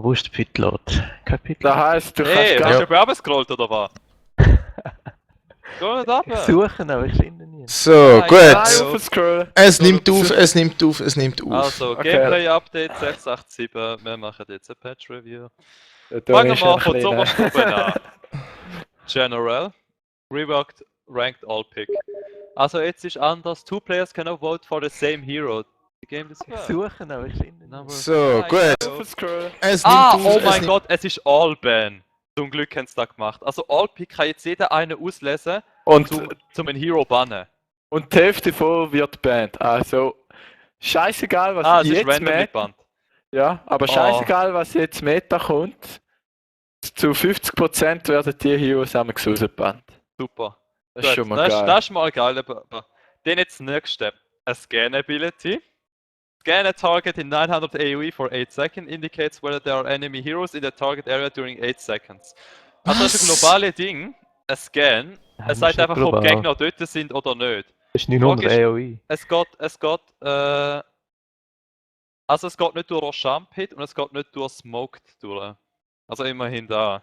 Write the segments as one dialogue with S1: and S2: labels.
S1: Wo ist der Pitlot? Kein
S2: Das
S1: Pitlot.
S2: heisst, du
S3: Hey,
S2: kannst
S3: hast
S2: gar
S3: du abgescrollt oder was? Scroll nicht ab!
S1: Ich suche ihn, aber ich finde ihn nicht.
S4: So,
S3: Ah,
S4: gut.
S3: ja.
S2: nicht aufscrollen.
S4: Es nimmt auf, es nimmt auf, es nimmt auf.
S3: Also,
S2: Okay.
S3: Gameplay-Update 687, wir machen jetzt ein Patch-Review.
S2: Da
S3: Fangen
S2: ist
S3: wir
S2: ein
S3: von
S2: kleiner-
S3: zuoberst oben an. General, Reworked, Ranked All Pick. Also jetzt ist anders, two players cannot vote for the same hero. The game is
S1: Ich suche ihn, aber ich finde ihn
S3: Number-
S1: nicht.
S4: So,
S3: Ah,
S4: gut.
S3: ja.
S2: Aufscrollen.
S4: Es nimmt
S3: Ah,
S4: auf,
S3: oh
S4: es
S3: mein
S4: nimmt-
S3: Gott, es ist All-Ban. Zum Glück haben sie das gemacht. Also All-Pick kann jetzt jeder einen auslesen,
S2: Und,
S3: zum einen Hero bannen.
S2: und die Hälfte davon wird banned. Also, scheißegal, was
S3: Ah, es ist
S2: jetzt
S3: random
S2: Meta...
S3: gebannt.
S2: Ja, aber
S3: Oh.
S2: scheißegal, was jetzt Meta kommt. Zu 50% werden die Heroes einmal rausgebannt.
S3: Super.
S2: Das ist
S3: Gut,
S2: schon mal geil.
S3: Das ist mal geil. Aber dann jetzt das nächste. A Scan Ability. Scan a target in 900 AoE for 8 seconds indicates whether there are enemy heroes in the target area during 8 seconds. Also das ist ein
S4: Was?
S3: globales Ding. Ein Scan.
S1: Ja,
S3: Es sagt
S1: ist
S3: einfach, ob
S1: global.
S3: Gegner dort sind oder nicht.
S1: Das ist 900
S3: Frage ist-
S1: AOE.
S3: Also es geht nicht durch Rochamp Hit und es geht nicht durch Smoked durch. Also immerhin da.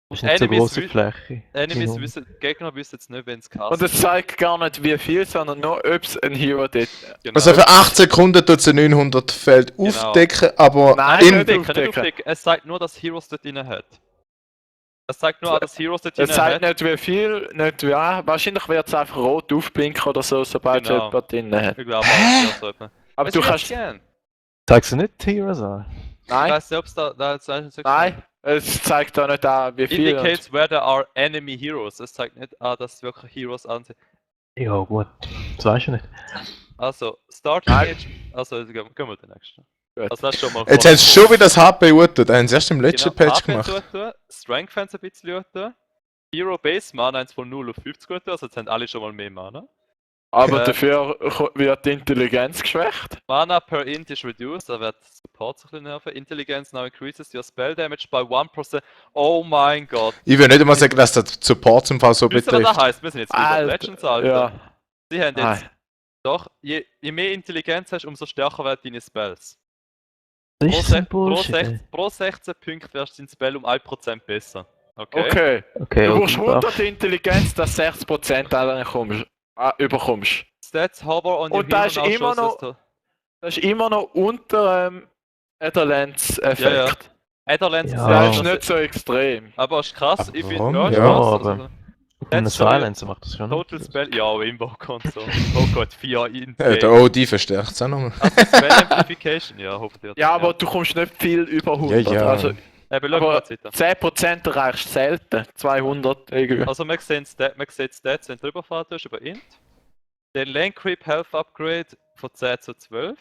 S1: Das ist nicht so
S3: Enemies
S1: große
S3: wü-
S1: Fläche.
S3: Enemies
S1: 900.
S3: wissen, Gegner wissen jetzt nicht, wenn es
S2: Und
S3: cast.
S2: es zeigt gar nicht wie viel, sondern nur, ob es ein Hero dort
S3: Genau.
S4: Also für 8 Sekunden tut es 900 Feld
S3: Genau.
S4: aufdecken, aber
S2: Nein,
S4: in,
S2: nicht aufdecken.
S3: aufdecken. Es zeigt nur, dass Heroes dort drin hat. Es zeigt nur, dass Heroes dort
S2: Es
S3: drin
S2: zeigt
S3: hat.
S2: nicht wie viel, nicht wie. Wahrscheinlich wird es einfach rot aufblinken oder so, sobald
S3: Genau.
S2: es jemand drin hat.
S3: Ich glaube auch, so etwa.
S2: Aber
S3: Es
S2: du
S3: wird
S2: kannst.
S3: gern.
S1: Zeigst du nicht die Heroes an?
S3: Ich
S2: Nein,
S3: weiß nicht, ob es da ist nicht
S2: nein, es zeigt da nicht an, wie viel.
S3: Indicates where there are enemy heroes. Es zeigt nicht an, dass es wirklich Heroes ansehen.
S1: Ja, gut. Das weißt du nicht.
S3: Also, Starting
S2: Nein.
S3: Age. Also, gehen wir den nächsten.
S2: Gut.
S3: Also, das ist schon mal.
S4: jetzt haben sie schon wieder das HP getan. Da haben sie erst im letzten Patch
S3: HP
S4: gemacht.
S3: zutun, Strength Fans ein bisschen tun. Hero Base Mana 1 von 0 auf 50 gut, also jetzt haben alle schon mal mehr Mana.
S2: Aber
S3: Äh.
S2: dafür wird die Intelligenz geschwächt.
S3: Mana per Int is reduced, da wird Support sich ein bisschen nerven. Intelligence now increases your spell damage by 1%. Oh mein Gott.
S4: Ich will nicht einmal sagen, dass der Support im Fall so
S3: Wisst ihr, was das
S4: betrifft.
S3: heisst? Wir sind jetzt wieder Legends, Alter.
S2: Ja.
S3: Sie haben jetzt.
S2: Nein.
S3: Doch, je mehr Intelligenz hast, umso stärker werden deine Spells.
S1: Das
S3: Pro,
S1: ist so ein
S3: pro,
S1: Bullshit.
S3: 16, pro 16 Punkte wirst du dein Spell um 1% besser. Okay?
S2: Okay.
S1: Okay,
S2: Du brauchst
S1: und
S2: 100 Intelligenz, dass du 60% überkommst.
S3: Stats hover on your
S2: Und da ist
S3: hero now
S2: immer
S3: shows
S2: noch-
S3: us
S2: Das ist immer noch unter Etherlands-Effekt.
S3: Ja, ja. Netherlands
S1: Ja.
S2: Das ist
S1: Ah.
S2: nicht so extrem.
S3: aber ist krass,
S4: Aber
S3: ich finde
S4: warum?
S3: ja,
S4: Ja,
S3: krass.
S1: aber-
S3: Also,
S1: Mit einem
S3: That's schon-
S1: Silencer macht das schon.
S3: Total Spell, ja, auch Invoke-Konsole. Oh Gott, 4 in
S4: Ja, der OD verstärkt es auch nochmal.
S3: Also Spell Amplification, ja, hoffentlich.
S2: Ja, aber du kommst nicht viel über 100.
S4: Ja, ja.
S2: Also
S3: Eben, schau
S2: aber
S3: mal weiter.
S2: 10% erreichst du selten. 200 irgendwie.
S3: Also man sieht Stats, wenn du drüber fahren tust, über Int. Der Lane Creep Health Upgrade von 10 zu 12.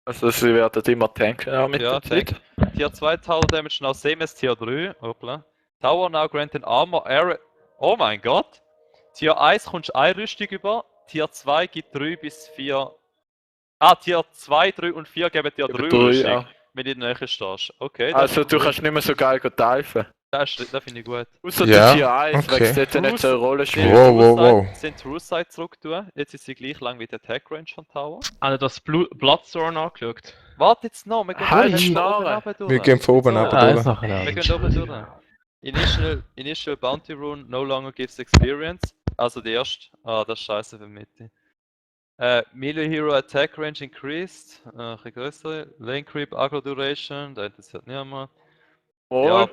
S2: Also sie werden immer tanken auch mit
S3: Ja,
S2: der Zeit.
S3: Tier 2 Tower Damage now same as Tier 3. Hoppla. Tower now granted Armor Area. Oh mein Gott! Tier 1 kommst du 1 Rüstung über. Tier 2 gibt 3 bis 4. Ah, Tier 2, 3 und 4 geben dir 3
S2: Über drei,
S3: Rüstung,
S2: ja.
S3: wenn du in der Nähe stehst. Okay,
S2: Also
S3: ist
S2: du
S3: cool.
S2: kannst nicht mehr so geil teilen.
S3: Das finde ich gut.
S2: Außer
S4: Ja,
S2: der Tier 1,
S4: okay.
S2: weil es dort nicht so eine Rolle
S3: Die
S2: spielt.
S4: Wow, wow, wow.
S3: Sind True Side zurück tun. Jetzt ist sie gleich lang wie der Attack Range von Tower.
S5: Habe das Bloodthorn angeschaut?
S3: Warte jetzt noch, wir gehen
S2: Halt
S3: von
S2: die
S3: oben
S2: Schnarre.
S3: runter durch.
S4: Wir gehen von oben
S3: So.
S4: ab
S1: Ah,
S4: durch.
S1: jetzt nachher
S3: Wir
S1: an.
S3: gehen oben durch. Initial Bounty Rune no longer gives experience. Also die erste. Ah, das ist scheiße für Mitte. Melee Hero Attack Range increased. Ein bisschen größere. Lane Creep Aggro Duration. Da interessiert niemand.
S2: Oh.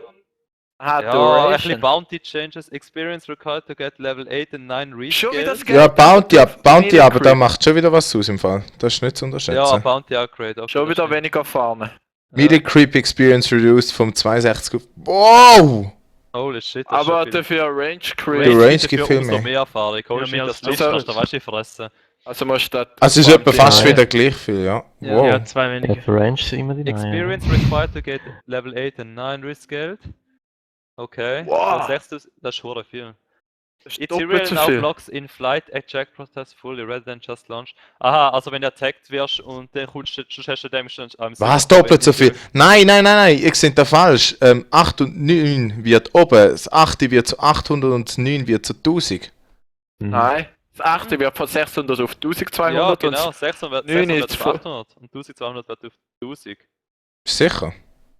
S2: Ah,
S3: Ja, ein
S2: Duration.
S3: bisschen Bounty Changes. Experience required to get Level 8 and 9
S2: Schon wieder
S3: Rescale.
S2: das
S4: Ja, Bounty,
S2: Melee
S4: aber da
S2: Creep.
S4: macht schon wieder was aus im Fall. Das ist nicht zu unterschätzen.
S3: Ja, Bounty Upgrade. Okay,
S2: Schon
S3: das
S2: wieder
S3: stimmt.
S2: weniger farmen.
S4: Melee Creep Experience reduced vom 62 auf... Wow!
S3: Holy shit. das ist
S2: Aber
S3: schon viel.
S2: dafür Range
S4: Der
S2: Creep.
S4: Range
S3: dafür
S4: gibt viel
S3: umso
S4: mehr.
S3: mehr Erfahrung. Holy
S5: Ja,
S3: shit,
S5: mehr
S3: das
S5: als
S3: Licht
S2: das.
S3: kannst du weißt du fressen.
S2: Also musst du das.
S4: Also es ist etwa fast
S1: Ja.
S4: wieder gleich viel, ja.
S3: Ja.
S4: Wow.
S5: Ja, 2
S1: Ja,
S5: weniger.
S1: für Range sind immer die
S3: Experience required to get Level 8 and 9 Rescaled. Okay.
S2: Wow.
S3: Das ist hure viel.
S2: Das ist
S3: It's
S2: doppelt
S3: real
S2: so
S3: now
S2: viel.
S3: blocks in flight, eject process fully rather than just launch. Aha, also wenn du attacked wirst und dann kommst du, sonst hast du Damage dann...
S4: Was? Doppelt so viel? Nein, ihr seid da falsch. 8 und 9 wird oben, das 8 wird zu 800 und 9 wird zu 1000.
S2: Nein. Das 8. wird von 600 auf 1200
S3: Ja,
S2: und
S3: genau, 600
S2: 9
S3: wird
S2: ist
S3: auf 800 und 1200 wird auf 1000.
S4: Sicher?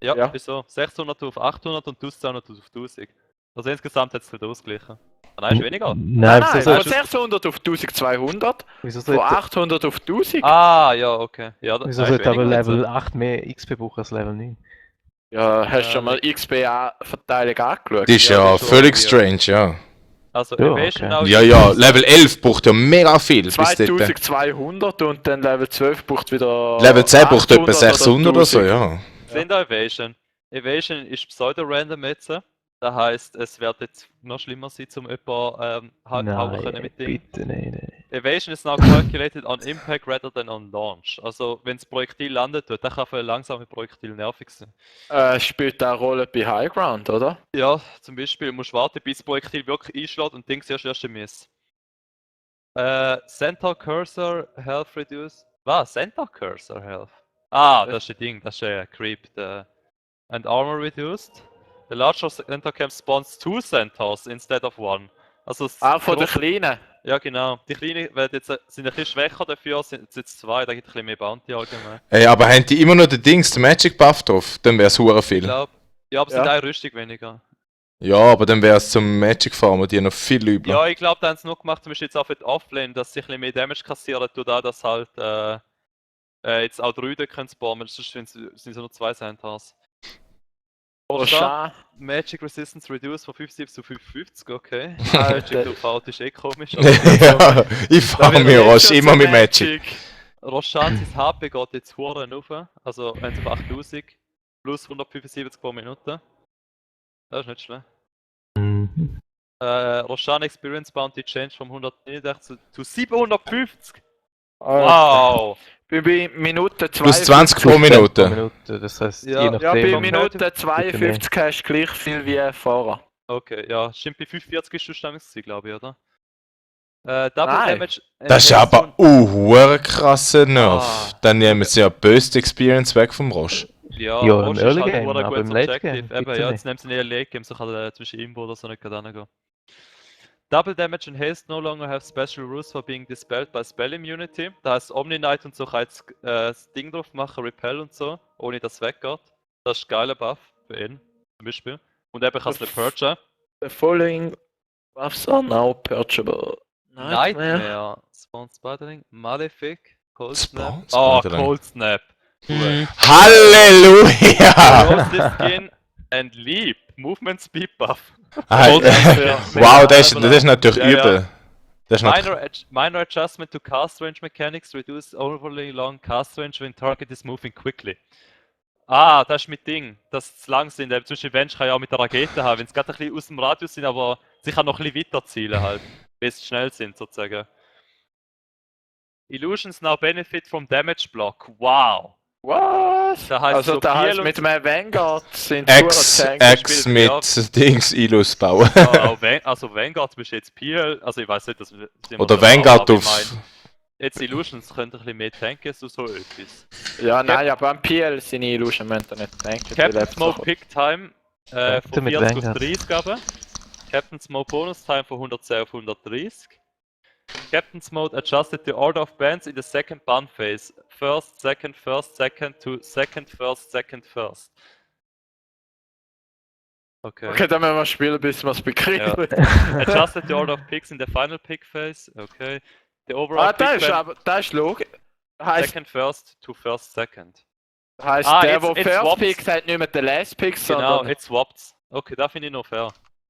S3: Ja,
S2: Ja.
S3: wieso? 600 auf 800 und 1200 auf 1000. Also insgesamt hat es nicht ausgeglichen. Nein, ist weniger.
S1: Nein,
S2: Nein,
S1: wieso
S2: von
S1: soll
S2: 600 auf 1200,
S1: wieso
S2: von
S1: sollte
S2: 800 auf 1000.
S3: Ah, ja, okay. Ja, das
S1: wieso
S3: ist
S1: sollte aber
S3: weniger jetzt.
S1: Level 8 mehr XP brauchen als Level 9?
S2: Ja, hast du
S3: Ja,
S2: schon mal XP-Verteilung angeschaut?
S4: Das ist
S3: Ja,
S4: ja
S3: das ist
S4: völlig
S3: schon
S4: strange, ja.
S3: Also
S1: Ja,
S3: Evasion
S1: okay.
S3: now
S4: Ja,
S3: you
S4: ja,
S3: use-
S4: Level 11 braucht ja mega viel. Bis dort.
S2: 2200 und dann Level 12 braucht wieder.
S4: Level 10 braucht etwa
S2: 800
S4: 600 oder so,
S2: 1000.
S4: ja.
S3: Sind da Evasion. Evasion ist pseudo-random jetzt. Das heisst, es wird jetzt noch schlimmer sein, um jemanden hauen können mit Ding.
S1: bitte nein.
S3: Evasion is now calculated on impact rather than on launch. Also, wenn das Projektil landet, dann kann für ein langsames Projektil nervig sein.
S2: Spielt auch eine Rolle bei High Ground, oder?
S3: Ja, zum Beispiel musst du warten, bis das Projektil wirklich einschlägt und Ding erst Miss. Centaur Cursor Health Reduce. Was? Centaur Cursor Health? Ah, das ist ein Ding, das ist ein Creep. And Armor Reduced. The larger Centaur camp spawns 2 Centaurs instead of 1. Also
S2: Von der Kleinen.
S3: Ja, genau. Die Kleinen werden jetzt, sind ein bisschen schwächer dafür, sind jetzt 2, da gibt es ein bisschen mehr Bounty allgemein.
S4: Ey, aber haben die immer noch den Dings, den Magic Buff drauf? Dann wäre es hure
S3: Ich
S4: viel.
S3: glaube. Ja, aber es sind
S2: Ja.
S3: eine Rüstung weniger.
S4: Ja, aber dann wäre es zum Magic Farmer, die noch viel übler.
S3: Ja, ich glaube, da haben sie nur gemacht, zum Beispiel jetzt auch für die Offlane, dass sie ein bisschen mehr Damage kassieren, durch das, dass halt jetzt auch Druiden können spawnen, sonst sind es nur 2 Centaurs.
S2: Roshan.
S3: Magic Resistance Reduced von 75 zu 55, okay. Magic Durchfahrt ist eh komisch.
S4: Ja, ich fahre mir Roche immer mit Magic.
S3: Roshan, sein HP geht jetzt Huren rauf, also wenn es auf 8000 plus 175 pro Minute. Das ist nicht schlecht.
S1: Mhm.
S3: Roshan Experience Bounty Change von 189 zu 750! Wow!
S2: Bin bei Minute
S4: Plus
S2: 52.
S4: 20 pro Minute.
S1: Das heißt,
S3: Ja,
S1: je
S2: Ja, bei
S1: nachdem.
S2: Minute 52 hast du gleich viel wie vorher.
S3: Okay, ja, stimmt, bei 45 ist schon damals, glaube ich, oder? Double
S2: Nein.
S3: Damage.
S4: Das ist
S3: enhanced
S4: aber hure krasser Nerv.
S3: Ah.
S4: Dann nehmen sie ja böse Experience weg vom Roche.
S3: Ja,
S1: Ja,
S3: Roche
S1: im
S3: ist
S1: Early
S3: halt
S1: Game,
S3: nur ein
S1: aber
S3: gutes
S1: im Late
S3: Objective.
S1: Game
S3: Eben,
S1: bitte
S3: ja,
S1: nicht.
S3: jetzt nehmen sie eher Late Game, so kann zwischen Imbo oder so nicht gerade hingehen. Double Damage and Haste no longer have special rules for being dispelled by Spell Immunity. Da heißt Omni Knight und so kann jetzt das Ding drauf machen, Repel und so, ohne dass es weggeht. Das ist ein geiler Buff für ihn, zum Beispiel. Und eben kann es nicht purgen.
S2: The following buffs are now purgeable.
S3: Nightmare. Spawn Spiderling, Malefic, Cold
S4: Spawn
S3: Snap. Oh,
S4: Spiderling.
S3: Cold Snap. Cool.
S4: Halleluja!
S3: Roasted Skin and Leap. Movement Speed Buff.
S4: Ah, wow, das ist natürlich
S3: Ja, ja.
S4: übel. Das ist natürlich...
S3: Minor adjustment to cast range mechanics reduce overly long cast range when target is moving quickly. Ah, das ist mit Ding, dass sie zu lang sind. Zum Beispiel Venge kann ja auch mit der Rakete haben, wenn sie gerade ein bisschen aus dem Radius sind, aber sie kann noch ein bisschen weiter zielen halt, wenn sie schnell sind sozusagen. Illusions now benefit from damage block. Wow!
S2: Was?
S3: Da heißt
S2: Also
S3: so
S2: da heißt
S3: Peel
S2: mit einem Vanguard sind
S4: X
S2: Tanks.
S4: mit Dings Ilus bauen.
S3: Also Vanguard bist jetzt Peel, also ich weiß nicht, dass wir
S4: Oder Vanguard
S3: aber ich
S4: auf...
S3: mein, jetzt Illusions könnte ein bisschen mehr tanken, so etwas.
S2: Ja, nein, aber am PL seine Illusion müssen wir nicht denken.
S3: Captain Smoke Pick Time von
S1: mit
S3: 40 auf
S1: Vanguard.
S3: 30 aber. Captain Smoke Bonus Time von 110 auf 130. Captain's Mode adjusted the order of bands in the second band phase. First, second to second, first. Okay.
S2: Okay, dann müssen wir spielen, bis wir es bekriegen.
S3: Adjusted the order of picks in the final pick phase. Okay. The overall
S2: Das
S3: pick
S2: ist
S3: band,
S2: aber, das ist logisch. Heißt,
S3: second first to first second.
S2: der,
S3: jetzt
S2: der First
S3: swappt's.
S2: Pick sagt nicht mehr der Last Pick,
S3: Genau,
S2: sondern...
S3: jetzt swappt's. Okay, da finde ich noch fair.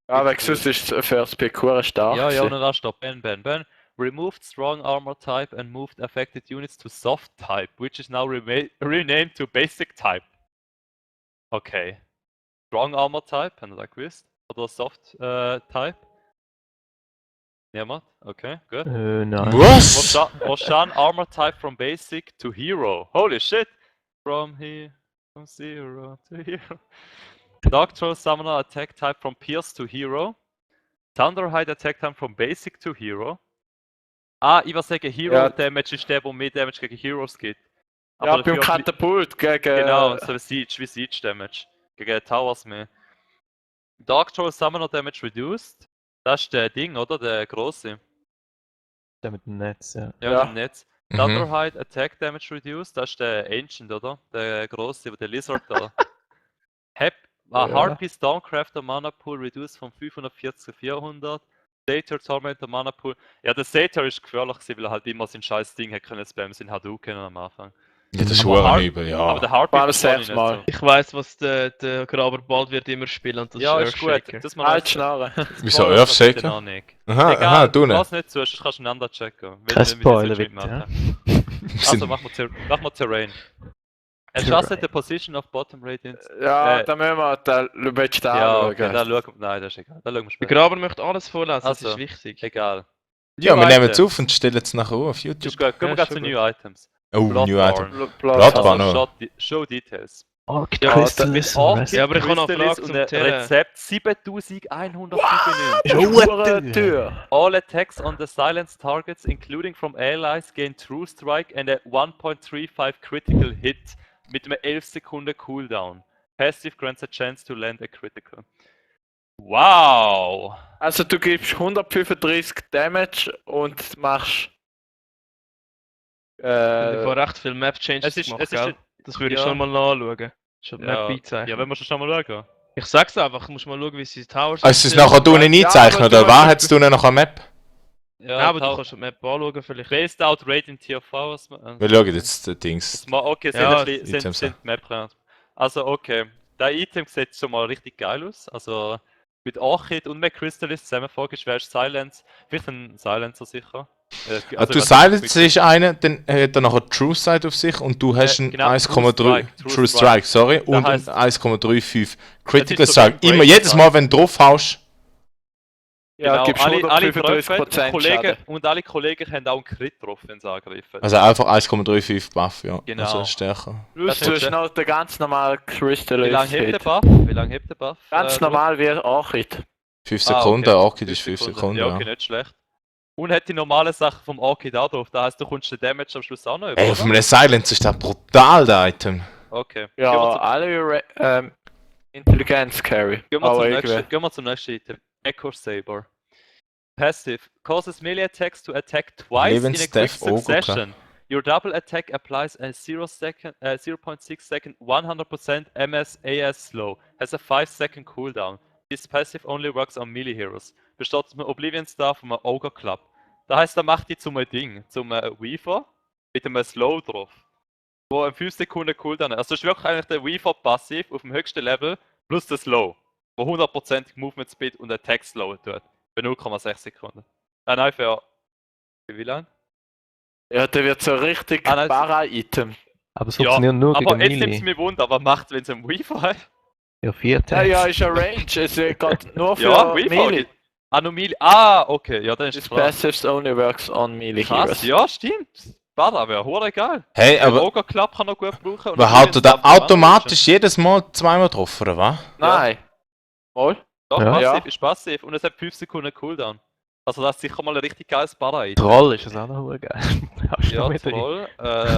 S2: Aber sonst ist der First Pick hure stark.
S3: Ja, ja,
S2: gewesen.
S3: und dann stopp. Ben. Removed strong armor type and moved affected units to soft type, which is now renamed to basic type. Okay. Strong armor type, haben wir da gewusst? Oder soft type? Niemand? Okay, good.
S1: Nein.
S4: Was?
S3: Roshan armor type from basic to hero. Holy shit! From zero to hero. Dark Troll Summoner attack type from Pierce to hero. Thunderhide attack time from basic to hero. Ah, ich würde sagen, Hero
S2: Ja.
S3: Damage ist der, der mehr Damage gegen Heroes gibt.
S2: Ja,
S3: dafür
S2: beim
S3: auch
S2: Katapult gegen...
S3: Genau, so wie Siege Damage. Gegen Towers mehr. Dark Troll Summoner Damage reduced. Das ist der Ding, oder? Der große.
S1: Der mit dem Netz, ja.
S3: Ja,
S2: Ja.
S3: im Netz.
S4: Mhm.
S3: Thunderhide Attack Damage reduced. Das ist der Ancient, oder? Der große, der Lizard da. Harpy Stonecrafter Mana Pool reduced von 540 auf 400. Satyr Tormentor Mana Pool. Ja, der Satyr ist gefährlich gewesen, weil er halt immer sein scheiß Ding hat können spammen, sein Hadouken am Anfang.
S4: Ja, das ist
S3: Aber
S4: schon
S3: Harp-
S4: übel,
S3: Aber
S4: ja.
S3: der Harpy
S2: War
S3: verstehe ich
S2: das
S3: nicht
S2: Mal.
S3: so.
S5: Ich weiss, was der Graber bald wird immer spielen und das
S3: Ja,
S5: ist
S3: ist gut.
S5: Earthshaker.
S3: Das mal
S2: Halt Schnarre.
S4: Wieso
S3: Spoiler, das
S4: Earthshaker?
S3: noch nicht.
S4: Aha,
S3: Egal,
S4: aha, du
S3: lass
S4: nicht.
S3: nicht zu, sonst kannst du einander checken.
S1: Kein Spoiler, bitte.
S3: machen.
S4: Wir
S3: Also
S4: sind-
S3: machen wir Terrain. Adjusted the position of bottom radiance.
S2: Ja, da müssen wir den willst du den
S3: Ja,
S2: anschauen?
S3: okay, dann schauen wir. Nein, das ist egal. Dann schauen wir
S5: Der
S3: später.
S5: Graber möchte alles vorlesen, das
S3: Also.
S5: ist wichtig.
S3: Egal.
S4: Ja, wir
S3: New
S4: nehmen es
S3: Items.
S4: auf und stellen es nachher auf YouTube.
S3: Ist gut. Gehen wir
S5: Ja,
S3: gerade
S5: schon
S3: zu
S5: gut.
S3: New Items.
S4: Oh, New Item.
S2: Bloodborne.
S4: Bloodborne.
S3: Show Details.
S1: Arctic
S2: Ja,
S1: Crystals.
S5: Ja, aber ich habe noch eine Frage
S3: und
S5: zum
S3: ein
S5: Terra.
S3: Rezept 7195.
S2: Hure Tür.
S3: All attacks on the silenced targets, including from allies, gain True Strike and a 1.35 critical hit mit einem 11 Sekunden Cooldown. Passive grants a chance to land a critical. Wow!
S2: Also du gibst 135 Damage und machst
S5: Ich habe recht viele Map-Changes
S3: Es ist,
S5: gemacht,
S3: es ist,
S5: gell? Das würde ich
S3: ja.
S5: schon mal nachschauen. Schon
S3: ja,
S5: Map einzeichnen.
S3: ja, wenn wir schon mal schauen.
S5: Ich sag's einfach, musst mal schauen, wie sie die Towers
S4: Also, es ist nachher unten
S2: Ja,
S4: eingezeichnet,
S2: aber
S4: oder
S2: du
S4: was?
S2: hast-
S4: Hat es unten noch eine Map?
S3: Ja,
S5: Nein, aber du kannst die Map anschauen vielleicht.
S3: Based out Radiant Tier 4.
S4: Wir schauen jetzt die Dings.
S3: Okay,
S5: Ja,
S3: sind Map rein. Also okay, der Item sieht schon mal richtig geil aus. Also mit Orchid und mit Crystallis zusammen vorgeschwärzt, Silence. Vielleicht ein Silencer sicher.
S4: Ah, du Silence ist einer, dann hat er nachher True Sight auf sich und du hast einen
S3: genau,
S4: 1,3
S3: True
S4: True
S3: Strike.
S4: Strike, sorry, und
S3: heisst-
S4: einen 1,35 Critical
S3: Das ist so
S4: Strike.
S3: wie ein
S4: Immer, jedes
S3: Break
S4: Mal, wenn du drauf haust.
S2: Ja,
S3: Genau,
S2: gibst
S3: alle
S2: 135%
S3: treffen, Kollegen,
S2: Schaden.
S3: und alle Kollegen haben auch einen Crit drauf, wenn sie angreifen.
S4: Also einfach 1,35 Buff, ja.
S3: Genau.
S4: Also stärker.
S2: Das tust du noch den ganz normalen Crystal
S3: Wie lange hebt der
S2: Hit.
S3: Buff? Wie lange hebt der Buff?
S2: Ganz normal wie Orchid.
S4: 5
S3: Ah,
S4: Sekunden,
S3: okay.
S4: Orchid ist 5 Sekunden,
S3: Ja,
S4: ja.
S3: okay, nicht schlecht. Und hat die normale Sache vom Orchid auch drauf. Das heisst, du kommst den Damage am Schluss auch noch über,
S4: Ey, auf
S3: oder?
S4: einem Silence ist das brutal, der Item.
S3: Okay.
S2: Ja, alle Intelligenz Carry.
S3: Gehen wir,
S2: Aber
S3: zum
S2: irgendwie.
S3: nächsten, gehen wir zum nächsten Item. Echo Saber. Passive. Causes melee attacks to attack twice in a quick
S4: Lebensdeath, oh, gut, klar.
S3: succession. Your double attack applies a 0.6 second 100% MS AS slow. Has a 5-second cooldown. This passive only works on melee heroes. Besteht aus einem Oblivion Star von einem Ogre Club. Das heisst, er macht die zum Ding, zum Weaver mit einem Slow drauf. Wo ein 5 Sekunden Cooldown hat. Also ist wirklich eigentlich der Weaver passiv auf dem höchsten Level plus der Slow. Wo 100% Movement Speed und Attack Slow tut. Bei 0,6 Sekunden. Nein, für wie lange?
S2: Ja, der wird so richtig
S3: Ah, nein,
S2: Para-Item.
S1: Aber es funktioniert nur
S3: Aber
S1: gegen
S3: jetzt nimmt es
S1: Melee.
S3: mich wunder, was macht wenn es einen Weaver hat?
S1: Ja, 4
S2: Ja,
S1: Tags.
S2: ja, ist ein Range. Es geht nur für
S3: Ja, Weaver.
S2: Melee.
S3: No Melee. Ah, okay, ja, dann ist
S2: This
S3: es klar.
S2: passives only works on Melee
S3: Krass,
S2: Heroes.
S3: ja, stimmt. Bada wäre hure geil.
S4: Hey,
S3: Der
S4: aber
S3: Ogre Club kann er gut brauchen. und
S4: wer
S3: Oblivion
S4: haut er da
S3: Star kann man
S4: automatisch jedes Mal zweimal drauf, oder was?
S2: Nein. Mal?
S3: Doch,
S1: Ja.
S3: passiv
S2: Ja.
S3: ist passiv und es hat 5 Sekunden Cooldown. Also das ist sicher mal ein richtig geiles Bada-Item.
S1: Troll ist das auch noch geil. Hast du noch
S3: Ja,
S1: mit drin?
S3: toll.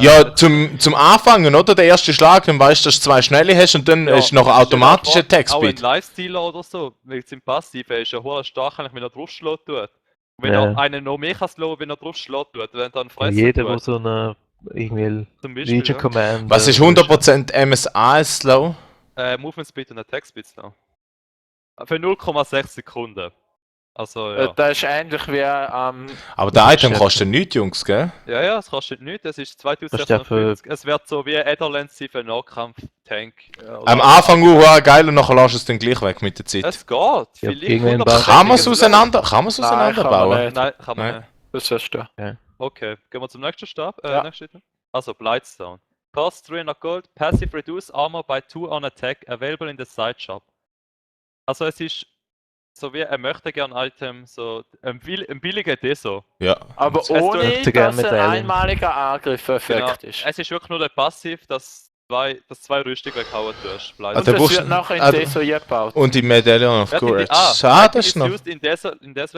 S4: Ja, zum Anfangen, oder? Der erste Schlag, dann weißt du, dass du zwei schnelle hast und dann ist noch automatisch Attack
S3: Auch ein
S4: Speed.
S3: Lifestealer oder so, weil es im Passiv ist ja hure stark, eigentlich, wenn er draufschlägt tut. Und wenn
S1: Ja.
S3: er einen noch mehr kann slowen, wenn er draufschlägt tut, wenn er dann
S1: Ja,
S3: fressen
S1: jeder,
S3: tut.
S1: der so eine irgendwie
S3: Zum Beispiel,
S1: Legion Command.
S4: Was ist 100% MSA slow?
S3: Movement Speed und Attack Speed noch. Für 0,6 Sekunden. Also ja.
S2: Das ist ähnlich wie
S4: Aber der
S1: Das
S4: Item
S1: ist
S4: kostet nichts, Jungs, gell?
S3: Ja, es kostet nichts, es ist
S1: Das ist
S3: 2650. Es wird so wie Adderlands sein für einen Nahkampf-Tank.
S4: Am Anfang geil und nachher lässt du es dann gleich weg mit der Zeit.
S3: Es geht,
S1: Ja,
S3: vielleicht
S1: gegen wen
S3: 100%.
S4: Kann man es auseinanderbauen?
S2: nicht.
S3: Nein, kann man
S2: Nein.
S3: nicht.
S2: Das wirst du.
S3: Okay, gehen wir zum nächsten Stab.
S2: Ja.
S3: Nächsten Item. Also, Blightstone. Cost 300 Gold, passive reduce armor by 2 on attack, available in the side shop. Also es ist so wie ein möchte gern Item, so ein billiger Deso.
S4: Ja.
S2: Aber
S3: Es
S2: ohne,
S1: möchte gerne
S2: dass ein
S1: Medaillen.
S2: einmaliger Angriff-Effekt ist.
S3: Es ist wirklich nur der Passiv, dass zwei Rüstungen weghauen tust.
S4: Ah,
S2: Und
S4: der
S2: das
S4: brauchst-
S2: wird nachher in
S4: ah,
S2: Deso gebaut.
S4: Und die Medaillon of Courage. Ah, das ist noch.
S3: In dieser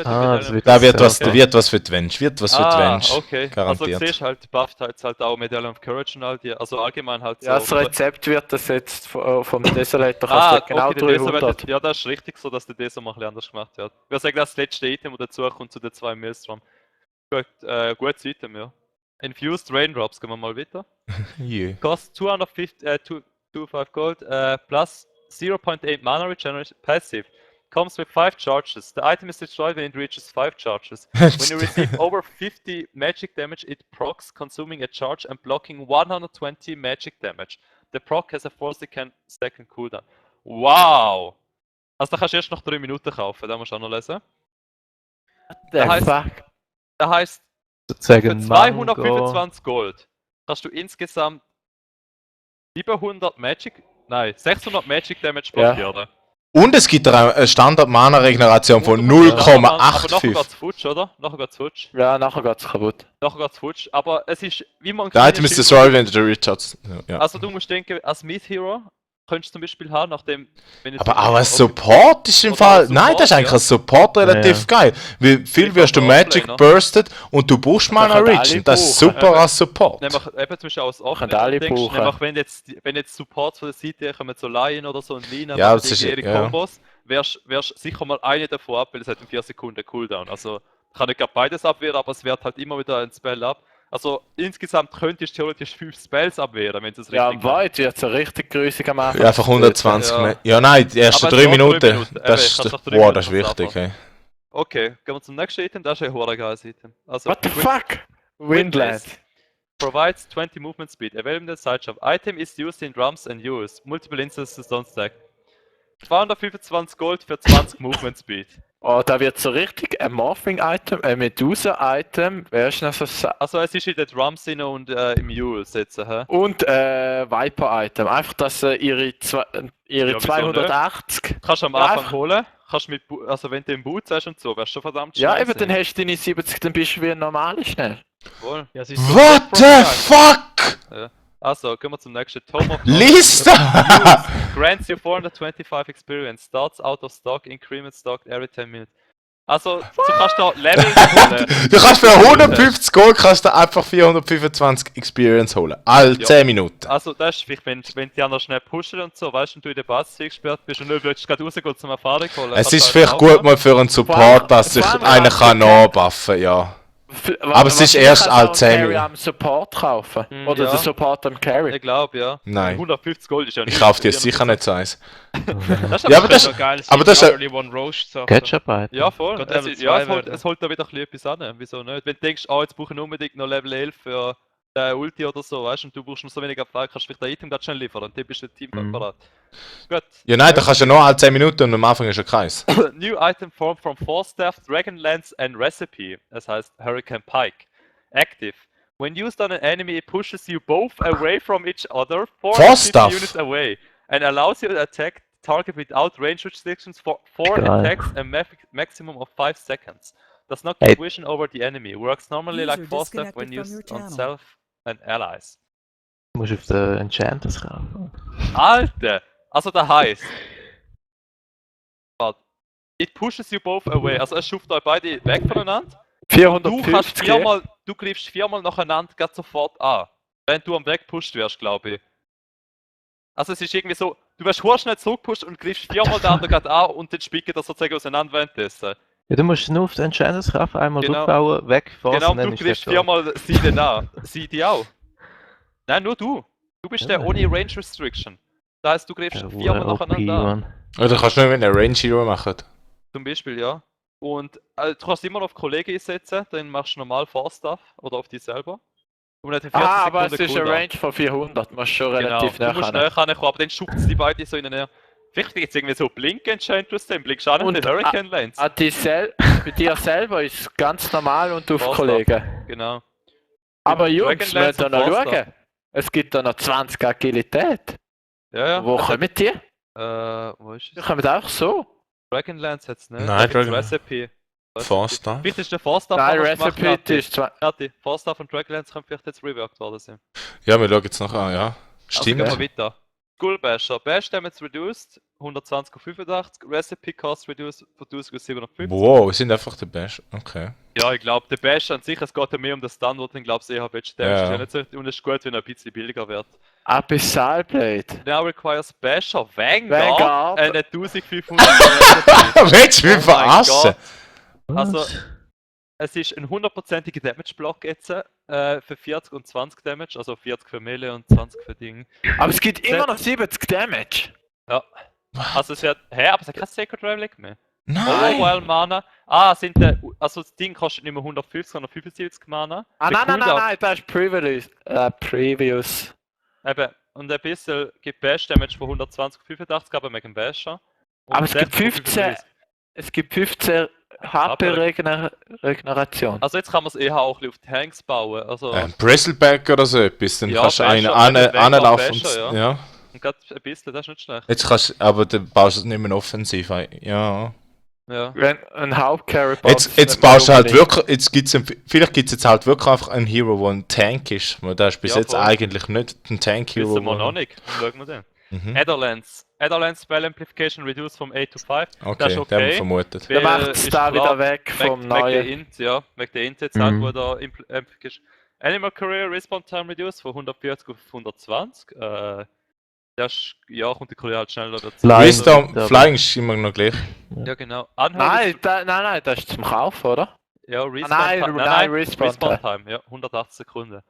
S1: Ah, das wird-
S4: Da wird was,
S1: Okay.
S4: wird was für die Wensch. Wird was für die Wensch.
S3: okay.
S4: Garantiert.
S3: Also du siehst halt, bufft halt auch Medaillon of Courage und all die, also allgemein halt so.
S2: Ja, das Rezept wird das jetzt vom Desolator kostet genau
S3: okay, der Deso
S2: 300.
S3: ja, das ist richtig so, dass der Deso mal ein bisschen anders gemacht wird. Ich würde sagen, das letzte Item, das dazu kommt zu den 2 Maelstrom. Gut, gutes Item, ja. Infused Raindrops, gehen wir mal weiter.
S4: Jö.
S3: Cost 250, 25 Gold, plus 0.8 mana regeneration passive. Comes with 5 charges. The item is destroyed when it reaches 5 charges. When you receive over 50 magic damage, it procs, consuming a charge and blocking 120 magic damage. The proc has a 4-second cooldown. Wow! Also da kannst du erst nach 3 Minuten kaufen, da musst du auch noch lesen.
S2: The
S3: Da heisst-
S2: fuck?
S3: Das heisst, für
S1: Sozusagen
S3: 225 Gold kannst du insgesamt 600 Magic Damage
S2: Ja.
S3: blockieren.
S4: Und es gibt eine Standard-Mana-Regeneration von
S3: Aber nachher
S4: 0,85.
S3: geht's futsch, oder? Nachher geht's futsch.
S2: Ja, nachher geht's kaputt.
S3: Nachher geht's futsch. Aber es ist, wie man
S4: Der Item ist destroyed when the Richards. Ja.
S3: Also du musst denken, als Myth-Hero könntest du zum Beispiel haben, nachdem... Wenn jetzt
S4: Aber auch
S3: zum
S4: ein
S3: Beispiel-
S4: Support ist im
S3: Oder
S4: Fall.
S3: ein
S4: Nein, das ist
S3: Support,
S4: eigentlich
S3: ja.
S4: ein Support relativ geil. Weil viel wirst du
S3: vom
S4: Magic
S3: Offlaner.
S4: bursted und du brauchst Mana
S2: können alle
S4: Regen. Das ist
S2: brauchen.
S4: super als Support.
S3: Nämlich eben zum Beispiel aus
S2: Können alle brauchen.
S3: nämlich wenn jetzt Supports von der Seite kommen, so Lion oder so und Lina,
S4: Ja,
S3: machen
S4: das ist-
S3: ihre
S4: ja.
S3: Kombos, wärst sicher mal eine davon ab, weil es hat in 4 Sekunden Cooldown. Also kann nicht gerade beides abwehren, aber es wehrt halt immer wieder ein Spell ab. Also insgesamt könntest du theoretisch 5 Spells abwehren, wenn du es
S2: Ja,
S3: richtig
S2: am Weit wird so richtig grüßig am Anfang.
S4: Ja, einfach 120
S3: Ja.
S4: mehr. Ja, nein, die ersten
S3: Aber
S4: 3
S3: es geht 3
S4: Minuten.
S3: Minuten. Eben,
S4: Das
S3: ich kann's
S4: ist,
S3: nach 3
S4: wow,
S3: Minuten
S4: das ist wichtig.
S3: versagen.
S4: Hey.
S3: Okay, gehen wir zum nächsten Item, das ist ein hure geiles Item. Also,
S2: What the fuck? Windland.
S3: provides 20 movement speed. Available in the side shop. Item is used in drums and use. Multiple instances don't stack. 225 Gold für 20 movement speed.
S2: Oh, da wird so richtig ein Morphing-Item, ein Medusa-Item, wer ist noch so
S3: Also es ist in den Drums drin und im Mule sitzen, hä?
S2: und Viper-Item. Einfach, dass ihre
S3: wieso
S2: 280.
S3: Kannst du am
S2: Ja,
S3: Anfang
S2: einfach-
S3: holen. Kannst mit also wenn du im Boot hast und so, wärst du schon verdammt
S2: Ja,
S3: schnell
S2: eben, dann
S3: sein.
S2: hast du deine 70, dann bist du wie ein normaler schnell.
S3: Voll.
S5: Ja, es ist so.
S4: What the fuck?
S3: Also, gehen wir zum nächsten. Tome of
S4: Liste!
S3: Grants you 425 experience. Starts out of stock. Increment stock every 10 minutes. Also, du kannst da Levels holen.
S4: Du kannst für 150 Gold kannst du einfach 425 Experience holen. All
S3: Ja.
S4: 10 Minuten.
S3: Also, das ist vielleicht, wenn die anderen schnell pushen und so, weißt du, und du in der Basis gesperrt bist und du willst gerade rausgehen zum Erfahrung holen.
S4: Es
S3: kannst
S4: ist
S3: du
S4: vielleicht
S3: halt
S4: gut
S3: auch
S4: mal für einen Support,
S2: allem-
S4: dass sich
S2: vor allem,
S4: einer
S2: wenn
S4: kann
S2: du-
S4: nachbuffen, ja. Aber es ist erst alle 10
S2: Carry
S4: Minuten.
S2: am Support kaufen.
S5: Mhm,
S2: Oder
S3: ja.
S2: der Support am Carry.
S3: Ich glaube, ja.
S4: Nein.
S3: 150 Gold ist ja
S4: Ich
S3: nichts.
S4: kaufe dir sicher nicht so eins.
S3: Das ist
S4: Ja, aber das-
S5: so geil.
S4: aber das ist-
S5: Only One Roast Sache.
S1: Ketchup-Item.
S3: Ja, voll.
S5: Gott,
S3: Es,
S5: Level
S3: ist- ja,
S5: 2 werden.
S3: es holt da wieder ein bisschen etwas an. Wieso nicht? Wenn du denkst, jetzt brauche ich unbedingt noch Level 11 für den Ulti oder so, weißt du, und du brauchst noch so wenig Erfahrung, kannst du vielleicht ein Item gerade schnell liefern und dann bist du Team parat. Gut.
S4: Ja, nein, da kannst du nur alle 10 Minuten und am Anfang ist ein Kreis.
S3: New item formed from Force Staff, Dragonlance and Recipe. Das heißt Hurricane Pike. Active. When used on an enemy, it pushes you both away from each other,
S4: Force
S3: 450
S4: Staff.
S3: units away, and allows you to attack target without range restrictions for 4
S1: Geil.
S3: attacks and maximum of 5 seconds. Does not
S1: Ey.
S3: give vision over the enemy. Works normally
S6: User
S3: like Force Staff when
S6: disconnected from
S3: used
S6: your
S3: on self and allies.
S1: Du musst auf den Enchanters kaufen.
S3: Alter! Also der heißt. Warte. It pushes you both away. Also es schupft euch beide weg voneinander. Du kannst
S2: 450.
S3: du greifst 4-mal nacheinander grad sofort an. Wenn du am Wegpusht wirst, glaube ich. Also es ist irgendwie so, du wirst hure schnell zurückpusht und greifst 4-mal den anderen grad an und dann spicken das sozusagen auseinander währenddessen.
S1: Ja, du musst nur auf den Enchanters kaufen, einmal
S3: Genau.
S1: draufbauen, weg, fahren
S3: Genau,
S1: und dann
S3: du
S1: ist
S3: greifst
S1: der da.
S3: 4-mal sie dann an. Sie die auch. Nein, nur du. Du bist der
S1: Ja.
S3: ohne Range Restriction. Das heißt, du greifst
S1: Ja,
S3: 4-mal
S1: hure OP,
S3: nacheinander an.
S1: Mann.
S4: Oder kannst du nur mit einer Range Hero machen.
S3: Zum Beispiel, ja. Und du kannst immer noch auf Kollegen einsetzen, dann machst du normal Force Stuff oder auf dich selber. Und dann hat er 40
S2: Aber es
S3: Sekunden
S2: ist eine
S3: Cooldown.
S2: Range von 400. Du musst schon
S3: Genau,
S2: relativ
S3: du musst
S2: nah
S3: näher rankommen, aber dann schubst sie die beide so in den Nähe. Vielleicht gibt es irgendwie so Blink-Enchantress, dann blinkst du an
S2: Und,
S3: den Hurricane Lens.
S2: Bei dir selber ist es ganz normal und auf
S3: Force
S2: Kollegen.
S3: Genau.
S2: Aber Jungs, wir
S3: Dragonlance
S2: müssen da
S3: und
S2: noch
S3: Force
S2: schauen. Es gibt da noch 20 Agilität.
S3: Ja, ja.
S2: Wo kommen die?
S3: Wo ist
S2: Die
S3: es?
S2: kommen auch so.
S3: Dragonlance hat es nicht.
S4: Nein,
S3: Da gibt's
S4: Dragon-
S3: Recipe.
S4: Force Stuff.
S3: Vielleicht ist der Force Stuff
S2: Nein,
S3: anders gemacht,
S2: Recipe
S3: Nati.
S2: ist zwar.
S3: Nati, Force Stuff und Dragonlance können vielleicht jetzt reworked worden sein.
S4: Ja, wir schauen jetzt noch an, ja.
S3: Also
S4: Stimmt.
S3: gehen wir weiter. Skull Basher. Bash Damage reduced, 120 auf 85. Recipe Cost reduced, von 1000 auf 750.
S4: Wow, wir sind einfach der Best. Okay.
S3: Ja, ich glaube, der Bash an sich, es geht ja mehr um das Standard, ich glaube, eher Badge Damage
S4: Ja.
S3: ist ja nicht so, und es ist gut, wenn er ein bisschen billiger wird.
S2: Abyssal Blade.
S3: Now requires Basher Vanguard,
S2: Vanguard.
S3: and a 1500 Recipe.
S4: Willst du mich
S3: Oh mein
S4: verarschen?
S3: Gott. Also, es ist ein 100%iger Damage-Block jetzt, für 40 und 20 Damage, also 40 für Melee und 20 für Ding.
S2: Aber es gibt immer noch 70 Damage.
S3: Also es wird. Hä, aber es hat kein Sacred Relic mehr.
S4: Nein!
S3: Overwhelm Mana. Also das Ding kostet nicht mehr 150, sondern 75 Mana.
S2: Ah,
S3: Der
S2: nein,
S3: Cooldown-
S2: das ist Previous.
S3: Eben, und ein bisschen gibt Bash Damage von 120 auf 85, aber wegen Basher. Und
S2: Aber es gibt
S3: 60 auf
S2: 15
S3: 95.
S2: Es gibt 15 HP-Regeneration.
S3: Also jetzt kann man es eher auch ein bisschen auf Tanks bauen. Also,
S4: Bristleback oder so etwas, dann
S3: Ja,
S4: kannst du einen
S3: Basher,
S4: anlaufen.
S3: Basher,
S4: Ja.
S3: und gerade ein bisschen, das ist nicht schlecht.
S4: Jetzt kannst du, aber dann baust du es nicht mehr offensiv ein. Ja.
S3: Ja.
S2: Wenn ein Hauptcarry
S4: Jetzt baust du halt wirklich, vielleicht gibt es jetzt halt wirklich einfach einen Hero, der ein Tank ist. Weil der ist bis
S3: Ja,
S4: jetzt
S3: voll.
S4: eigentlich nicht ein Tank-Hero.
S3: Wissen wir noch nicht. Schauen wir den.
S4: Mhm.
S3: Adderlands Spell Amplification reduced from 8 to 5. Das
S4: Okay,
S3: ist
S4: den haben wir
S3: okay.
S4: vermutet.
S2: Dann macht es
S3: ist
S2: da
S3: klar,
S2: wieder weg vom
S3: Wegen der
S2: neuen.
S3: Int, ja. Wegen der Int jetzt
S1: Mhm.
S3: halt, wo der Amplification. Animal Career Respawn Time reduced von 140 auf 120. Das ist, ja, kommt der Career halt schneller dazu.
S1: Flying.
S4: Wisdom,
S1: Ja.
S4: Flying ist immer noch gleich.
S3: Ja, genau.
S2: Nein, nein, das ist zum Kaufen, oder?
S3: Ja, Respawn
S2: nein,
S3: Time.
S2: nein, Respawn
S3: Time, ja, 180 Sekunden.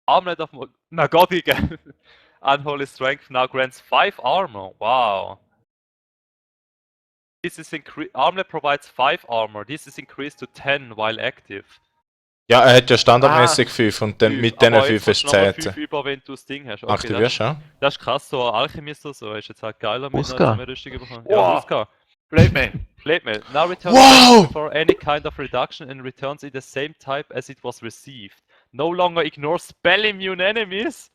S3: Armlet auf Nagodigan. Unholy Strength now grants 5 armor. Wow. Armlet provides 5 armor. This is increased to 10 while active.
S4: Ja, er hat ja standardmäßig 5 und dann mit diesen 5 ist 10.
S3: 5 über, wenn du das Ding hast. Okay,
S4: Aktivierst du, ja?
S3: das ist krass, so ein Alchemist oder so. Ist jetzt halt geiler mit
S1: Huska.
S3: einer Rüstung bekommen.
S2: Wow.
S3: Ja, Huska.
S2: Blade me.
S3: Blade Mail. Now returns
S4: Wow!
S3: for any kind of reduction and returns in the same type as it was received. No longer ignore spell immune enemies.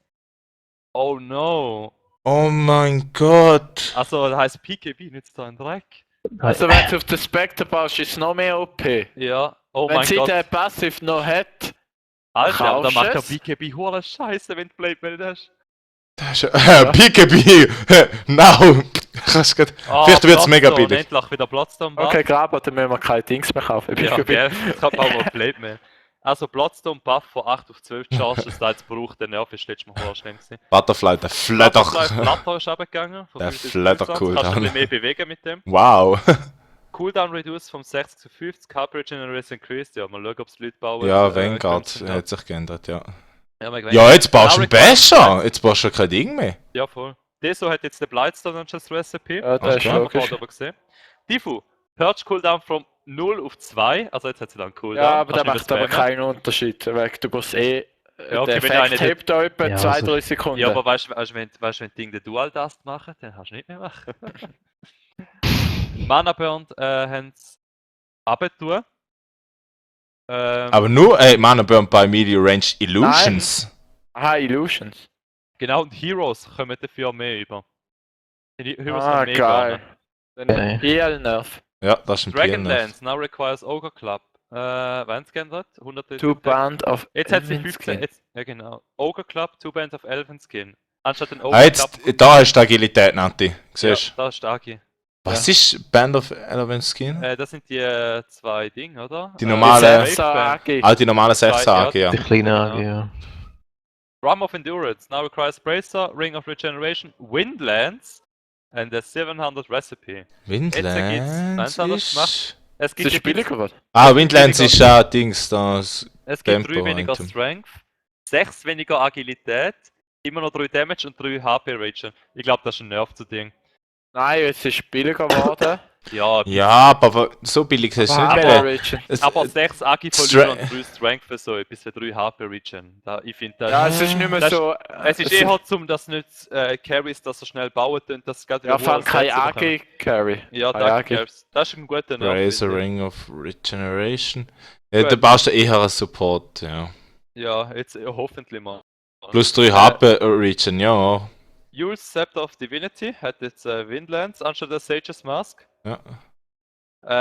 S3: Oh no.
S4: Oh mein Gott!
S3: Also, das heißt PKB nützt da einen Dreck.
S2: Also wenn du auf den Spectre baust, ist es noch mehr OP.
S3: Ja, oh
S2: Wenn
S3: mein
S2: sie
S3: Gott.
S2: den Passiv noch hat,
S3: Alter, aber da
S2: kaufst
S3: macht
S2: es?
S3: der BKB hure Scheiße, wenn du Blade Mail hast.
S4: Das ist, PKB! Now! Kannst grad,
S3: Ah,
S4: vielleicht wird es mega
S3: Bloodstone,
S4: billig.
S3: Endlich wieder Bloodstone Buff.
S2: okay, Graber, dann müssen wir keine Dings mehr kaufen.
S3: Ja, gell, jetzt kann man auch Blade Mail. Also Bloodstone Buff von 8 auf 12 Charges, da jetzt braucht der Nerv ist letztes Mal hure schnell gewesen.
S4: Butterfly, der
S3: Butterfly
S4: Flatter.
S3: Flutter ist runtergegangen. von
S4: Der
S3: 5 bis
S4: Flatter
S3: 25.
S4: Cooldown.
S3: Kannst du ein bisschen mehr bewegen mit dem.
S4: Wow!
S3: Cooldown reduced von 60 zu 50, Coverage Generation increased. Ja, mal schauen, ob es Leute bauen.
S4: Ja, Vanguard
S3: könnten.
S4: hat sich geändert, ja.
S3: Ja, wegen
S4: Ja, jetzt baust du
S3: Now
S4: einen Basher! Jetzt baust du kein Ding mehr.
S3: Ja, voll. Deso hat jetzt den Blightstone und das Recipe.
S2: Ja, das ist
S4: Okay.
S3: Haben wir
S2: logisch.
S3: gerade aber gesehen. Diffu, Purge Cooldown from 0 auf 2. Also jetzt hat sie dann Cooldown.
S2: Ja, aber der
S3: Kannst
S2: macht
S3: du
S2: aber
S3: nicht spammen.
S2: keinen Unterschied. Weil du musst der
S3: okay, wenn einer
S2: Effekt hebt da etwa
S1: Ja,
S2: 2-3
S1: also-
S2: Sekunden.
S3: Ja, aber weißt du, wenn das Ding den Dual Dust machen, dann kannst du nicht mehr machen. Mana Burn haben sie runtergetan.
S4: Aber nur, Mana Burn bei Medium Range Illusions.
S2: Aha, Illusions.
S3: Genau, und Heroes kommen dafür mehr über. Die Heroes
S2: Ah,
S3: haben mehr
S2: geil.
S3: Mana.
S2: Dann EL-Nerf.
S4: Ja, das ist ein Piano.
S3: Dragonlance now requires Ogre Club. Wann es geändert? 100
S2: Two Band of
S3: Jetzt hat sie
S2: Elven
S3: 15.
S2: Skin.
S3: Jetzt, ja genau. Ogre Club, 2 Bands of Elven Skin. Anstatt den Ogre
S4: Ah, jetzt,
S3: Club.
S4: da hast du Agilität, Nati.
S3: Ja,
S4: Siehst du?
S3: da ist Agi.
S4: Was ist Band of Eleven Skin?
S3: Das sind die zwei Dinge, oder?
S4: Die normale-
S3: Wave
S2: 6
S3: Band.
S2: AG.
S4: Ah, die normale 6
S3: Ja,
S4: AG, ja.
S1: Die kleine
S3: Genau.
S1: AG, ja.
S3: Rum of Endurance now requires Bracer, Ring of Regeneration, Windlands and a 700 Recipe.
S4: Windlands
S3: Ganz anders
S4: ist...
S3: Es
S2: Das
S3: gibt,
S2: ist billiger geworden.
S4: Ah, Windlands
S3: weniger-
S4: ist ja Dings, das...
S3: es gibt
S4: Tempo
S3: 3 weniger
S4: Item.
S3: Strength, 6 weniger Agilität, immer noch 3 Damage und 3 HP Regen. Ich glaube, das ist ein Nerv zu Ding.
S2: Nein, es ist billiger geworden.
S3: Ja,
S4: Ja, aber so billig ist es nicht
S2: Aber
S4: mehr.
S2: Region.
S4: Es-
S3: aber 6 Agi verlieren und 3 Strength für so etwas, für 3 HP Regen. Ich finde das.
S2: Ja, es ist nicht mehr
S3: Das-
S2: so.
S3: Es ist eher zum, dass nicht Carries, dass er schnell bauen und das geht
S2: Ja, vor allem kein AG-Carry.
S3: Ja,
S2: kein
S3: danke,
S2: AG.
S3: Carries. Das ist ein guter Nerv.
S4: Bracer
S3: finde ich.
S4: Ring of Regeneration. Ja,
S3: Gut.
S4: da baust du eher einen Support, ja.
S3: Ja, jetzt hoffentlich mal.
S4: Plus 3 HP Regen, ja.
S3: Yule's Scepter of Divinity hat jetzt Windlands anstatt der Sage's Mask.
S4: Ja.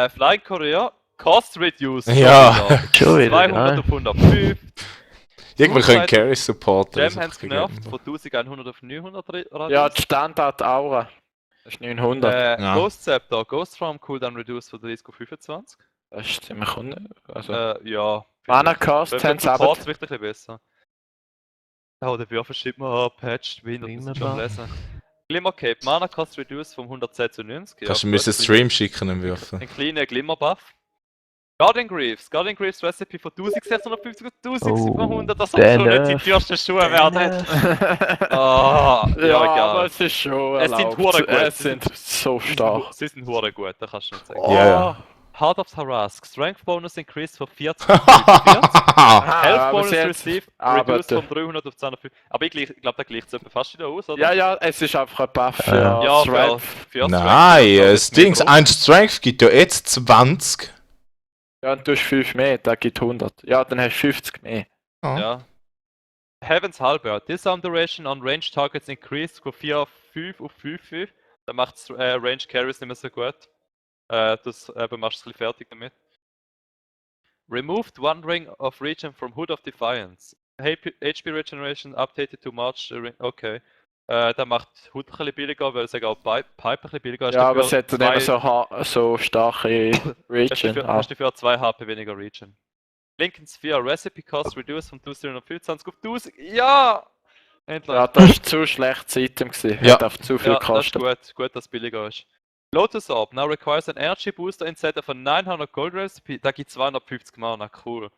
S3: Flying Courier, Cost Reduced.
S4: Ja.
S1: Schon wieder,
S3: 200
S1: geil.
S3: auf 105.
S4: Irgendwie können
S3: Suicide-
S4: Carry supporten.
S3: Jam
S4: das
S3: haben
S4: ist
S3: es
S4: ein
S3: genervt
S4: bisschen
S3: von 1100 auf 900 Radius.
S2: Ja, die Standard-Aura. Das ist 900.
S4: Ja.
S3: Ghost Scepter, Ghost Form Cooldown Reduced von 30 auf 25.
S2: Das ist ziemlich also.
S3: Ja.
S2: Mana Cost haben sie aber.
S3: Support wirklich ein bisschen besser. Oh, der Würfel schreibt mir patched Wind und das ist schon
S1: Glimmerbar.
S3: lesen. Glimmer Cape, Mana Cost Reduced von 110 zu 90.
S4: Kannst du
S3: Ja,
S4: müssen
S3: gut,
S4: Stream schicken, den Würfel.
S3: ein kleiner Glimmer Buff. Guardian Greaves Recipe von 1650 auf 1700, das
S1: der
S3: soll schon nicht die
S1: Nerv.
S3: teuersten Schuhe werden. Ah, ja,
S2: Ja, aber
S3: egal.
S2: es ist schon
S3: Es sind
S2: erlaubt.
S3: hure gut.
S2: Es sind so stark.
S3: Sie sind hure gut, da kannst du nicht sagen.
S4: Ja, ja.
S3: Heart of Harask, Strength Bonus increased von 40 auf 45. Health
S2: aber
S3: Bonus
S2: sie hat-
S3: received,
S2: aber
S3: reduced
S2: der-
S3: von 300 auf 250. Aber ich glaube, der gleicht es fast wieder aus, oder?
S2: Ja, ja, es ist einfach ein Buff für
S3: Ja,
S2: Strength.
S3: für
S4: Nein,
S3: Strength,
S4: das Ding, ein Strength gibt ja jetzt 20.
S2: Ja, und du hast 5 mehr, der gibt 100. Ja, dann hast du 50 mehr.
S3: Ja. Heaven's Halberd. Disarm duration on range targets increased von 4 auf 5 auf 5. Da macht Range Carries nicht mehr so gut. Das machst du ein bisschen fertig damit. Removed one ring of region from Hood of Defiance. HP Regeneration updated to March. Okay. Der macht Hood ein bisschen billiger, weil es auch Pipe ein bisschen billiger ist.
S2: Ja, aber
S3: dafür
S2: es hat dann eben so starke Region.
S3: Hast dafür 2 HP weniger Region. Linken Sphere Recipe Cost reduced von 1325 auf 1000. Ja! Endlich.
S2: Ja, das war zu schlechtes Item gewesen.
S4: Ja.
S2: Hat auf zu viel
S3: Ja, das ist
S2: gekostet.
S3: gut, dass es billiger ist. Lotus Orb now requires an Energy Booster instead of a 900 Gold Recipe. Da gibt 250 Mana, cool.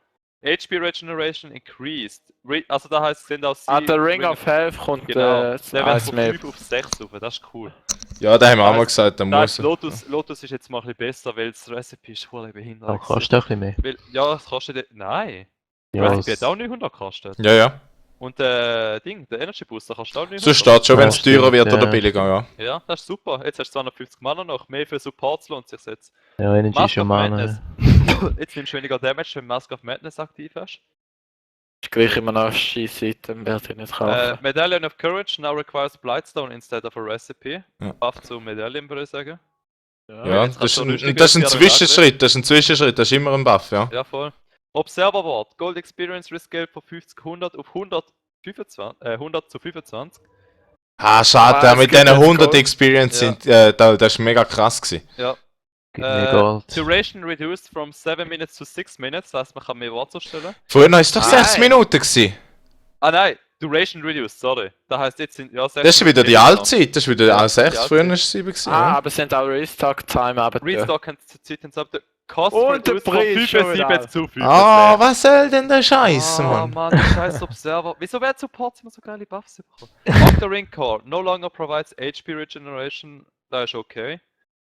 S3: HP Regeneration increased. Also da heißt es, sind auch sie.
S2: Der Ring of Health kommt
S3: Genau. Der wird
S2: eins
S3: von
S2: mehr.
S3: 5 auf 6 rauf, das ist cool.
S4: Ja, da haben wir auch mal
S3: Das-
S4: gesagt, da
S3: Das
S4: muss
S3: heißt, Lotus ist jetzt mal ein bisschen besser, weil das Recipe ist voll behindert.
S1: Auch kostet auch ein bisschen mehr.
S3: Weil, ja, es kostet. Nein!
S1: Ja,
S3: Recipe
S1: es-
S3: hat auch 900 gekostet.
S4: Ja, ja.
S3: Und der Energy Booster kostet auch 900.
S4: So steht schon, wenn es
S1: Ja,
S4: teurer wird
S1: stimmt,
S4: oder
S1: ja.
S4: billiger, ja.
S3: Ja, das ist super. Jetzt hast du 250 Mana noch. Mehr für Supports lohnt sich jetzt.
S1: Ja, Energy ist
S3: Mask
S1: schon
S3: of
S1: Mana.
S3: Madness. Jetzt nimmst du weniger Damage, wenn Mask of Madness aktiv hast.
S2: Ist gleich immer noch ein Scheiß-Item, werde ich nicht kaufen.
S3: Medallion of Courage now requires Blightstone instead of a recipe.
S4: Ja.
S3: Buff zu Medaillen, würde ich sagen.
S4: Ja,
S3: jetzt
S4: das ist
S3: kannst du
S4: ein,
S3: lustige
S4: das ist ein
S3: Tiere
S4: Zwischenschritt, das ist ein Zwischenschritt, das ist immer ein Buff, ja.
S3: Ja, voll. Observer Ward. Gold Experience Rescale von 50 100 auf 100 zu 25.
S4: Ah, schade,
S2: Aber es
S4: mit
S2: gibt
S4: diesen
S2: jetzt
S4: 100
S2: Gold.
S4: Experience
S3: Ja.
S4: sind, das ist mega krass gewesen.
S3: Ja.
S1: Gibt mehr Gold.
S3: Duration reduced from 7 minutes to 6 minutes. Das heißt, man kann mehr Worte stellen.
S4: Früher war es doch 6
S2: Nein.
S4: Minuten gewesen.
S3: Ah nein, Duration reduced, sorry. Das heißt, jetzt sind ja 6
S4: Das ist wieder die Allzeit, das ist wieder
S3: Ja,
S4: all 6,
S3: die
S4: früher
S3: Allzeit.
S4: war es 7 gewesen.
S2: Ah,
S4: ja.
S2: aber es sind auch Restock-Time aber
S3: Restock and Zeit ab. Cost
S2: Und der
S3: reduced von
S2: Preis schon
S3: 75
S2: wieder.
S3: zu 5.
S4: Ah, was soll denn der Scheiß,
S3: Ah,
S4: Mann?
S3: Mann, scheiß Observer. Wieso werden Supports immer so geile Buffs bekommen? Octarine Core no longer provides HP Regeneration. Das ist okay.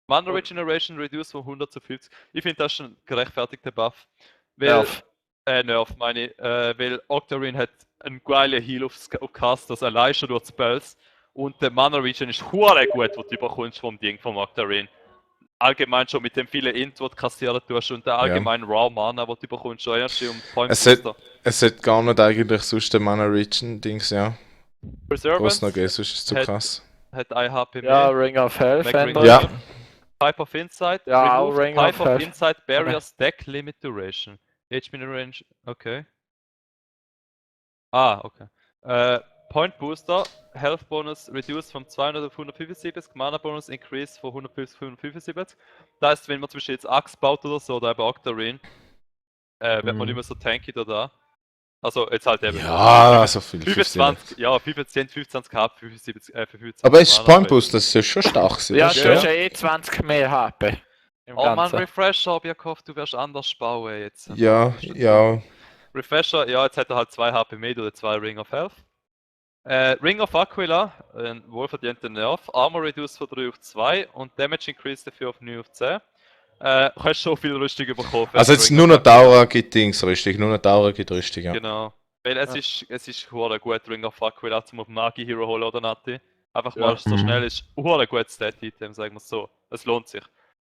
S3: Mana Regeneration reduced von 100 zu 50. Ich finde das schon ein gerechtfertigter Buff. Weil,
S2: Nerf.
S3: Nerf meine ich. Weil Octarine hat einen geilen Heal auf Casters, allein schon durch Spells. Und der Mana Regen ist hure gut, was du bekommst vom Ding vom Octarine. Allgemein schon mit dem vielen Int, was du kassieren tust und der allgemeinen Raw Mana, was du bekommst, schon Energy und Point
S4: Es hat-
S3: Booster.
S4: Es hat gar nicht eigentlich sonst den Mana Region Dings, ja.
S3: Preservance
S4: Was noch geht, sonst ist es zu
S3: hat-
S4: krass.
S3: hat 1 HP
S2: Ja,
S3: mehr.
S2: Ring of Health.
S3: Mac Ring
S2: ändert.
S4: Ja.
S2: sich.
S3: Pipe of Insight.
S2: Ja, auch
S3: removed
S2: Ring of
S3: Pipe of
S2: Health.
S3: Insight Barrier Stack Limit Duration. HP Range. Okay. Ah, okay. Point Booster. Health Bonus reduced von 200 auf 175. Mana Bonus increased von 150 auf 175. Das heißt, wenn man zum Beispiel jetzt Axe baut oder so, oder eben Octarine, wird man
S4: Mhm.
S3: nicht mehr so tanky da. Also, jetzt halt eben.
S4: Ja, so viel.
S3: 25, ja, 25 HP, 75, 75
S4: Aber es ist
S3: Mana,
S4: Point Boost, das ist schon stark gewesen.
S2: Ja,
S4: das
S2: du
S4: ist
S2: hast ja eh 20 mehr HP. Im
S3: Oh Mann,
S2: Ganzen.
S3: Refresher, hab ich gehofft, du wirst anders bauen jetzt.
S4: Ja, ja.
S3: Refresher, ja, jetzt hat er halt 2 HP mehr oder 2 Ring of Health. Ring of Aquila, ein wohlverdienter Nerf. Armor reduced von 3 auf 2 und Damage increased dafür auf 9 auf 10. Kannst schon viel Rüstung bekommen.
S4: Also jetzt nur noch Dauer gibt Dings richtig, nur noch Dauer gibt richtig, ja.
S3: Genau. Weil es ist hure gut, Ring of Aquila zum auf Magi Hero holen oder Nati. Einfach
S2: Ja.
S3: mal so
S1: Mhm.
S3: schnell ist hure gutes Stat-Item, sagen wir so. Es lohnt sich.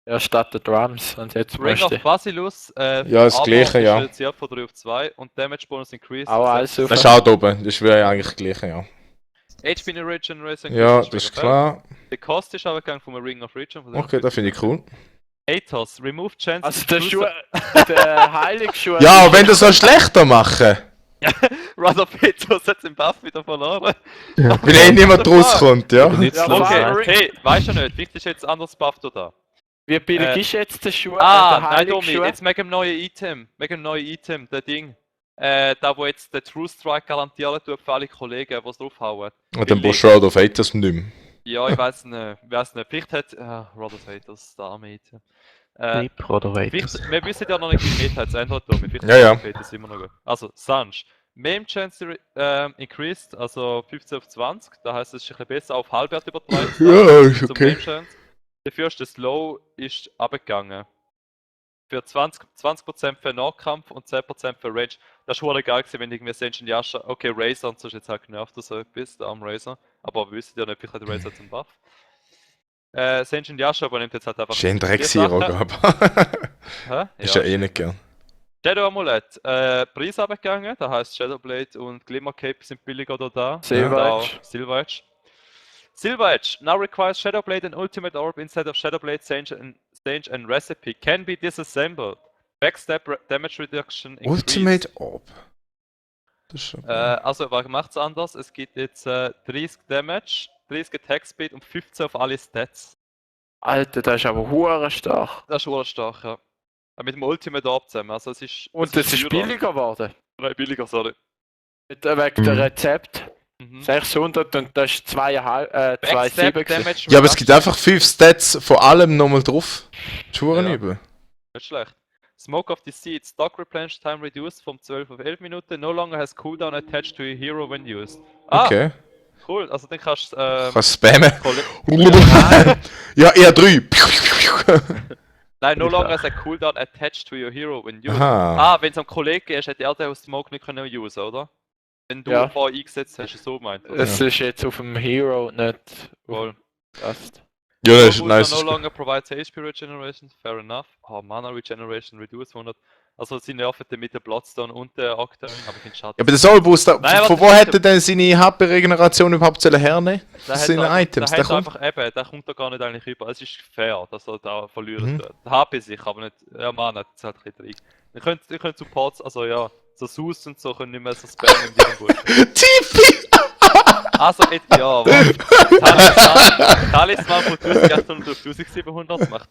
S2: Ja, statt der Drums. Und jetzt
S3: Ring
S2: musst
S3: of
S2: du
S3: Basilus,
S4: Ja, das
S3: Armor
S4: Gleiche,
S3: ist
S4: ja.
S3: reduziert von 3 auf 2 und Damage Bonus increased.
S2: auch alles auf.
S4: Das ist auch da oben, das wäre eigentlich das Gleiche, ja.
S3: HP Regeneration.
S4: Ja,
S3: increased
S4: das ist
S3: Ring of Health.
S4: klar.
S3: Der Cost ist aber gegangen vom Ring of Region. von
S4: Okay, das finde ich cool.
S3: Athos, remove chance.
S2: Also der Schuh, der Heiligschuh.
S4: Ja, wenn du so schlechter machen,
S3: Rather Athos hat den Buff wieder verloren.
S4: weil eh niemand rauskommt, ja.
S1: Nicht
S2: Ja,
S1: so
S2: okay.
S3: Okay,
S1: weit.
S3: hey, weißt du nicht, wichtig ist jetzt anderes Buff da.
S2: Wie billig
S3: Äh,
S2: ist jetzt der Schuh?
S3: Ah,
S2: der
S3: nein, Domi,
S2: Heiligschuh?
S3: jetzt wegen dem neuen Item, der Ding. Da wo jetzt der True Strike garantieren tut für alle Kollegen, die es draufhauen.
S4: Und dann brauchst du Shroud of Haters nicht mehr.
S3: Ja, ich weiß nicht, vielleicht hat Rod of Haters das arme Item.
S1: Sleep oder Wait.
S3: Wir wissen ja noch nicht, wie Meta jetzt ändert, Tommy. Vielleicht
S4: Ja, ja.
S3: Okay, das ist immer noch gut. Also, Sanj. Meme Chance increased, also 15 auf 20. Da heißt es, ist ein bisschen besser auf Halbwert übertragen.
S4: Ja, ist
S3: zum
S4: okay.
S3: Meme Chance. Dafür ist der Slow ist abgegangen. Für 20% für Nahkampf und 10% für Range. Das ist schon geil gewesen, wenn irgendwie Senjin Yasha. Okay, Razor und so ist jetzt halt genervt oder so etwas, der Arm Razor. Aber wir wissen ja nicht, vielleicht hat der Razor zum Buff. Senjin Yasha übernimmt jetzt halt einfach.
S4: Schön
S3: die
S4: Drecksiro,
S3: Sachen.
S4: aber.
S3: Hä?
S4: Ist ja eh nicht gern.
S3: Shadow Amulett, Preis abgegangen, das heißt Shadowblade und Glimmer Cape sind billiger da.
S2: Silver
S3: Und
S2: Edge.
S3: auch Silver Edge. Silver Edge now requires Shadowblade and Ultimate Orb instead of Shadowblade, Sage and Recipe. Can be disassembled. Backstab Damage Reduction increased.
S4: Ultimate Orb. Das ist schon.
S3: Also, was macht es anders? Es gibt jetzt 30 Damage, 30 Attack Speed und 15 auf alle Stats.
S2: Alter, das ist aber hure stark.
S3: Das ist schon stark, ja. Mit dem Ultimate Orb zusammen. Also, es ist.
S2: Und es ist
S3: teurer.
S2: billiger geworden.
S3: Nein, billiger, sorry.
S2: Wegen der Rezept.
S3: Mhm.
S2: 600 und das ist 2,7
S3: Backstab
S2: gewesen.
S3: Damage
S4: Ja, aber es gibt einfach 5 Stats von allem nochmal drauf. Schuren
S3: Ja.
S4: übel.
S3: Nicht schlecht. Smoke of the Seed. Stock replenish time reduced from 12 auf 11 Minuten. No longer has cooldown attached to your hero when used. Ah,
S4: Okay.
S3: cool. Also dann kannst du
S4: Kannst spammen.
S3: Nein,
S4: Ja, eher 3.
S3: nein, no longer has a cooldown attached to your hero when used.
S4: Aha.
S3: Ah, wenn es am Kollegen ist, hätte er den aus Smoke nicht können usen, oder? Wenn du
S2: Ja.
S3: vorher eingesetzt hast, so meint. Oder?
S2: Es ist jetzt auf dem Hero nicht
S3: Cool.
S2: passt.
S4: Ja, das ist
S3: Cooldown
S4: nice.
S3: no longer provides HP regeneration, fair enough. Oh, Mana regeneration reduced 100. Also sie nerven den mit der Bloodstone und der Octane, aber ich finde schade.
S4: Ja, aber der Soul Booster,
S3: Nein,
S4: von
S3: warte,
S4: wo hätte denn seine HP-Regeneration überhaupt hernehmen?
S3: Da
S4: Das sind Items,
S3: da
S4: der
S3: hat
S4: kommt.
S3: einfach eben, der kommt da gar nicht eigentlich rüber. Es ist fair, dass er da verlieren
S4: Mhm.
S3: tut. Der HP sich, aber nicht, ja man, das ist halt ein bisschen drin. Ihr könnt Supports, also ja, so Sus und so können nicht mehr so spammen in diesem Bullshit.
S4: Tipi!
S3: Also, ja, warte. Talisman von 1800 auf 1700 macht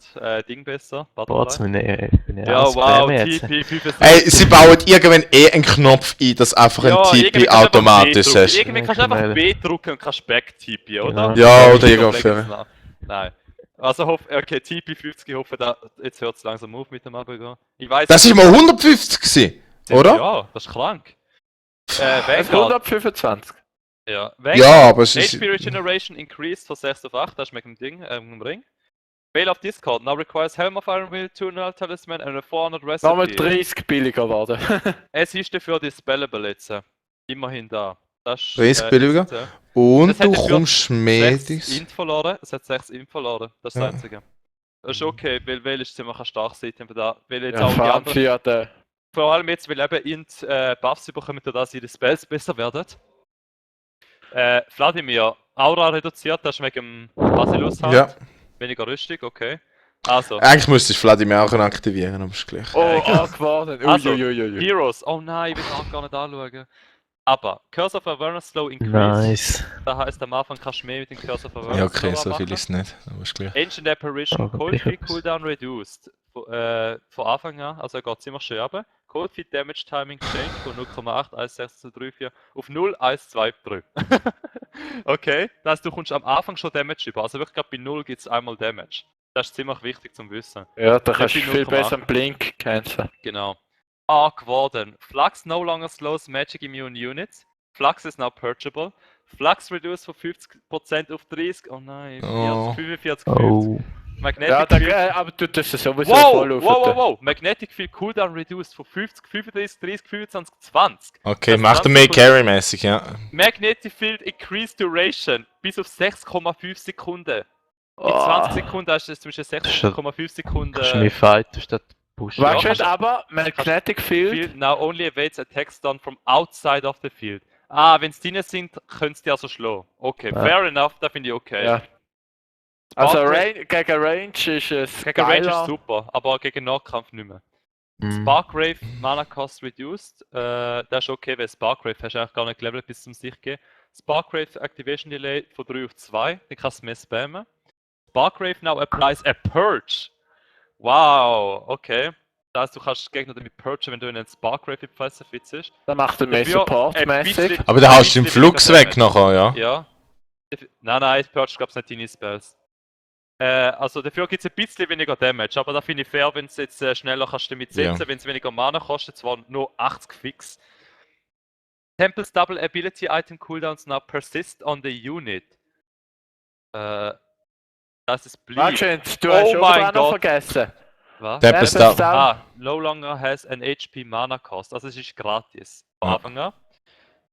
S3: Ding besser.
S1: Boards,
S3: Butterfly.
S1: wenn ich
S3: Ja, wow,
S1: jetzt.
S3: TP 65.
S4: Ey, sie bauen irgendwann einen Knopf ein, dass einfach ein
S3: irgendwie
S4: Tipi
S3: kannst du einfach
S4: automatisch
S3: B drücken.
S4: ist.
S3: Irgendwie kannst du einfach
S1: Kanäle.
S3: B drücken und kannst Back-TP, oder?
S1: Genau.
S4: Ja, oder
S3: Ich
S4: irgendwas.
S3: überlege es nach. Nein. Also, okay, TP 50, ich hoffe, jetzt hört es langsam auf mit dem Abgehen. Ich weiß
S4: Das ist mal 150 gewesen, oder?
S3: Ja, das ist krank.
S2: Es
S3: Vanguard.
S2: 125.
S3: Ja,
S4: Ja, aber es ist.
S3: HP Regeneration increased von 6 auf 8, das ist mit dem Ding, im Ring. Fail of Discord now requires Helm of Iron Will, 2 Null Talisman and a 400 Recipe.
S2: Nochmal 30 billiger geworden.
S3: Es ist dafür Dispellable jetzt. Immerhin da. Das ist,
S4: 30 billiger?
S3: jetzt,
S4: Und
S3: Das hat
S4: du
S3: dafür
S4: kommst
S3: 6
S4: Medis.
S3: Int verloren. Es hat 6 Int verloren. Das ist das
S4: Ja.
S3: Einzige. Das ist okay, weil ist ziemlich ein starkes Item für da. Weil jetzt
S2: Ja,
S3: auch die
S2: vor allem
S3: anderen.
S2: für den.
S3: Vor allem jetzt, weil eben Int Buffs bekommen, dass ihre Spells besser werden. Vladimir, Aura reduziert, das ist wegen dem Basilus halt.
S4: Ja.
S3: Weniger rüstig, okay. Also,
S4: Eigentlich müsstest du Vladimir auch aktivieren, aber ist gleich.
S2: Oh,
S3: genau.
S2: geworden.
S3: Also,
S2: Uiuiuiui.
S3: Heroes. Oh nein, ich will auch gar nicht anschauen. Aber Curse of Awareness Slow increased.
S1: Nice.
S3: Das heisst, am Anfang kannst du mehr mit dem Curse of Awareness
S4: Ja, okay,
S3: Slow
S4: so viel
S3: machen.
S4: ist es nicht, aber ist gleich.
S3: Ancient Apparition,
S1: Aber
S3: Cold Feet
S1: etwas.
S3: Cooldown reduced. Von Anfang an, also er geht ziemlich schön runter. Cold Feet Damage Timing Change von 0,8, 1,6,34 auf 0, 1,2,3. Okay, das heißt, du kommst am Anfang schon Damage über. Also wirklich gerade bei 0 gibt es einmal Damage. Das ist ziemlich wichtig zum Wissen.
S2: Ja, da kannst du
S3: Ich bin
S2: viel
S3: 0,8.
S2: besser einen Blink canceln.
S3: Genau. A geworden. Flux no longer slows magic immune units. Flux is now purgeable. Flux reduced von 50% auf 30. Oh nein, 40,
S4: Oh.
S3: 45, 50.
S1: Oh.
S3: Magnetic
S2: Ja,
S3: Field.
S2: aber du tust es sowieso
S3: Wow,
S2: voll
S3: wow,
S2: auf.
S3: wow, wow. Magnetic Field Cooldown reduced von 50, 35, 30, 25, 20.
S4: Okay,
S3: Das
S4: macht er
S3: ganz
S4: mehr
S3: gut.
S4: Carry-mäßig, ja.
S3: Magnetic Field Increased Duration bis auf 6,5 Sekunden. In
S2: Oh.
S3: 20 Sekunden hast du zwischen 6,5
S1: Kannst du
S3: Sekunden.
S1: mich fighten statt pushen?
S2: Warte,
S3: kannst-
S2: aber Magnetic Field.
S3: Field now only evades attacks done from outside of the field. Ah, wenn sie drin sind, können sie die also schlagen. Okay,
S1: Ja.
S3: fair enough, da finde ich okay.
S2: Ja. Also
S3: Spark
S2: gegen Range ist es
S3: Gegen Range
S2: geiler.
S3: ist super, aber gegen Nahkampf nicht mehr.
S1: Mhm.
S3: Sparkrave Mana Cost reduced. Das ist okay, weil Sparkrave hast du eigentlich gar nicht gelevelt bis zum Sich gehen. Sparkrave Activation Delay von 3 auf 2, dann kannst du mehr spammen. Sparkrave now applies a Purge. Wow, okay. Das heißt, du kannst Gegner damit purgen, wenn du in einen Sparkrave in die Fresse fitzt.
S2: Da macht er mehr
S3: Dafür
S2: Support-mäßig.
S3: ein bisschen-
S4: Aber da hast du
S3: ein
S4: den
S3: bisschen
S4: Flux
S3: weniger
S4: weg
S3: Damage.
S4: nachher, ja.
S3: Ja. Nein, Purge gab es nicht deine Spells. Also dafür gibt es ein bisschen weniger Damage, aber da finde ich fair, wenn du jetzt schneller kannst damit setzen,
S4: Ja.
S3: wenn es weniger Mana kostet, zwar nur 80 fix. Temple's Double Ability Item Cooldowns now persist on the unit. Das ist Bleed.
S2: Magent, du
S3: Oh
S2: hast
S3: mein
S2: auch noch
S3: Gott.
S2: vergessen.
S3: Was?
S4: Tempest
S2: Tempest
S4: Double.
S2: Double.
S3: No longer has an HP Mana Cost. Also es ist gratis. Von
S4: Ja.
S3: Anfang an.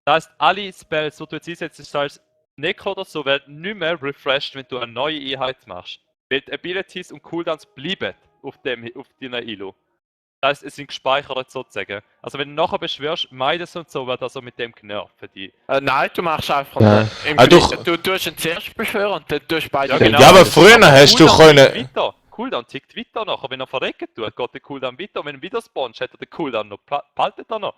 S3: Das heißt, alle Spells, die du jetzt einsetzt, sei es Necro oder so, werden nicht mehr refreshed, wenn du eine neue Einheit machst. Weil die Abilities und Cooldowns bleiben auf deiner Ilo. Das heißt, es sind gespeichert sozusagen. Also wenn du nachher beschwörst, Midas und so, wird also mit dem genervt für die.
S2: Nein, du machst einfach.
S1: Nein.
S2: Du tust ihn zuerst beschwören und dann tust du beide.
S3: genau.
S4: Ja, aber früher hast du
S3: Cooldown tickt
S4: können.
S3: weiter. Cooldown tickt weiter nachher. Wenn er verrecken tut, geht der Cooldown weiter. Und wenn du wieder spawnst, hat er den Cooldown noch. Behaltet er noch.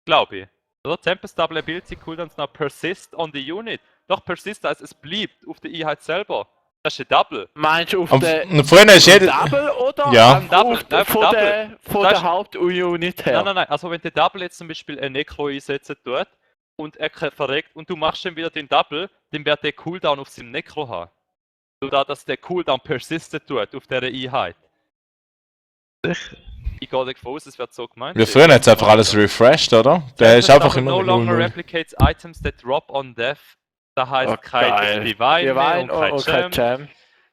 S3: Glaube ich. Oder? Tempest Double Ability Cooldowns now persist on the unit. Doch persist heißt, es bleibt auf der Einheit selber. Das ist ein Double.
S2: Meinst du auf
S4: Und
S2: den
S4: früher hast du jede.
S2: Double oder
S4: Ja.
S2: Double,
S3: Nein,
S2: von
S3: Double.
S2: der
S3: Das ist-
S2: Haupt-Unit her?
S3: Nein. Also wenn der Double jetzt zum Beispiel ein Necro einsetzen tut und er verreckt und du machst dann wieder den Double, dann wird der Cooldown auf seinem Necro haben. So dass der Cooldown persistet tut auf dieser Einheit. Ich gehe davon aus, es wird so gemeint.
S4: Ja, früher hat es einfach alles refreshed, oder? Der ist einfach immer
S3: no
S4: mit
S3: longer
S4: 0-0.
S3: replicates items that drop on death. Das heißt
S2: Oh,
S3: kein
S2: geil.
S3: Divine mehr
S2: Divine
S3: und kein
S2: und kein
S3: Jam.
S2: Jam.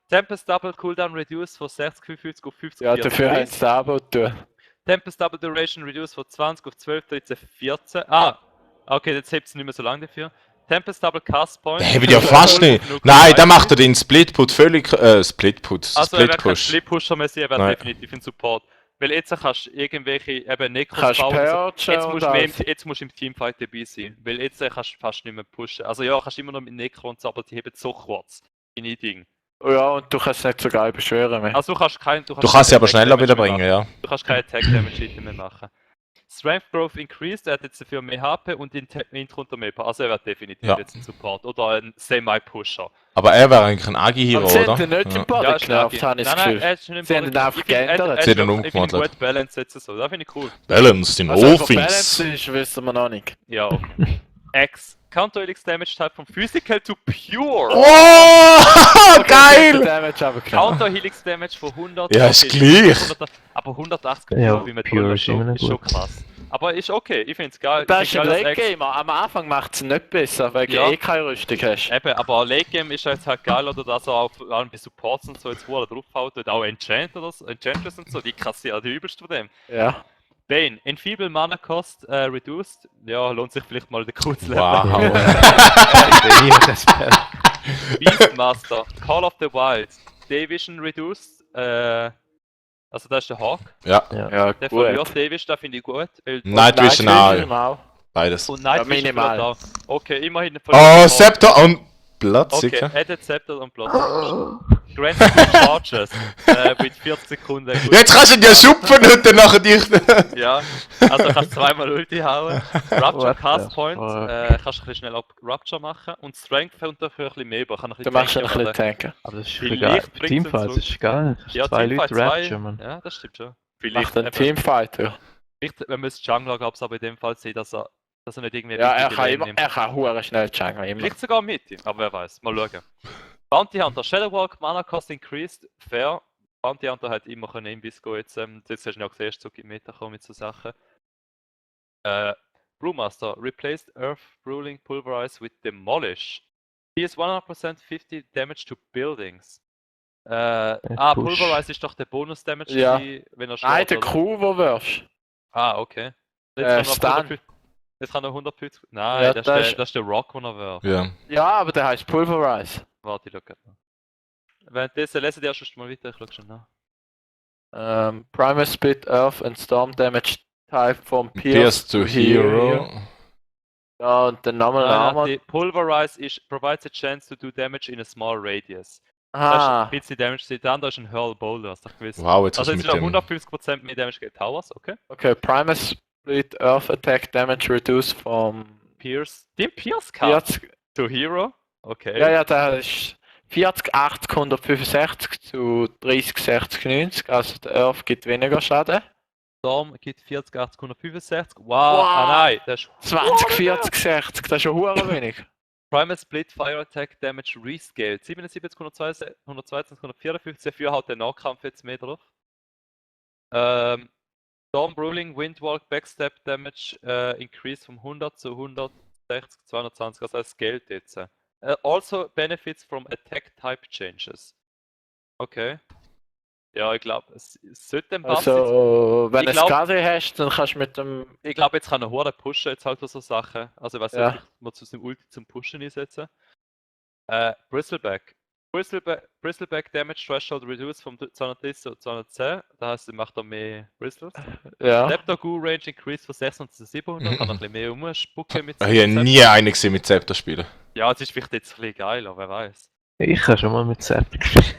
S3: Tempest Double Cooldown reduced von 60 55 auf 50
S2: Ja, dafür haben sie Double tun.
S3: Tempest Double Duration reduced von 20 auf 12, 13, 14. Okay, jetzt hebt es nicht mehr so lange dafür. Tempest Double Cast Point.
S4: Der hebt ja fast nicht. Nein, da macht er den Splitput völlig. Splitput.
S3: Also er wird kein
S4: Split-Push.
S3: Split-Pusher mehr sein, er wird
S4: Nein.
S3: definitiv ein Support. Weil jetzt kannst du irgendwelche eben Necros
S2: Kannst
S3: bauen. und so.
S2: purgen
S3: Jetzt
S2: und
S3: musst, du mehr
S2: alles.
S3: jetzt musst du im Teamfight dabei sein. Weil jetzt kannst du fast nicht mehr pushen. Also ja, kannst immer noch mit Necro und so, aber die heben so kurz. In ein Ding.
S2: Ja, und du kannst es nicht so geil beschwören mehr.
S3: Also du kannst kein...
S4: Du kannst sie aber
S3: kein
S4: schneller
S3: Attack
S4: wieder
S3: Damage mehr
S4: bringen,
S3: machen.
S4: ja.
S3: Du kannst keine Attack Damage Item mehr machen. Strength Growth increased, er hat jetzt dafür mehr HP und Intro unter mehr. Also er wird definitiv
S4: Ja.
S3: jetzt ein Support oder ein Semi-Pusher.
S4: Aber er wäre eigentlich ein Agi-Hero,
S2: Und sie
S4: oder?
S2: haben den nicht im
S4: Ja.
S2: Boden
S3: ist
S2: genervt,
S3: Nagi.
S2: habe ich das
S3: Nein,
S2: Gefühl.
S3: er ist nicht im
S2: Sie haben
S3: Boden
S2: ihn einfach
S3: Ich finde,
S2: geändert.
S4: Sie haben ihn
S3: Ich finde
S4: umgemodelt.
S3: gut Balance jetzt so, das finde ich cool.
S4: Balance in
S2: Also,
S4: Offense.
S2: Balance ist, wissen wir noch nicht.
S3: Ja. X. Counter Helix Damage Type von Physical to Pure.
S4: Oh, geil!
S2: Damage aber knapp.
S3: Counter Helix Damage von 100.
S4: Ja, ist
S3: okay,
S4: gleich.
S3: 100, aber 180
S1: Ja,
S3: Pure wie mit
S1: Pure
S3: 100
S1: ist immer noch
S3: ist schon
S1: gut.
S3: krass. Aber ist okay, ich finde es geil.
S2: Das
S3: Ich
S2: ist ein
S3: find geil, dass
S2: Late
S3: X-
S2: Gamer. Am Anfang macht es nicht besser, weil du
S3: Ja.
S2: eh keine Rüstung hast.
S3: Eben, aber Late Game ist jetzt halt geil, oder dass er auf allem bei Supports und so jetzt wo er draufhaut und auch Enchant oder so, Enchantress und so, die kassieren die übelst von dem.
S2: Ja.
S3: Bane, Enfeeble Mana Cost reduced. Ja, lohnt sich vielleicht mal den Code zu
S4: Wow.
S3: Beastmaster, Call of the Wild, Division reduced. Also das ist der Hawk.
S4: Ja,
S2: Ja,
S3: Der
S2: gut.
S3: verliert Division, das finde ich gut. Weil
S4: Night Vision auch. Beides.
S3: Und Night
S2: Ja,
S3: Vision
S2: minimal.
S3: verliert auch. Okay, immerhin
S4: Oh, Scepter und Platz,
S3: Okay,
S4: sicher.
S3: added Scepter und Plot. Granted Charges mit 40 Sekunden. Gut.
S4: Jetzt kannst du dir schupfen und dann nachher dich.
S3: Ja, also kannst zweimal Ulti hauen. Rapture
S1: What
S3: Cast
S1: the
S3: Point,
S1: fuck?
S3: kannst du ein bisschen schnell Rapture machen. Und Strength kommt dafür ein bisschen mehr, aber kann ein
S2: Du
S3: bisschen
S2: machst ein
S3: tanken,
S2: bisschen tanken.
S1: Aber das ist
S3: Vielleicht
S1: geil.
S3: bringt's uns
S1: Teamfight,
S3: zurück.
S1: das ist geil.
S3: Ja,
S1: Zwei
S3: Teamfight
S1: Leute
S3: 2.
S1: Rapture, man.
S3: Ja, das stimmt schon.
S2: Macht
S3: Vielleicht,
S2: einen Teamfighter.
S3: vielleicht wenn wir es Jungler gab es aber in dem Fall sehen, dass er nicht irgendwie
S2: Ja, er
S3: wichtige
S2: kann
S3: Lane
S2: immer,
S3: nimmt.
S2: er kann hure schnell jungeln, immer.
S3: Vielleicht sogar mit ihm, aber wer weiß. Mal schauen. Bounty Hunter, Shadowwalk, Mana Cost increased, fair. Bounty Hunter hat immer können Invis gehen jetzt. Jetzt hast du ja gesehen, so gibt Meta kommen mit so Sachen. Brewmaster, replaced Earth Ruling Pulverize with Demolish. He is 100% 50 damage to buildings.
S1: Push.
S3: Pulverize ist doch der Bonus-Damage,
S2: Ja.
S3: wenn er
S2: Nein,
S3: schlägt,
S2: der
S3: oder?
S2: Crew, wo wirfst.
S3: Okay.
S2: Stun.
S3: Jetzt kann er 150. Nein,
S2: Ja,
S3: das,
S2: das
S3: ist
S2: ist-
S3: das ist der Rock, den er wirft.
S4: Ja.
S2: Ja, aber der heißt Pulverize.
S3: Warte, ich schau grad noch. Währenddessen lesen die erst mal weiter, ich schau schon nach.
S2: Primal Spit, Earth and Storm Damage Type from
S4: Pierce to Hero.
S2: Ja, und der Name Armor.
S3: Die Pulverize provides a chance to do damage in a small radius. Das ist
S2: Ah,
S3: ein bisschen Damage. Der andere ist ein Hurl Boulder, hast du doch gewusst.
S4: Wow, jetzt hast
S3: Also
S4: du
S3: jetzt
S4: mit
S3: wieder
S4: dem.
S3: 150% mehr Damage gegen Towers, okay.
S2: okay. Primal Split, Earth Attack Damage reduced from
S3: Pierce. Den Pierce Card
S2: 40.
S3: to Hero. Okay.
S2: Ja, ja, der ist 40, 80, 165 zu 30, 60, 90. Also der Earth gibt weniger Schaden.
S3: Storm gibt 40, 80, 165. Wow. Ah nein, das ist
S2: 20, 40, 60, das ist schon hure wenig.
S3: Primal Split Fire Attack Damage Rescaled. 77, 122, 154, dafür haut der Nahkampf jetzt mehr drauf. Storm Ruling, Windwalk, Backstab Damage increase von 100 zu 160, 220, also es gilt jetzt. Also benefits from Attack Type Changes. Okay. Ja, ich glaube, es sollte ein Pass
S2: Also, wenn du
S3: Ich glaub-
S2: Skadi hast, dann kannst du mit dem.
S3: Ich glaube, jetzt kann er Hure pushen, jetzt halt so Sachen. Also, ich weiß
S2: Ja.
S3: nicht, ob man zu seinem Ulti zum Pushen einsetzen. Bristleback. Bristleback Damage Threshold reduced von 230 zu 210. Das heißt, er macht da mehr Bristles.
S2: Ja.
S3: Scepter Goo Range increased von 600 zu 700. Kann noch ein bisschen mehr rumspucken mit
S4: Ich habe
S3: seinem
S4: nie einen gesehen mit Zepter spielen.
S3: Scepter. Ja, es ist vielleicht jetzt ein bisschen geiler, wer weiß.
S5: Ich kann schon mal mit Zepter gespielt.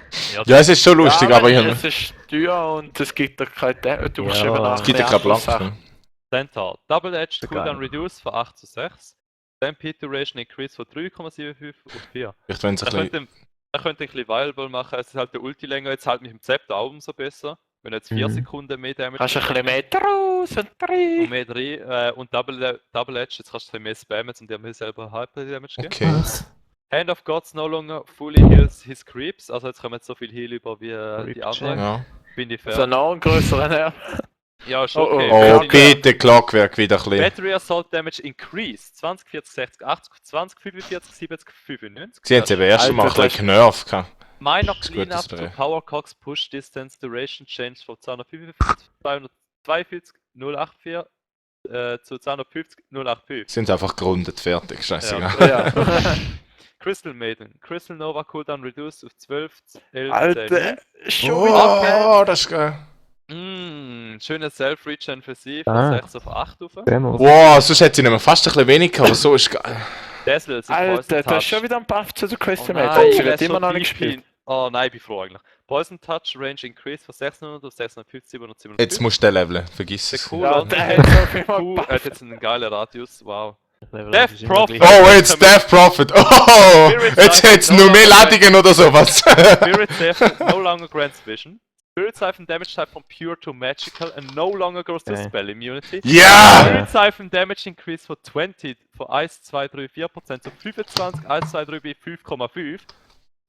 S4: Ja, es ist schon lustig,
S2: ja,
S4: aber ich
S2: es ist teuer und es gibt da kein Du musst
S5: Ja,
S2: eben nach
S4: es gibt ja keinen Platz.
S2: Sachen.
S3: Centaur. Double Edge
S5: Ist
S3: Cooldown
S5: geil.
S3: reduced von 8 zu 6. Stampede Duration increased von 3,75 auf 4.
S4: Vielleicht wenn es ein
S3: Er
S4: bisschen...
S3: könnte ein bisschen viable machen, es ist halt der Ulti länger, jetzt halt mit dem Zepter auch umso besser. Wenn er jetzt 4 Sekunden mehr Damage
S2: Kannst du ein bisschen mehr draus und
S3: und
S2: rein.
S3: mehr drin und Double Edge, jetzt kannst du ein bisschen mehr spammen und dir mehr selber Hyper Damage geben.
S4: Okay.
S3: Hand of Gods no longer fully heals his creeps, also jetzt kommen jetzt so viel Heal über wie die
S5: Creep
S3: anderen.
S4: Ja.
S3: Bin ich
S2: So
S3: fair.
S2: noch ein größeren Nerv.
S3: Ja, ist
S2: Oh, oh,
S3: okay.
S4: Oh,
S3: Bin ich fair.
S4: bitte, Clockwerk wieder ein bisschen.
S3: Battery Assault Damage increased 20, 40, 60, 80, 20, 45, 70, 95.
S4: Sie haben es eben erst mal ein
S2: Alter,
S4: bisschen genervt.
S3: Minor
S4: Das ist gut, das
S3: Cleanup to
S4: Dreh.
S3: Power Cox Push Distance Duration Change von 245, 242, 084 zu 250, 085.
S4: Sind einfach gerundet, fertig. Scheißegal.
S3: Ja.
S2: Ja.
S3: Crystal Maiden. Crystal Nova Cooldown reduced auf 12, 11, 10.
S2: Alter, schon wieder.
S4: Oh, das ist geil.
S3: Schöner Self-Regen für sie, von
S5: Ah.
S3: 6 auf 8 rauf.
S5: Demo.
S4: Wow, sonst hätte sie nicht mehr fast ein bisschen weniger, aber so ist geil.
S3: Dazzle, sie
S2: Alter,
S3: Poison
S2: das ist
S3: Touch.
S2: schon wieder ein Buff zu der
S3: Oh
S2: Crystal
S3: nein,
S2: Maiden. Sie
S3: der
S2: wird
S3: ist
S2: immer
S3: so
S2: noch nicht
S3: viel
S2: gespielt.
S3: Oh nein, ich bin froh eigentlich. Poison Touch Range increased von 600 auf 650, 757.
S4: Jetzt musst du den leveln, vergiss
S3: Der
S4: es.
S3: cool
S2: Ja,
S3: und
S2: der hat so viel mal
S3: Q
S2: Buff.
S3: hat jetzt einen geilen Radius, wow.
S5: Level
S3: Death
S5: ist immer
S3: Prophet.
S5: gleich.
S4: Oh, jetzt Death Prophet. Oh, jetzt hätt's nur mehr Ladungen oder sowas.
S3: Spirit Siphon no longer grants vision. Spirit Siphon damage type from pure to magical and no longer goes to
S5: Okay.
S3: spell immunity.
S4: Ja!
S3: Spirit Siphon damage increase von 20 von 1,234% zu 25, 1,234 5,5.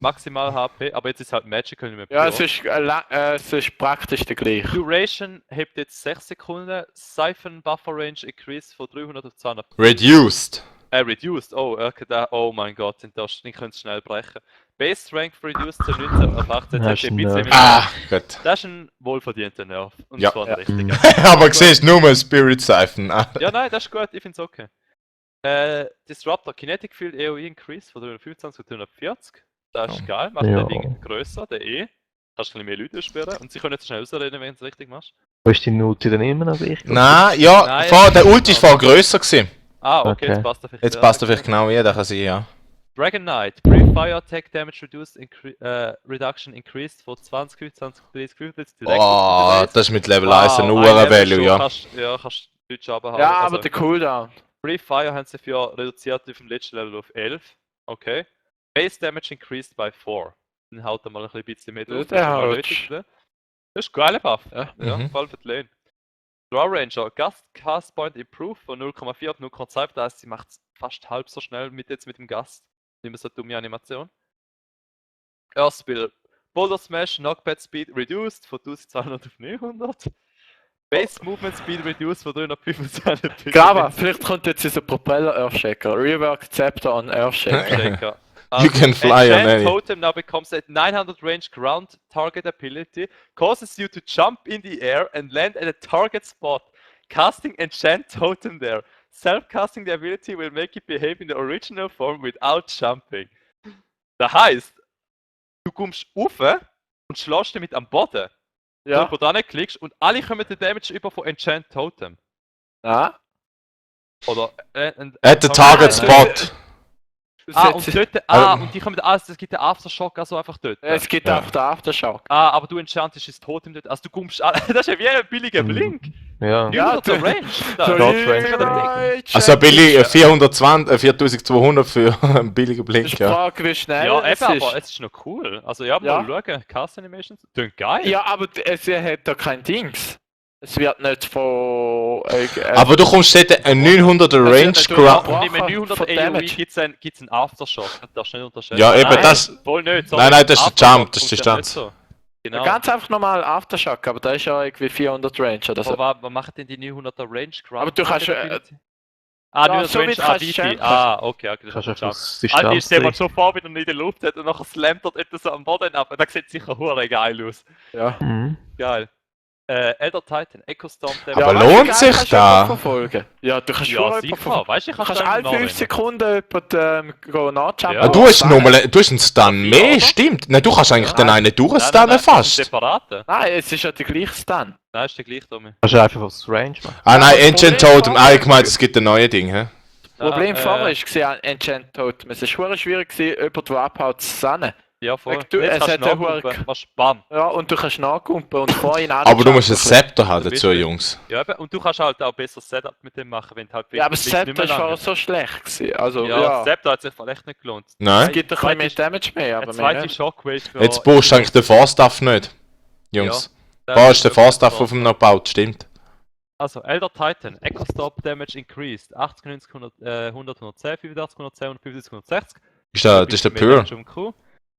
S3: Maximal HP, aber jetzt ist halt magical nicht mehr pure.
S2: Ja, es ist praktisch der gleiche.
S3: Duration hebt jetzt 6 Sekunden. Siphon Buffer Range increase von 300 auf 200.
S4: Reduced.
S3: Reduced. Oh, okay, oh mein Gott, ich könnte es schnell brechen. Base Strength reduced zu 19 auf 18.
S5: Das
S3: Jetzt
S5: ist
S3: ein bisschen
S5: ein
S3: mehr.
S4: Ah, gut.
S3: Das ist ein wohlverdienter Nerv. Und
S4: Ja.
S3: zwar
S2: Ja.
S3: ein richtiger.
S4: Aber siehst nur mal Spirit Siphon. Ah.
S3: Ja, nein, das ist gut, ich finde es okay. Disruptor Kinetic Field AOE Increase von 325 auf 340. Das ist geil, macht
S5: Ja.
S3: den Ding grösser, der E. Kannst ein bisschen mehr Leute sperren und sie können jetzt schnell rausreden, wenn du es richtig machst.
S5: Wo ist die Ulti dann immer noch richtig?
S4: Nein, ja,
S3: Nein,
S4: der
S3: es ist
S4: Ulti ist
S3: genau.
S4: vorher grösser gewesen.
S3: Ah, okay,
S5: Okay.
S3: jetzt passt er vielleicht.
S4: Jetzt passt er vielleicht genau jeder, kann sein, ja.
S3: Dragon Knight, Brief Fire Attack Damage reduced, Reduction increased von 20, 25, 30, 50 direkt
S4: Oh,
S3: auf
S4: das ist mit Level
S3: Wow,
S4: 1 ein
S3: ein
S4: Uhren
S3: Level schon
S4: Value, ja.
S3: Kannst Deutsch runterhauen.
S2: Ja,
S3: also,
S2: aber der Cooldown.
S3: Brief Fire haben sie für reduziert auf dem letzten Level auf 11. Okay. Base Damage increased by 4. Dann haut er mal ein bisschen mehr drauf.
S2: Der
S3: das ist mal
S2: haut.
S3: nötig, ne? Das ist ein geiler Buff.
S2: Ja.
S3: Ja,
S4: Mhm.
S3: vor allem für die Lane. Draw Ranger, Gast Cast Point Improve von 0,4 auf 0,2. Das heißt, sie macht es fast halb so schnell mit dem Gast. Nicht mehr so eine dumme Animation. Earthspill. Boulder Smash, Knockpad Speed reduced von 1200 auf 900. Base Movement Speed reduced von 325 auf
S2: Grava, vielleicht kommt jetzt dieser Propeller-Earthshaker. Rework Scepter on Earthshaker.
S3: Shaker.
S4: You can fly on
S3: Enchant
S4: any.
S3: Totem now becomes a 900 range ground target ability, causes you to jump in the air and land at a target spot. Casting Enchant Totem there. Self-casting the ability will make it behave in the original form without jumping. Das heisst, du kommst rauf und schlägst damit am Boden,
S2: Ja.
S3: wo du nicht klickst und alle kommen den Damage über von Enchant Totem.
S2: Ja.
S3: Oder
S4: At the target spot.
S3: und dort, und die kommen, es gibt den Aftershock also einfach dort.
S2: Es gibt
S4: Ja.
S2: auch den Aftershock.
S3: Aber du enchantest das Totem dort. Also du kommst. Das ist ja wie ein billiger Blink.
S5: Ja.
S2: Ja,
S3: Über der
S2: du-
S3: Range.
S2: So,
S3: Da.
S5: Dodge Range.
S4: Also billig 4200 für einen billigen
S2: Das
S4: Blink,
S2: ist die
S4: ja.
S2: Frage, wie schnell
S3: Ja,
S2: es
S3: eben,
S2: ist.
S3: aber es ist noch cool. Also ja,
S2: Ja.
S3: mal schauen. Cast Animations. Klingt geil.
S2: Ja, aber es hat da kein Dings. Es wird nicht von...
S4: Aber du kommst dort einen 900er Range
S2: nicht
S4: Grab.
S3: Und im 900
S2: von
S3: AOE
S2: Damage.
S3: gibt es einen Aftershock, das darfst du nicht unterschätzen.
S4: Ja, eben
S3: Nein,
S4: das.
S3: Voll nicht.
S4: Nein, nein, das ist der
S3: Aftershock
S4: Jump, das ist die
S3: funktioniert
S4: Distanz.
S3: so. Genau.
S2: Ganz einfach normal Aftershock, aber da ist ja irgendwie 400 Range oder so.
S3: Aber was macht denn die 900er Range Grab?
S2: Aber du kannst,
S3: Ah,
S2: ja,
S3: 900
S2: so
S3: Range,
S2: weit kannst du
S3: Aviti.
S2: jumpen.
S3: Ah, okay, okay.
S5: Kannst
S3: Das
S5: einfach
S3: ist
S5: aus
S3: Alter, ich
S5: Distanz
S3: sehe mal
S5: drehen.
S3: schon vor, wie er in der Luft hat und nachher slammt dort etwas so am Boden ab. Das sieht sicher hure geil aus.
S2: Ja.
S5: Mhm.
S3: Geil. Elder Titan, Echo Storm,
S4: Aber
S2: Ja, weißt du,
S4: lohnt
S2: wie geil
S4: sich
S2: kannst du
S4: da?
S2: jemanden verfolgen? Ja, du kannst
S3: Ja,
S2: schon
S3: sicher.
S2: jemanden verfolgen.
S3: Weißt du, ich
S2: Du
S3: kann
S2: kannst alle 5 Sekunden jemanden nachjumpen.
S3: Ja.
S4: Ah, du hast nochmal, du hast einen Stun
S3: Ja,
S4: mehr,
S3: oder?
S4: stimmt. Nein, du kannst eigentlich
S3: Ja.
S4: den einen durchstunnen fast.
S3: Separate.
S2: Nein, es ist ja der gleiche Stun.
S3: Nein, ist der gleich, Tommy.
S5: Kannst du einfach aus Range machen.
S4: Ah nein,
S2: das
S4: Ancient
S2: Problem
S4: Totem,
S2: vorher-
S4: ich gemeint, es gibt ein neues Ding, hä?
S2: Das Problem
S3: Ah,
S2: vorher war an Enchant Totem. Es war schwer schwierig, jemanden, der abhaut, zu sannen.
S3: Ja, voll.
S2: Du,
S3: Jetzt
S2: es
S3: kannst
S2: hat
S3: du
S2: einen
S3: nachgucken.
S2: Hohen-
S3: Machst Bam.
S2: Ja, und du kannst nachkumpen und vorhin alle
S4: Aber du musst ein
S2: jumpen.
S4: Scepter haben
S3: Also
S4: dazu,
S3: bist du-
S4: Jungs.
S3: Ja, eben. Und du kannst halt auch besser Setup mit dem machen, wenn du halt
S2: Ja, aber das
S3: wirklich
S2: Set
S3: nicht mehr
S2: war vorher
S3: lange-
S2: so schlecht gewesen. Also,
S3: Ja,
S2: ja.
S3: das Scepter hat sich vielleicht nicht gelohnt.
S4: Nein?
S2: Es gibt ein bisschen mehr Damage mehr, aber
S3: Eine
S2: mehr
S3: zweite
S2: nicht.
S3: Shockwave für...
S4: Jetzt brauchst du eigentlich den Forstaff nicht. Jungs. Da ist der Forstaff auf dem noch gebaut, stimmt.
S3: Also, Elder Titan, Echo Stop Damage increased. 80, 90, 100, 100, 110, 85, 110 und 50, 160.
S4: Das ist der Pure.
S3: Pure.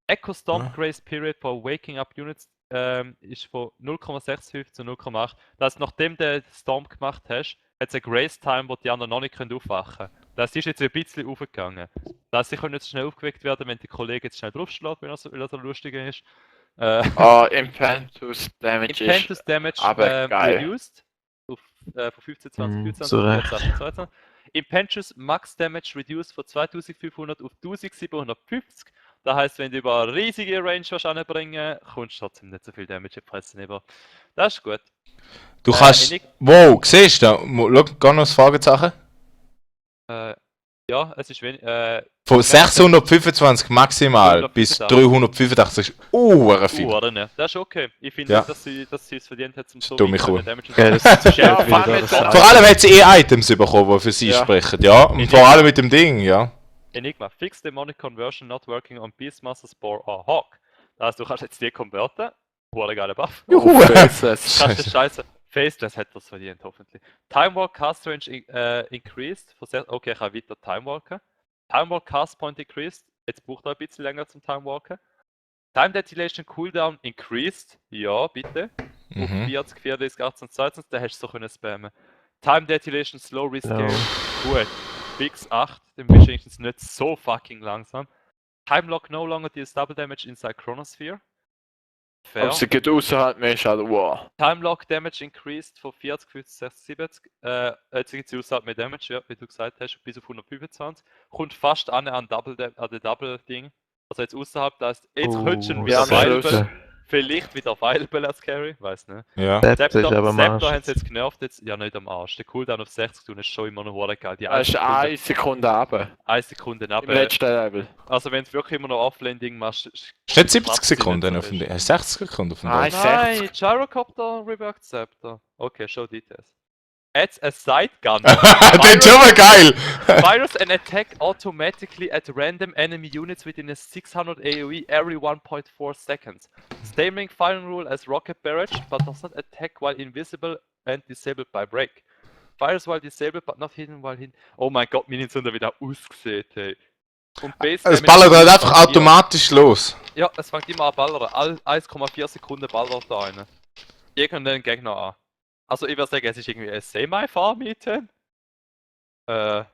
S3: Echo Stomp
S4: Ah.
S3: Grace Period for Waking Up Units ist von 0,65 zu 0,8. Das heißt, nachdem du den Stomp gemacht hast, hat es eine Grace Time, wo die anderen noch nicht aufwachen können. Das ist jetzt ein bisschen aufgegangen. Das heißt, sie können jetzt schnell aufgeweckt werden, wenn der Kollege jetzt schnell draufschlägt, weil er so lustig ist.
S2: Impetus Damage ist...
S3: Impetus Damage
S2: aber geil.
S3: reduced auf, von 15, 20, 24,
S5: zu Recht.
S3: 24, 22. Impetus Max Damage reduced von 2500 auf 1750. Das heisst, wenn du über eine riesige Range anbringen kommst du trotzdem nicht so viel Damage fressen. Aber das ist gut.
S4: Du kannst.
S3: Enig-
S4: Wow, siehst du? Schau, geh noch das Fragezeichen.
S3: Ja, es ist wenig.
S4: Von 625 maximal bis
S3: 385.
S4: 385 ist viel.
S3: Oder nicht? Das ist okay. Ich finde,
S4: Ja.
S3: dass sie es verdient hat, zum so
S4: Dumme
S3: weit
S4: Kuh.
S3: Damage
S5: Gell, das ist zu
S2: Ja,
S5: spät
S2: vor allem
S5: wieder.
S2: jetzt-
S5: Das
S4: Vor allem hat sie Items bekommen, die für sie
S2: Ja.
S4: sprechen, ja. Und vor allem mit dem Ding, ja.
S3: Enigma. Fix Demonic Conversion not working on Beastmaster Spore or Hawk. Das heißt, du kannst jetzt die konverten. Hure geiler Buff.
S4: Juhu!
S2: Faceless.
S3: Kannst du
S4: Scheiße.
S3: Scheiße. Faceless hat das verdient, hoffentlich. Time Walk Cast Range increased. Okay, ich kann weiter Time Walken. Time Walk Cast Point increased. Jetzt braucht er ein bisschen länger zum Time Walken. Time Detonation Cooldown increased. Ja, bitte. Auf
S4: Mhm.
S3: 40, 34, 18, 22. Da hast du so können spammen. Time Detonation Slow Rescale.
S5: No.
S3: Gut. Fix 8. Dann bist du wenigstens nicht so fucking langsam. Time Lock no longer deals Double Damage inside Chronosphere. Fair.
S2: Aber sie geht außerhalb mehr, ist halt wow.
S3: Time Lock Damage increased von 40, 50, 60, 70. Jetzt gibt sie außerhalb mehr Damage, ja, wie du gesagt hast, bis auf 125. Kommt fast an den Double Ding. Also jetzt außerhalb, da ist jetzt könntest du ihn wieder
S2: ja,
S3: available.
S2: Schluss.
S3: Vielleicht wieder available als Carry, weiß nicht.
S4: Ja.
S5: Scepter ist aber am
S3: Scepter haben
S5: Arsch.
S3: sie jetzt genervt, jetzt, ja nicht am Arsch. Der Cooldown auf 60 tun ist schon immer noch hure geil. Die
S2: Das ist 1 Sekunde runter.
S3: 1 Sekunde
S2: Im
S3: ab.
S2: letzten Level.
S3: Also wenn du wirklich immer noch Offline-Ding machst.
S4: Ist nicht 70
S3: kratzt sie
S4: Sekunden
S3: nicht
S4: auf
S3: so
S4: dem
S3: fest.
S4: Ding. 60 Sekunden auf dem
S2: Nein,
S4: Ding.
S3: Nein, Gyrocopter Reworked Scepter. Okay, show details. Adds a side gun.
S4: Den tun wir geil!
S3: Fires an attack automatically at random enemy units within a 600 AoE every 1.4 seconds. Staming firing rule as rocket barrage, but does not attack while invisible and disabled by break. Fires while disabled, but not hidden while hidden. Oh mein Gott, meine sind wieder ausgesehen, hey. Und Base
S4: Es
S3: Damage
S4: ballert halt
S3: ist
S4: einfach
S3: von 4.
S4: automatisch los.
S3: Ja, es fängt immer an ballern. 1,4 Sekunden ballert da rein. Irgendeinen Gegner an. Also ich würde sagen, es ist irgendwie ein Semi-Farm-Item.
S4: Ja,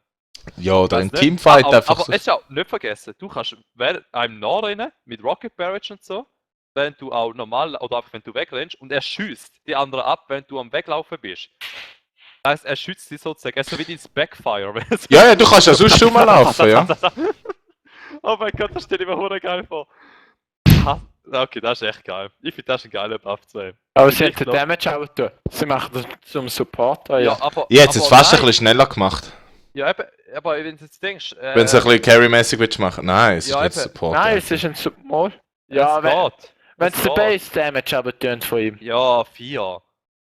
S4: oder
S3: Weiss
S4: ein
S3: nicht.
S4: Teamfight
S3: aber,
S4: einfach
S3: aber
S4: so.
S3: es ist auch nicht vergessen, du kannst während einem nah rein mit Rocket Barrage und so, wenn du auch normal oder einfach wenn du wegrennst und er schießt die anderen ab, wenn du am Weglaufen bist. Das heißt, er schützt sie sozusagen, er ist so wie ins Backfire. wenn es-
S4: Ja, ja, du kannst ja sonst schon mal laufen, ja.
S3: Oh mein Gott, das stelle ich mir hure geil vor. Okay, das ist echt geil. Ich finde, das ist ein geiler Buff zu haben.
S2: Aber sie hat
S3: Vielleicht
S2: den Damage auch tun. Sie machen das zum Support. Ja.
S3: aber.
S4: Jetzt ist es
S3: aber
S4: fast ein
S3: nein.
S4: bisschen schneller gemacht.
S3: Ja, eben, aber wenn du jetzt denkst.
S4: Wenn du es ein bisschen Carry-mäßig willst machen. Nein, es ist
S3: ja,
S4: nicht
S3: eben.
S4: Support.
S2: Nein, es ist ein Support. Ja,
S3: es
S2: wenn
S3: geht.
S2: es
S3: Es
S2: den
S3: geht.
S2: Base Damage aber tönt von ihm.
S3: Ja, 4.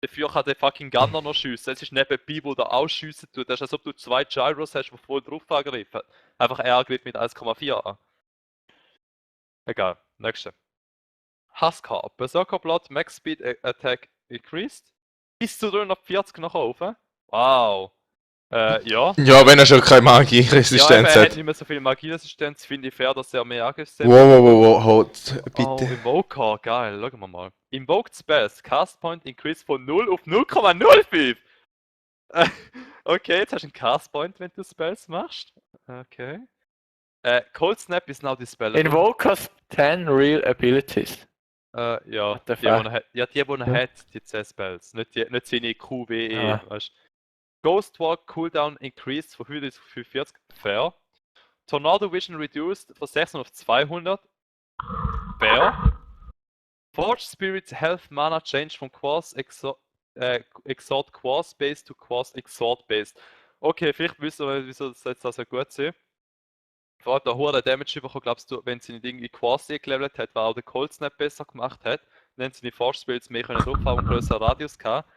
S3: Dafür kann der fucking Gunner noch schiessen. Es ist nebenbei, wo der auch schiessen tut. Das ist, als ob du 2 Gyros hast, die voll drauf angreifen. Einfach er geht mit 1,4 an. Egal, nächste. Huskar. Berserker Blood, Max Speed Attack increased. bis zu 340 nach oben. Wow. Ja.
S4: Ja, wenn er schon keine
S3: Ja,
S4: Magieresistenz
S3: eben, er hat
S4: hat.
S3: nicht mehr so viel Magieresistenz, finde ich fair, dass er mehr Angriff setzt.
S4: Wow, halt,
S3: Oh,
S4: bitte.
S3: Invoker, geil, schauen wir mal. Invoked Spells, Cast Point increase von 0 auf 0,05! Okay, jetzt hast du einen Cast Point, wenn du Spells machst. Okay. Cold Snap is now dispellable.
S2: Invokers 10 Real Abilities.
S3: Ja,
S2: What the
S3: die, die
S2: fuck?
S3: er hat, ja, die er hat, die 10 Spells. Nicht seine QWE,
S2: Ah.
S3: weißt du. Ghost Walk Cooldown increased von 45 auf 45, fair. Tornado Vision reduced von 600 auf 200, fair. Forge Spirit Health Mana change from Quartz Exort Quartz Based to Quartz Exort Based. Okay, vielleicht wissen wir, wieso das jetzt also gut ist. Vor allem der hohe Damage bekommen, glaubst du, wenn sie nicht irgendwie Quartz gelevelt hat, weil auch der Cold Snap besser gemacht hat, dann haben sie die Forge Spirits mehr können drauf haben und größeren Radius gehabt.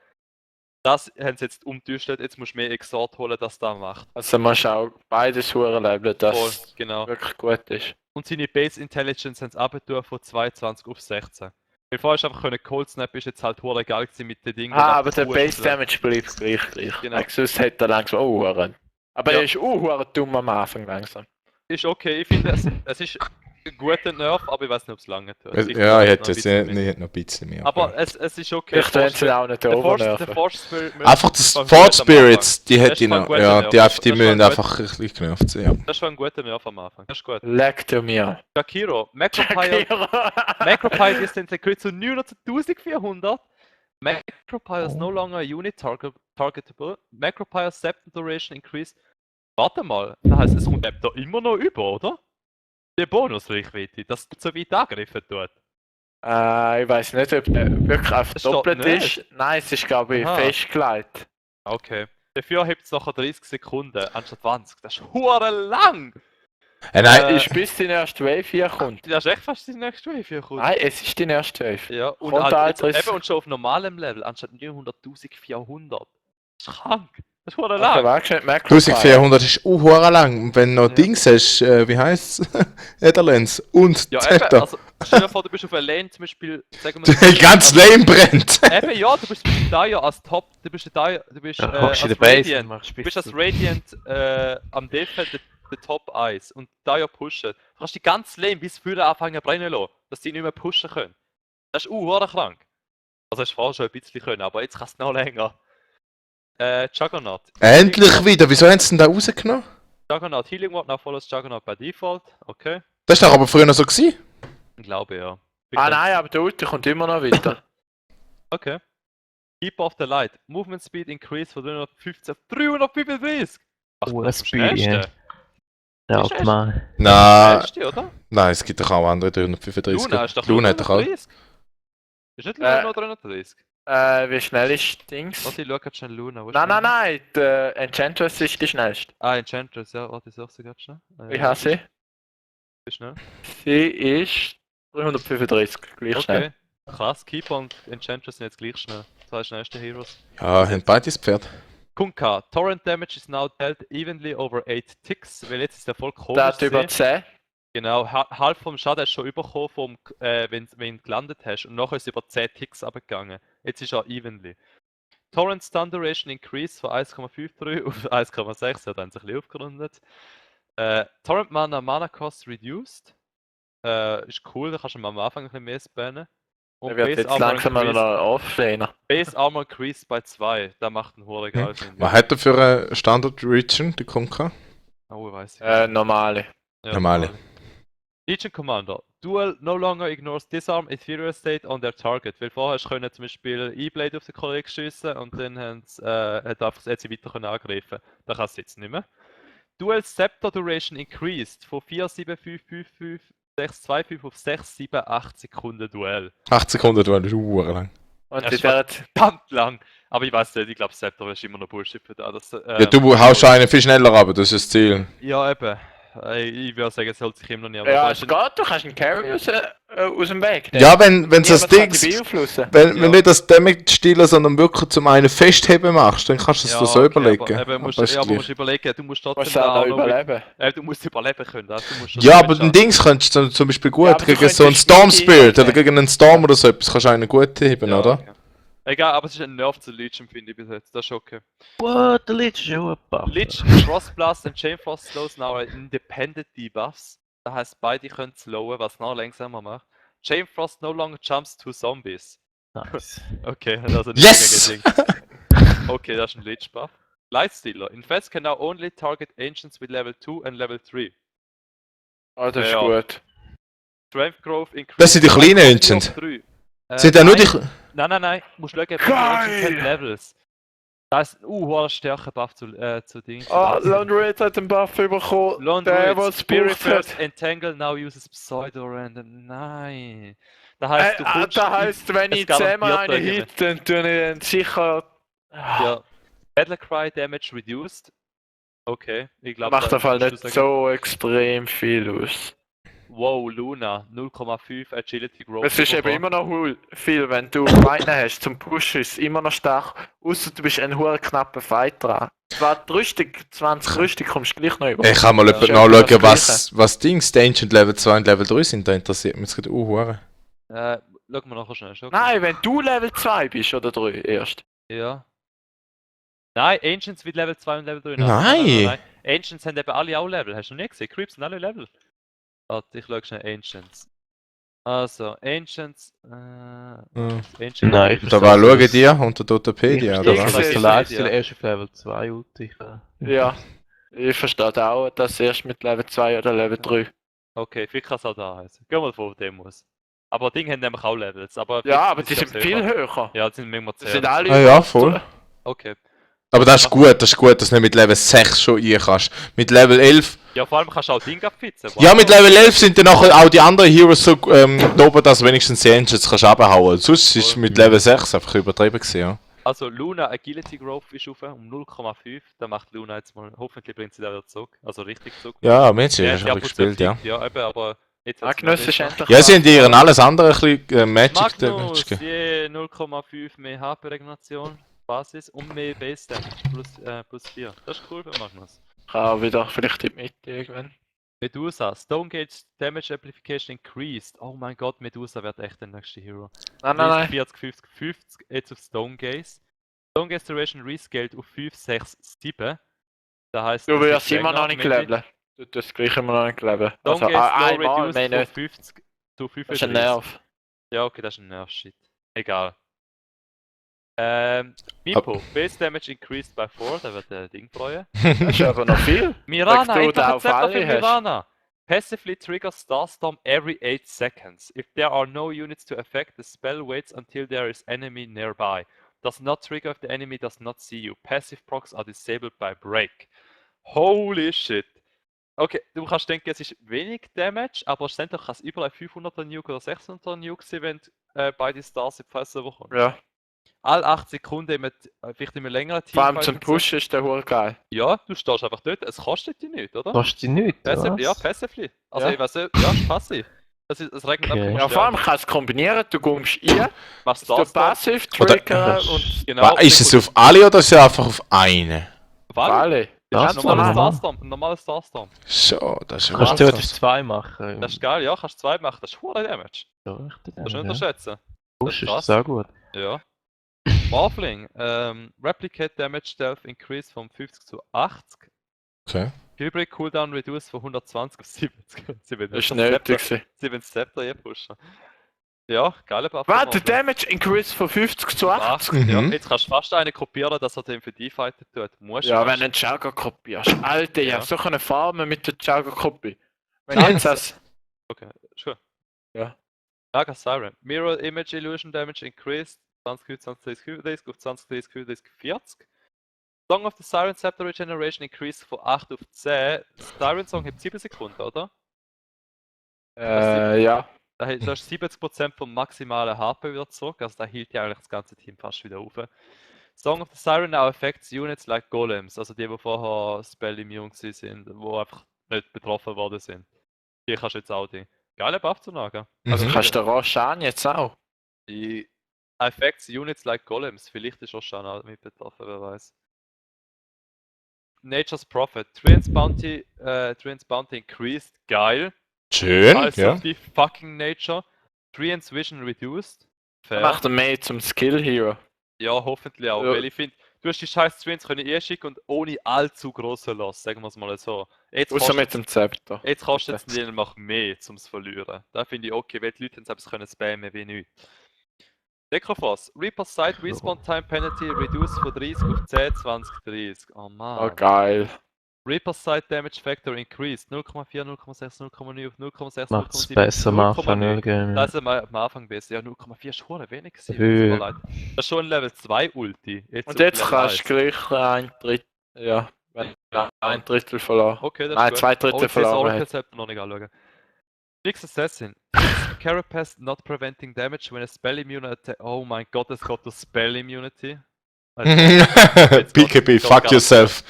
S3: Das haben sie jetzt umgetäuscht, jetzt musst du mehr Exort holen, dass das macht.
S2: Also musst du auch beides Huren leveln, dass
S3: Voll,
S2: es
S3: genau.
S2: wirklich gut ist.
S3: Und seine Base Intelligence haben sie runtergetan von 22 auf 16. Weil vorher ist einfach können Cold Snap ist jetzt halt hure geil gewesen mit den Dingen.
S2: Aber der
S3: Huren
S2: Base
S3: schlecht.
S2: Damage bleibt gleich.
S3: Genau.
S2: Sonst hat er langsam auch Huren. Aber
S3: Ja.
S2: er ist auch Huren dumm am Anfang langsam.
S3: Ist okay, ich finde es ist ein guter Nerf, aber ich weiß nicht, ob es lange tut.
S4: Ja, ich
S3: ich
S4: hätte jetzt noch ein bisschen mehr.
S3: Aber es ist okay.
S2: Vielleicht werden sie auch nicht
S3: der
S2: overnerven.
S3: Force Spirit
S4: Einfach das
S3: war ein
S4: Forge
S3: guter am
S4: Spirits, die
S3: Das
S4: hätte ich
S3: war ein
S4: noch.
S3: guter
S4: Ja,
S3: Nerf.
S4: die
S3: Das war
S4: müssen
S3: ein
S4: einfach ein bisschen genervt sein. Ja.
S3: Das war ein guter Nerf am Anfang. Das ist gut.
S2: Leg dir mir.
S3: Jakiro, Macropyre ist integriert zu 900 zu 1400. Macropyre is no longer a unit targetable. Macropyre Septum Duration increased. Warte mal, das heisst, es kommt da immer noch über, oder? Die Bonusreichweite, dass es so weit angegriffen tut.
S2: Ich weiß nicht, ob der wirklich auf
S3: Das steht
S2: doppelt
S3: nicht.
S2: ist. Nein, es ist glaube ich
S3: Aha.
S2: festgelegt.
S3: Okay. Dafür hebt es nachher 30 Sekunden anstatt 20. Das ist hure lang!
S4: Nein,
S2: Ist bis die erste Wave hier kommt.
S3: Das ist echt fast die nächste Wave kommt.
S2: Nein, es ist die erste Wave.
S3: Ja, und
S2: Kommt
S3: halt jetzt,
S2: alles.
S3: eben und schon auf normalem Level, anstatt 900.400. Das ist krank. Das ist hure
S2: Also,
S3: lang.
S2: wagst du nicht Macropyre?
S4: 1400 ist auch lang. Und wenn du noch
S3: Ja.
S4: Dings hast, wie heisst es? Netherlands und
S3: Ja, eben,
S4: Zeta.
S3: also stell dir vor, du bist auf einer Lane, zum Beispiel, sagen wir
S4: Ganz Lane brennt.
S3: Eben, ja, du bist da ja als Top, du bist
S5: Hockst in
S3: als
S5: der Base und
S3: Radiant.
S5: machst
S3: Du bist als Radiant am Defen der Top 1 und da ja pushen. Du kannst die ganze Lane bis früher anfangen zu brennen lassen, dass die nicht mehr pushen können. Das ist hure krank. Also hast du vorher schon ein bisschen können, aber jetzt kannst du noch länger. Juggernaut.
S4: Endlich wieder. Wieso haben sie denn da rausgenommen?
S3: Juggernaut Healing Ward now follows Juggernaut by default. Okay.
S4: Das war doch aber früher noch so gewesen.
S3: Ich glaube ja.
S2: Ah nein, aber der Ulti kommt immer noch weiter.
S3: Okay. Keep of the Light. Movement Speed increase von 315 auf 335. Ach,
S5: Oh,
S3: das ist
S5: Speed,
S3: das
S5: ja.
S3: Schnellste.
S5: Ja,
S3: Ist echt?
S5: optimal.
S4: Nein,
S3: Schnellste, oder?
S4: nein, es gibt doch auch andere 335.
S3: Luna ist doch
S4: Luna hat doch auch.
S3: 330. Ist nicht Luna nur 330?
S2: Wie schnell ist Dings?
S3: Warte, ich schau grad schnell Luna. Wo ist
S2: Nein,
S3: Luna?
S2: nein, nein, der Enchantress ist die schnellste.
S3: Ah, Enchantress, ja, warte, ich such sie grad schnell.
S2: Wie heißt sie?
S3: Wie schnell?
S2: Sie ist 335, gleich schnell.
S3: Okay. Krass, Keeper und Enchantress sind jetzt gleich schnell. Zwei schnellste Heroes.
S4: Ja, haben beide das Pferd.
S3: Kunka, Torrent Damage is now dealt evenly over 8 ticks, weil jetzt ist der voll komisch.
S2: Der hat über
S3: gewesen.
S2: 10.
S3: Genau, halb vom Schaden hast du schon bekommen, wenn du gelandet hast. Und nachher ist es über 10 Ticks abgegangen. Jetzt ist er evenly. Torrent Stun Duration increased von 1,53 auf 1,6, hat ein bisschen aufgerundet. Torrent Mana Cost reduced. Ist cool, da kannst du mal am Anfang ein bisschen mehr spannen. Und
S2: Der wird jetzt langsam mal noch aufstehen.
S3: Base Armor increased bei 2. Da macht einen Hure geil, finde ich.
S4: Was hat er für eine Standard Region, der Kunka?
S3: Oh, ich weiß nicht.
S2: Normale.
S3: Ja,
S4: normale.
S3: Legion Commander. Duel no longer ignores Disarm Ethereal State on their target. Weil vorher hast du können zum Beispiel E-Blade auf den Kollegen schiessen und dann hat sie weiter können angreifen. Das kannst du jetzt nicht mehr. Duel Scepter Duration increased von 4,755,625 auf 6,78 Sekunden Duell.
S4: 8 Sekunden, du hast lang.
S2: Und
S3: Ja,
S2: sie
S3: das war-
S2: werden
S3: Verdammt lang! Aber ich weiß nicht, ich glaube Scepter ist immer noch Bullshit für das.
S4: Ja, du haust einen viel schneller ab, das ist das Ziel.
S3: Ja, eben. Ich würde sagen, es hält sich immer noch nicht.
S2: Ja,
S3: aber
S2: es geht, du kannst einen Carry aus dem Weg.
S4: Ja, wenn das
S2: Niemand kann die
S4: Ding.
S2: beeinflussen.
S4: Wenn
S3: Ja.
S4: nicht das Damage-Stiller, sondern wirklich zum einen festheben machst, dann kannst du es dir so überlegen.
S3: Aber, eben, musst,
S4: Aber ist
S3: ja, aber
S4: gleich.
S3: musst überlegen, du musst
S2: Du
S3: trotzdem
S2: musst auch noch
S3: da noch
S2: überleben.
S3: du musst überleben können. Also du musst schon
S4: Ja,
S3: damit
S4: aber den
S3: schaffen.
S4: Dings könntest du zum Beispiel gut
S2: Ja, aber du
S4: gegen so einen
S2: könntest
S4: Storm
S2: nicht
S4: Spirit oder
S2: heben.
S4: gegen einen Storm oder so etwas kannst du einen gut heben,
S3: Ja,
S4: oder?
S3: okay. Egal, aber es ist ein Nerv zu Legion, finde ich bis jetzt. Das ist okay.
S5: What? Der Lich ist auch ein Buff.
S3: Lich, Frost Blast und Chain Frost Slows now are independent debuffs. Das heißt, beide können slowen, was noch langsamer macht. Chain Frost no longer jumps to zombies.
S5: Nice.
S3: Okay, also nicht
S4: Yes!
S3: gegen Ding. Okay, das ist ein Lich Buff. Lightstealer. Infest can now only target Ancients with Level 2 and Level 3.
S2: Ah, das ist
S3: Ja.
S2: gut.
S3: Strength Growth increase.
S4: Das sind die kleinen Ancients. Sind ja nur die.
S3: Nein. Musst schauen, wie die
S2: Geil!
S3: Ancients haben Levels. Das ist ein hoher Stärke-Buff zu Ding.
S2: Ah, Lone Raid hat den Buff bekommen.
S3: Lone
S2: der,
S3: Druid,
S2: was
S3: Spirit
S2: gebraucht hat.
S3: First Entangle now uses Pseudo-Random. Nein. Das heisst, du kommst
S2: Das heisst, wenn
S3: es
S2: ich 10 mal
S3: garantiert
S2: einen
S3: gegen-
S2: hit, dann tue ich ihn sicher.
S3: Ja. Battlecry Damage reduced. Okay, ich glaube.
S2: Macht auf jeden Fall nicht so extrem viel aus.
S3: Wow, Luna, 0,5 Agility Growth.
S2: Es ist eben immer noch viel, wenn du Feinde hast zum Pushen, ist es immer noch stark. Außer du bist ein hoher knapper Fight dran. Zwar die Rüstung, 20 Rüstung kommst du gleich noch über.
S4: Ich kann mal
S2: Ja.
S4: jemand
S2: Ist
S4: nachschauen,
S2: das
S4: was Dings, der Ancient Level 2 und Level 3 sind. Da interessiert mich jetzt gerade auch.
S3: Schauen wir nachher schnell. Okay.
S2: Nein, wenn du Level 2 bist oder 3 erst.
S3: Ja. Nein, Ancients mit Level 2 und Level 3.
S4: Nein.
S3: Ancients haben eben alle auch Level. Hast du noch nicht gesehen? Creeps sind alle Level. Warte, ich schaue schnell Ancients. Also, Ancients. Ancients.
S5: Nein,
S4: Da war schauen dir unter der Wikipedia, oder
S2: Ich
S4: was?
S2: sehe-
S5: der
S2: sehe-
S5: Lifestyle erst auf Level 2 Ulti.
S2: Ja. Ich verstehe auch, dass erst mit Level 2 oder Level 3.
S3: Okay, vielleicht kann es auch da heißen. Gehen wir davon, dem muss. Aber Ding haben nämlich auch Levels. Aber
S2: Ja, aber die
S3: ist
S2: sind
S3: sehr
S2: viel
S3: hoch.
S2: höher.
S3: Ja, die sind manchmal
S2: Das
S3: 10.
S2: sind alle.
S4: Ah ja, voll.
S3: Okay.
S4: Aber das ist gut, dass du nicht mit Level 6 schon rein kannst. Mit Level 11.
S3: Ja, vor allem kannst du auch Ding abfitzen.
S4: Ja, mit Level 11 sind dann nachher auch die anderen Heroes so oben, dass du wenigstens die Ancients kannst abhauen. Sonst ist
S3: Voll.
S4: mit Level 6 einfach übertrieben gewesen, ja.
S3: Also Luna Agility Growth ist auf um 0,5. Da macht Luna jetzt mal, hoffentlich bringt sie da wieder zurück. Also richtig zurück.
S4: Ja, wir haben sie
S3: Ja,
S4: ja
S3: sie
S4: schon
S3: hat
S4: gespielt, ja.
S3: Ja, eben, aber jetzt hat's
S2: Magnus
S3: noch
S2: ist
S3: besser.
S2: endlich.
S4: Ja, sie haben ihren alles andere ein bisschen Magic Damage
S3: Magnus,
S4: gegeben.
S3: je 0,5 mehr HP-Regeneration, Basis und mehr Base Damage plus 4. Das ist cool für Magnus.
S2: Kann wieder vielleicht in die Mitte irgendwann.
S3: Medusa, Stonegate Damage Amplification increased. Oh mein Gott, Medusa wird echt der nächste Hero.
S2: Nein.
S3: 40, 50, 50, jetzt auf Stonegaze. Stonegaze Duration rescaled auf 5, 6, 7. Das heisst,
S2: Du
S3: es
S2: wirst
S3: wird
S2: immer
S3: länger
S2: noch nicht
S3: mit-
S2: leveln. Du tust gleich immer noch nicht leveln. Also
S3: Stonegaze Slow
S2: einmal,
S3: reduced
S2: mehr
S3: von
S2: nicht.
S3: 50 zu
S2: Das ist
S3: 35.
S2: ein Nerv.
S3: Ja, okay, das ist ein Nerv-Shit. Egal. Mipo, Base Damage increased by 4, da wird der Ding freuen.
S2: Das ist aber noch viel.
S3: Mirana,
S2: Sagst du,
S3: einfach
S2: da
S3: ein
S2: auf
S3: Zepter
S2: alle
S3: für
S2: hast?
S3: Mirana. Passively triggers Starstorm every 8 seconds. If there are no units to affect, the spell waits until there is enemy nearby. Does not trigger if the enemy does not see you. Passive procs are disabled by break. Holy shit. Okay, du kannst denken, es ist wenig Damage, aber schlussendlich kann es überall 500er Nuke oder 600er Nuke sein, wenn beide Stars in die Fresse bekommen.
S2: Ja.
S3: Alle 8 Sekunden mit vielleicht in einem längeren Team.
S2: Vor allem zum Pushen ist der Hure geil.
S3: Ja, du stehst einfach dort, es kostet dich nicht, oder?
S5: Kostet die nichts,
S3: Passive, ja,
S5: was?
S3: passively. Also
S2: Ja.
S3: ich weiß nicht, ja, ist passiv. Das regnet
S5: Okay.
S3: einfach
S2: Ja, vor allem kannst du es kombinieren, du kommst rein,
S3: machst
S2: du
S3: das da,
S2: passiv
S4: Oder-
S2: triggern und
S3: genau.
S4: Ist es auf alle oder ist es einfach auf einen?
S3: Alle?
S2: alle.
S3: Das
S5: Das
S3: ist ein
S5: ist
S3: normales
S5: normal.
S3: Starstorm, ein normales Starstorm.
S4: So, das ist ja
S5: Kannst du
S4: krass.
S5: theoretisch 2 machen.
S3: Das ist geil, ja, kannst 2 machen, das ist hoher Damage.
S5: Ja, richtig.
S3: Das ist nicht
S5: Ja.
S3: unterschätzen.
S5: Push ist
S3: krass.
S5: sehr gut.
S3: Ja. Morphling, Replicate Damage Stealth increased von 50 zu 80.
S4: Okay.
S3: Hybrid Cooldown reduced von 120 auf 70. Sie werden
S2: Das ist
S3: das
S2: nötig.
S3: Scepter-
S2: gewesen.
S3: sie werden das Scepter hier pushen. Ja, geile Buff.
S2: Warte, Damage increase von 50 zu 80?
S3: 80. Ja,
S4: Mhm.
S3: jetzt kannst du fast einen kopieren, dass er den für die fighten tut. Musst
S2: Ja,
S3: fast.
S2: wenn du einen Jagger kopierst. Alter, ich
S3: Ja.
S2: hab so eine Farmen mit der Jagger Kopie. Wenn
S3: Ja.
S2: jetzt das.
S3: Okay, sure.
S2: Ja.
S3: Naga Siren. Mirror Image Illusion Damage increased 20, 20, 30 auf 20, 30, 40. Song of the Siren Scepter Regeneration increased von 8 auf 10. Siren Song hat 7 Sekunden, oder?
S2: Ja.
S3: Da hast du 70% vom maximalen HP wieder zurück, also da hielt ja eigentlich das ganze Team fast wieder auf. Song of the Siren now affects units like Golems, also die vorher Spell immune sind, die einfach nicht betroffen worden sind. Die kannst du jetzt auch die. Geile Buff zu nagen.
S2: Also
S4: Mhm.
S2: kannst du den Roshan jetzt auch.
S3: Die affects units like Golems, vielleicht ist auch schon auch mit betroffen, wer weiß. Nature's Prophet, Treant's Bounty increased, geil.
S4: Schön,
S3: Also
S4: ja.
S3: die fucking Nature. Treant's Vision reduced. Fair.
S2: Macht er mehr zum Skill Hero.
S3: Ja, hoffentlich auch,
S2: Ja.
S3: weil ich finde, du hast die scheiß Twins können schicken und ohne allzu grossen Loss, sagen wir es mal so. Jetzt
S2: Außer mit
S3: kostet
S2: dem Zepter.
S3: es ihnen noch mehr, zum es verlieren. Da finde ich okay, weil die Leute jetzt etwas können spammen wie nichts. Necrophos, Reaper Side Respawn Time Penalty reduced von 30 auf 10, 20, 30. Oh
S2: Oh,
S3: Mann.
S2: geil.
S3: Reaper Side Damage Factor increased 0,4, 0,6, 0,9 auf 0,6,
S5: Macht es
S3: 0,7,
S5: besser am Anfang,
S3: 0,9.
S5: gell?
S3: Das ist am Anfang besser. Ja, 0,4 ist schon wenig gewesen.
S5: Höhe.
S3: Tut mir leid. Das ist schon ein Level 2 Ulti.
S2: Und
S3: auf
S2: jetzt
S3: Level
S2: kannst du
S3: 1.
S2: gleich ein Drittel. Ja, wenn du ein Drittel verloren.
S3: Okay, das
S2: Nein,
S3: ist gut.
S2: zwei Drittel
S3: Und das
S2: verloren
S3: Oracle
S2: hat.
S3: Scepter noch nicht anschauen. Fix Assassin. Carapace not preventing damage when a spell immune attack. Oh mein Gott, es geht durch Spell Immunity.
S4: PKB, fuck yourself.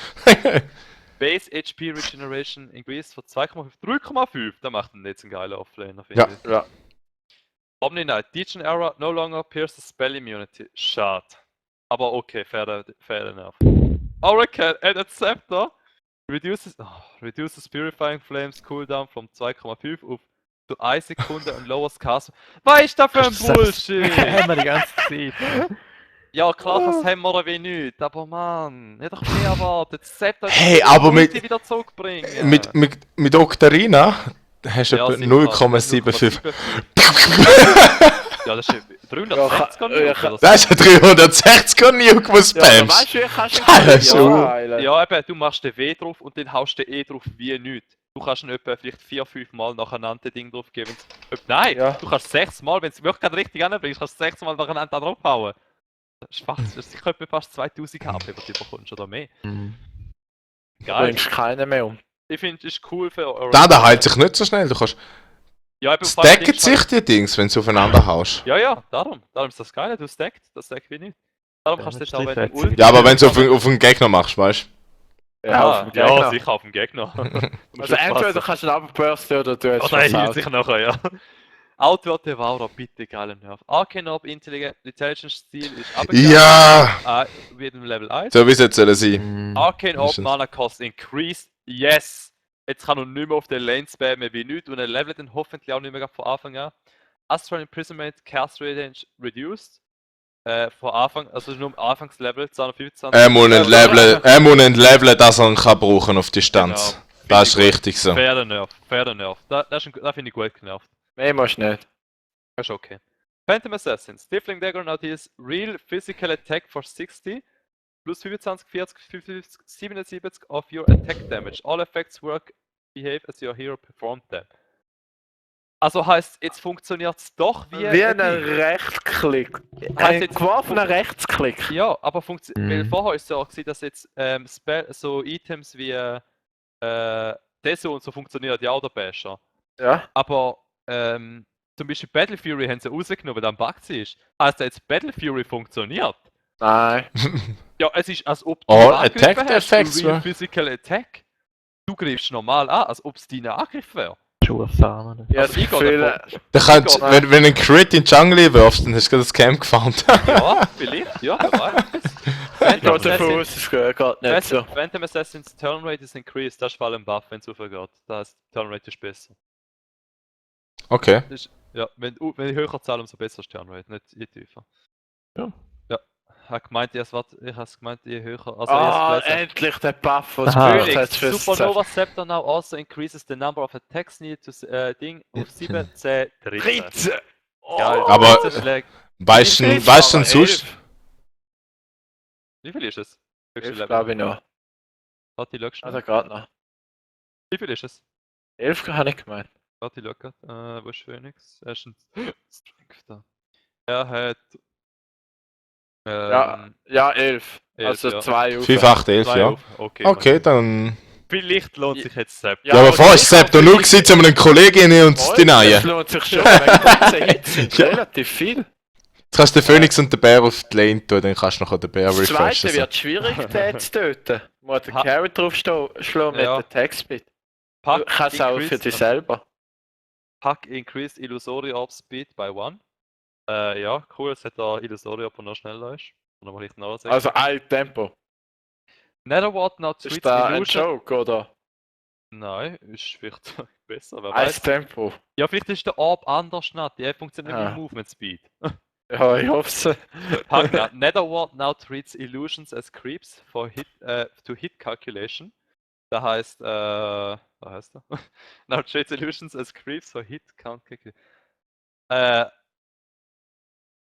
S3: Base HP Regeneration increased von 2,5 3,5. Da macht ihn jetzt ein geiler Offlaner,
S4: Ja.
S3: finde ich.
S2: Ja.
S3: Omni Knight, Deacon Era no longer pierces Spell Immunity. Schade. Aber okay, fair enough. Oracle and a Scepter reduces Purifying Flames cooldown from 2,5 auf zu 1 Sekunde und lowers Cast. Was ist das für ein Bullshit?
S5: Haben wir die ganze Zeit.
S3: Ja klar, das haben wir wie nichts, aber Mann, nicht doch mehr erwartet. Das Scepter
S4: Hey, aber mit-
S3: wieder zurückbringen.
S4: mit Octarina hast du
S3: Ja,
S4: etwa
S3: sicher,
S4: 0,75.
S3: Ja, das ist 360
S2: Ja,
S3: Nuke
S2: kann-
S3: oder so.
S4: Das ist ein 360er Nuke, was
S2: Ja, aber
S4: spammst.
S2: weißt du, wie kannst du
S4: Alles so.
S3: Ja, eben, du machst den W drauf und dann haust du den E drauf wie nichts. Du kannst ihn etwa vielleicht 4-5 Mal nacheinander das Ding drauf geben. Nein,
S2: Ja.
S3: du kannst 6 Mal, wenn du es wirklich gerade richtig anbringst, kannst du 6 Mal nacheinander da draufhauen. Das ist fast, das ist sicher etwa fast 2000 HP, was du bekommst, oder mehr.
S5: Mhm.
S2: Du
S3: Geil.
S2: bringst keinen mehr um.
S3: Ich finde, es ist cool für eure.
S4: Da heilt sich nicht so schnell. Du kannst
S3: Ja, eben, vor allem
S4: stacken
S3: Dings
S4: sich die Dings, wenn du aufeinander haust.
S3: Ja, darum ist das geil, du stackst, das stackt wie nicht. Darum
S5: Ja,
S3: kannst du
S5: das
S3: jetzt auch,
S5: ist
S3: wenn du
S5: fetzig.
S3: Ulti-
S4: Ja, aber wenn du auf einen Gegner machst, weißt
S2: Ja, auf dem
S3: ja,
S2: Gegner.
S3: sicher auf dem Gegner. Du musst
S2: Also
S3: aufpassen.
S2: entweder kannst du ihn abbursten oder du hast
S3: Oder er hielt
S2: versaut.
S3: sich nachher, ja. Outward Devourer, bitte geiler Nerv. Arcane Orb Intelligent Intelligence Stil ist abgegangen.
S4: Ja!
S3: Wird im Level 1.
S4: So wie es jetzt sollen sein.
S5: Mhm.
S3: Arcane Orb
S4: Ist es.
S3: Mana Cost increased. Yes! Jetzt kann er nicht mehr auf den Lane spammen wie nichts und er levelt dann hoffentlich auch nicht mehr von Anfang an. Astral Imprisonment Cast Range reduced. Von Anfang, also nur am Anfangslevel 225.
S4: Er muss entleveln, dass er ihn kann brauchen auf Distanz.
S3: Genau.
S4: Das ist
S3: Finde ich gut.
S4: richtig so.
S3: Fairer Nerv. Das finde ich gut genervt.
S2: Mehr musst du nicht.
S3: Das ist okay. Phantom Assassin. Stifling Dagger now deals real physical attack for 60. Plus 25, 40, 55, 77 of your attack damage. All effects work, behave as your hero performed them. Also heißt, jetzt funktioniert es doch wie
S2: Wie ein
S3: Ding.
S2: Rechtsklick.
S3: Heißt
S2: Ein
S3: jetzt-
S2: geworfener Rechtsklick.
S3: Ja, aber weil
S5: Mhm.
S3: vorher ist es ja auch gewesen, dass jetzt so Items wie Deso und so funktioniert ja auch der Basher.
S2: Ja.
S3: Aber zum Beispiel Battle Fury haben sie rausgenommen, weil da ein Bug ist. Heißt jetzt Battle Fury funktioniert?
S2: Nein.
S3: Ja, es ist, als ob du
S4: All
S3: angegriffen
S4: attack
S3: hast,
S4: effects,
S3: Real
S4: wa?
S3: Physical Attack. Du greifst normal an, als ob es dein Angriff wäre.
S5: Schon erfahren.
S2: Ja,
S3: Also
S2: das
S3: ich gehe
S2: Gefühl,
S3: davon-
S4: Da kannst, wenn du einen Crit in die Jungle wirfst, dann hast du gerade das Camp gefunden.
S3: Ja, vielleicht, ja, wer weiß.
S2: ich
S3: Phantom
S2: gehe davon
S3: Assassin-
S2: aus, es geht nicht so.
S3: Phantom Assassin's Turn Rate is increased, das ist vor allem ein Buff, wenn es aufgeht. Das heißt, Turn Rate ist besser.
S4: Okay.
S3: Das ist, ja, wenn ich höher zahle, umso besser ist Turn Rate, nicht je tiefer.
S5: Ja.
S3: Ja. Ich habe gemeint, ich habe gemeint, je höher. Also
S2: Ah,
S3: ich habe
S2: endlich der Buff, was
S5: Aha.
S2: es gebraucht hat fürs
S3: Supernova Scepter now also increases the number of attacks needed to Ding auf 7, 10, 13.
S2: 13! Oh.
S3: Geil.
S4: Aber-
S3: 13 Schläge.
S4: Weißt du
S2: Elf,
S4: denn
S2: aber
S4: sonst?
S2: 11.
S3: Wie viel ist es? Höchste
S2: 11
S3: Level.
S2: glaube ich noch.
S3: Warte, ich schau schnell.
S2: Also gerade noch.
S3: Wie viel ist es?
S2: 11 habe ich gemeint.
S3: Warte, ich schau grad. Wo ist Phoenix? Er ist ein Strength da. Er hat.
S2: Ja, 11.
S3: 11,
S2: Also
S3: ja.
S2: 2 auf.
S4: 5, 8, 11,
S3: zwei
S4: ja.
S3: auf. Okay,
S4: Okay, dann.
S3: Vielleicht lohnt sich jetzt Sepp.
S4: Ja, aber vorher ist Sepp nur gewesen, um einen Kollegen und zu
S2: Das
S4: denyen.
S2: lohnt sich schon, wegen 13 Hits sind
S4: Ja.
S2: relativ viel.
S4: Jetzt kannst du den Phoenix und den Bär auf die Lane tun, dann kannst du nachher den Bär
S2: Das zweite
S4: refreshen. So.
S2: wird schwierig, den zu töten. Du musst den
S3: Ha-
S2: Carry draufschlagen mit
S3: Ja.
S2: dem Text-Speed. Du
S3: Pack
S2: kannst auch für
S3: increased-
S2: dich selber.
S3: Pack increased Illusory Orb Speed by 1. Ja, cool, es hat da Illusory Orb, der noch schneller ist. Und noch vielleicht noch sagen.
S2: Also ein Tempo.
S3: Netherward now
S2: Ist
S3: treats
S2: da ein
S3: Illusion.
S2: Joke, oder?
S3: Nein, ist vielleicht besser, wer
S2: Ein
S3: weiß.
S2: Tempo.
S3: Ja, vielleicht ist der Orb anders schnell. Die funktioniert
S2: Ah.
S3: mit Movement Speed.
S2: Ja, ich hoffe es.
S3: Pagna, Netherward now treats illusions as creeps for to hit calculation. Da heißt, was heißt er? Now treats illusions as creeps for hit count calculation.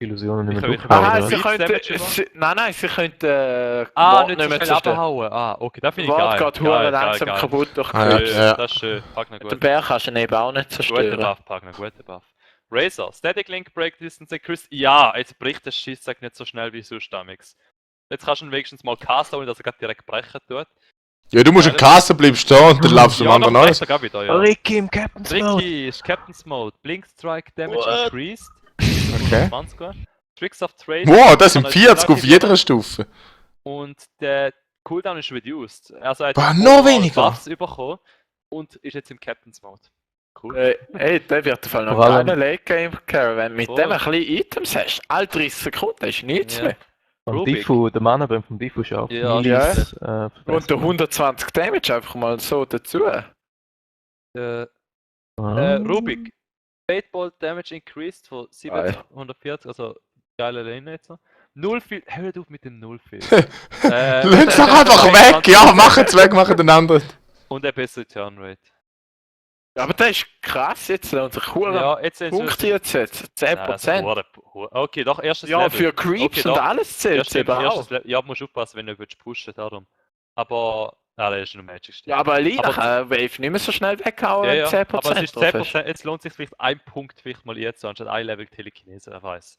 S5: Illusionen nicht
S3: Ich
S5: mehr
S3: habe-
S5: durchhauen,
S2: Aha,
S5: oder?
S2: sie
S3: Creeps
S2: könnten.
S3: Damage über?
S2: Nein, sie könnten.
S3: Ah,
S2: Wort
S3: nicht so schnell
S2: zerstören.
S3: abhauen. Ah, okay, das finde ich
S2: Wort
S3: geil.
S2: geht hure
S3: Geil,
S2: langsam
S3: geil.
S2: kaputt durch die
S4: Ah, ja,
S2: Füße.
S4: ja.
S3: Das ist schön. Pagna
S2: Den
S3: gut.
S2: Bär kannst du eben auch nicht
S3: Guter
S2: zerstören.
S3: Buff, Pagna, guter Buff. Razor, Static Link Break Distance Increased. Ja, jetzt bricht das Schisssack nicht so schnell wie sonst damals. Jetzt kannst du ihn wenigstens mal casten, ohne dass er gerade direkt brechen tut.
S4: Ja, du musst im Kasten bleibst stehen und dann laufst du am anderen
S3: noch
S4: alles.
S3: brecht er wieder, ja.
S5: Ricky im Captain's Mode!
S3: Ricky ist Captain's Mode. Blink Strike Damage
S5: What?
S3: increased.
S4: Okay.
S3: 20 gut. Tricks of Trade.
S4: Wow, das sind
S3: kann er
S4: 40 auf
S3: relativ
S4: jeder Stufe.
S3: Und der Cooldown ist reduced. Also er hat
S4: Boah, noch
S3: overall
S4: weniger.
S3: Buffs bekommen und ist jetzt im Captain's Mode. Cool.
S2: Ey, der wird auf jeden Fall noch
S5: Vor allem-
S2: geiler Late Game Caravan. Mit
S3: Voll.
S2: dem ein bisschen Items hast. All 30 Sekunden ist nichts
S3: Ja.
S2: mehr.
S5: Und
S3: Rubik.
S5: Diffu, der Mana-Brim vom Diffu ist auch.
S3: Ja,
S5: Milis,
S2: Und der
S5: verbessert.
S2: 120 Damage einfach mal so dazu.
S3: Rubik. Fateball Damage increased von
S2: Geil.
S3: 740, also geile Lane jetzt. Null viel. Hört auf mit dem Nullfehl.
S4: Lass doch einfach weg! Ja, machen's weg, machen den anderen.
S3: Und eine bessere Turnrate.
S2: Aber das ist krass jetzt. Und sich hure
S3: Ja, jetzt sind
S2: Punkte jetzt. 10%.
S3: Okay, doch, erstes
S2: Ja,
S3: Level.
S2: für Creeps
S3: Okay,
S2: und
S3: doch.
S2: alles
S3: Ja,
S2: zählt
S3: stimmt,
S2: eben auch.
S3: erstes Level. Ja, musst aufpassen, wenn du willst pushen, darum. Aber, der ist nur Magic Stick.
S2: Ja, aber Alina
S3: Aber-
S2: kann Wave nicht mehr so schnell weghauen,
S3: Ja,
S2: wenn
S3: ja,
S2: 10%
S3: aber es ist
S2: drauf
S3: 10%, jetzt lohnt sich vielleicht ein Punkt vielleicht mal jetzt anstatt ein Level Telekinese, wer weiß.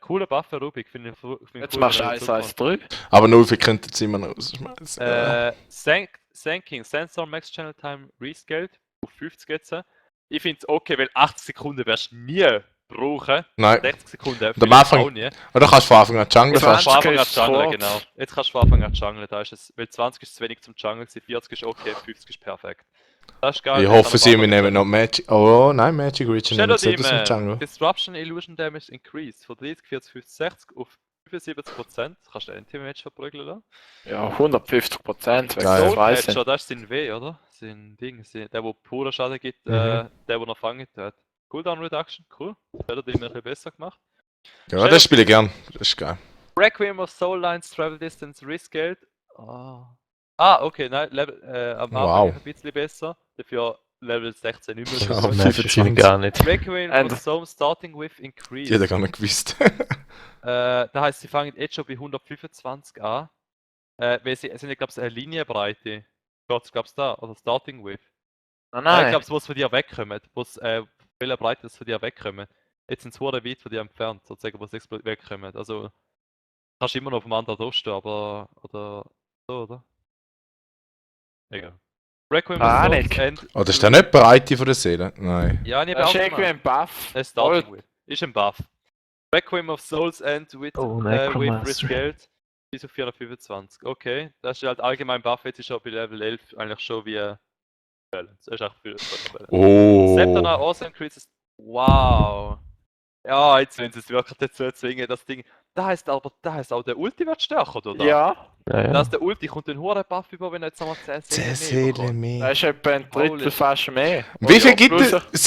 S3: Cooler Buff für Rubik, finde ich.
S2: Jetzt machst du 1-1-3.
S4: Aber nur wir könnten es immer noch rausschmeißen.
S3: Sanking, Sensor Max Channel Time Rescaled auf 50 jetzt. Ich finde es okay, weil 80 Sekunden wirst du nie brauchen.
S4: Nein.
S3: 60 Sekunden
S4: am
S3: vielleicht
S4: Anfang-
S3: auch nie.
S4: Oder kannst du von Anfang an junglen
S2: 20
S4: fast.
S3: Von Anfang an
S2: ist
S3: junglen,
S2: kurz.
S3: genau. Jetzt kannst du von Anfang an junglen, da ist es, weil 20 ist zu wenig zum Jungeln, 40 ist okay, 50 ist perfekt. Das ist geil.
S4: Ich hoffe, sie nehmen noch Magic. Oh nein, Magic Region
S3: Shadow
S4: nehmen sie das im
S3: Demon,
S4: Jungle.
S3: Disruption Illusion Damage increased von 30, 40, 50, 60 auf 75%. Kannst du den Anti-Match verprügeln lassen?
S2: Ja, 150%, wenn
S4: Geil.
S2: ich
S3: Soul
S2: weiss.
S3: Patcher, das ist sein W, oder? Sein Ding, der purer Schaden gibt,
S4: Mhm.
S3: der noch fangen tut. Cooldown Reduction, cool. Shadow Demon ein bisschen besser gemacht.
S4: Ja, das spiele ich gern. Das ist geil.
S3: Requiem of Soul Lines Travel Distance Rescaled. Ah, okay, nein, Level, am
S4: Wow.
S3: Anfang ein bisschen besser. Dafür Level 16 nicht mehr.
S4: Ja,
S3: so gut.
S5: Nein, verstehe ich gar nicht.
S3: Requiem
S2: And-
S3: of Soul Starting with Increase.
S4: Jeder gar nicht gewusst.
S3: Da heißt, sie fangen jetzt schon bei 125 an. Weil sie sind ja, glaube ich, eine Linienbreite. Gott, glaubst du da? Oder Starting with.
S2: Nein,
S3: Ich
S2: nein.
S3: glaube, wo es von dir wegkommen. Welche Breite es von dir wegkommen. Jetzt sind sie hure weit von dir entfernt, sozusagen, wo sie wegkommen. Also, kannst du immer noch auf dem anderen draufstehen, aber. Oder. So, oder? Egal. Requiem
S2: Ah,
S3: of Souls
S2: nicht.
S3: End.
S4: Oh, das ist dann nicht Breite von der Seele. Nein.
S3: Ja, ich
S2: Das ist
S3: habe
S2: irgendwie ein Buff.
S3: Starting with. Ist ein Buff. Requiem of Souls End with,
S5: Oh,
S3: with
S5: Necromancer.
S3: Rescaled. Bis auf 425. Okay. Das ist halt allgemein Buff, jetzt ist schon bei Level 11 eigentlich schon wie Balance. Das ist echt viel Balance.
S4: Oh.
S3: Septana also increases. Wow. Ja, jetzt wenn sie es wirklich dazu zwingen, das Ding. Da heißt aber, auch der Ulti wird stärker, oder?
S2: Ja,
S5: Ja, ja.
S3: Dass der Ulti kommt den hohen Buff über, wenn er jetzt nochmal 10
S4: 10
S3: Seelen
S4: Seele
S3: mehr
S4: mehr.
S2: das ist etwa ein Drittel
S3: Holy-
S2: fast mehr.
S4: Wie viel
S2: Ja,
S4: gibt
S2: plus-
S4: es?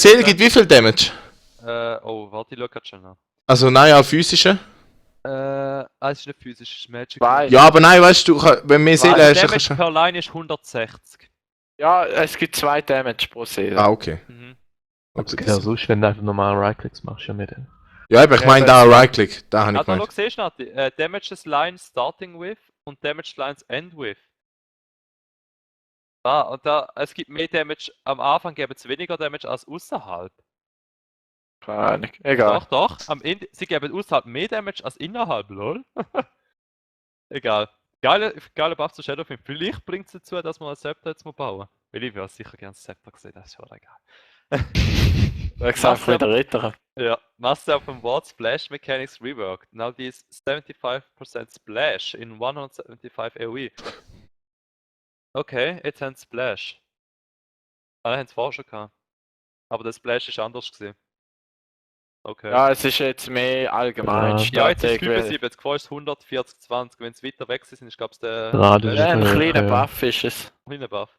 S4: Seele gibt wie viel Damage?
S3: bekommt. Oh, warte, ich schau grad schon nach.
S4: Also nein, auch physische.
S3: Es ist nicht physisch, es ist Magic.
S2: Zwei.
S4: Ja, aber nein, weißt du, wenn mehr Seele
S3: Also
S4: hast, dann
S3: Damage
S4: kannst du.
S3: per Line ist 160.
S2: Ja, es gibt 2 Damage pro Seele.
S4: Ah, okay.
S3: Mhm.
S5: Das geht ja sonst, wenn du einfach normal Right-Clicks machst, ja nicht.
S4: Ja, aber ich
S2: Ja,
S4: meine
S2: aber-
S4: da Right-Click. Da habe ich
S3: Also,
S4: gemeint.
S3: schau, siehst du noch, Damages Line starting with und Damage Lines end with. Und es gibt mehr Damage, am Anfang geben es weniger Damage als außerhalb.
S2: Keine Ahnung. Egal.
S3: Doch, sie geben außerhalb mehr Damage als innerhalb, lol. Egal. Geile Buff zu Shadowfin. Vielleicht bringt es dazu, dass man ein Scepter jetzt mal bauen. Weil ich würde sicher gerne ein Scepter sehen, das ist schon egal.
S2: Wie gesagt, wieder Ritter.
S3: Ja, Master of Ward Splash Mechanics reworked. Now these 75% Splash in 175 AoE. Okay, jetzt haben sie Splash. Alle haben es vorher schon gehabt. Aber der Splash ist anders gewesen. Okay.
S2: Ja, es ist jetzt mehr allgemein.
S5: Ja.
S3: Ja, jetzt ist es
S2: Strategie.
S3: 75, vorher ist es 140, 20. Wenn es weiter weg sind, ist glaube ich der
S5: Gerade
S2: Ja, ein
S5: ist,
S2: kleiner
S5: ja.
S2: Buff ist es.
S3: kleine Buff.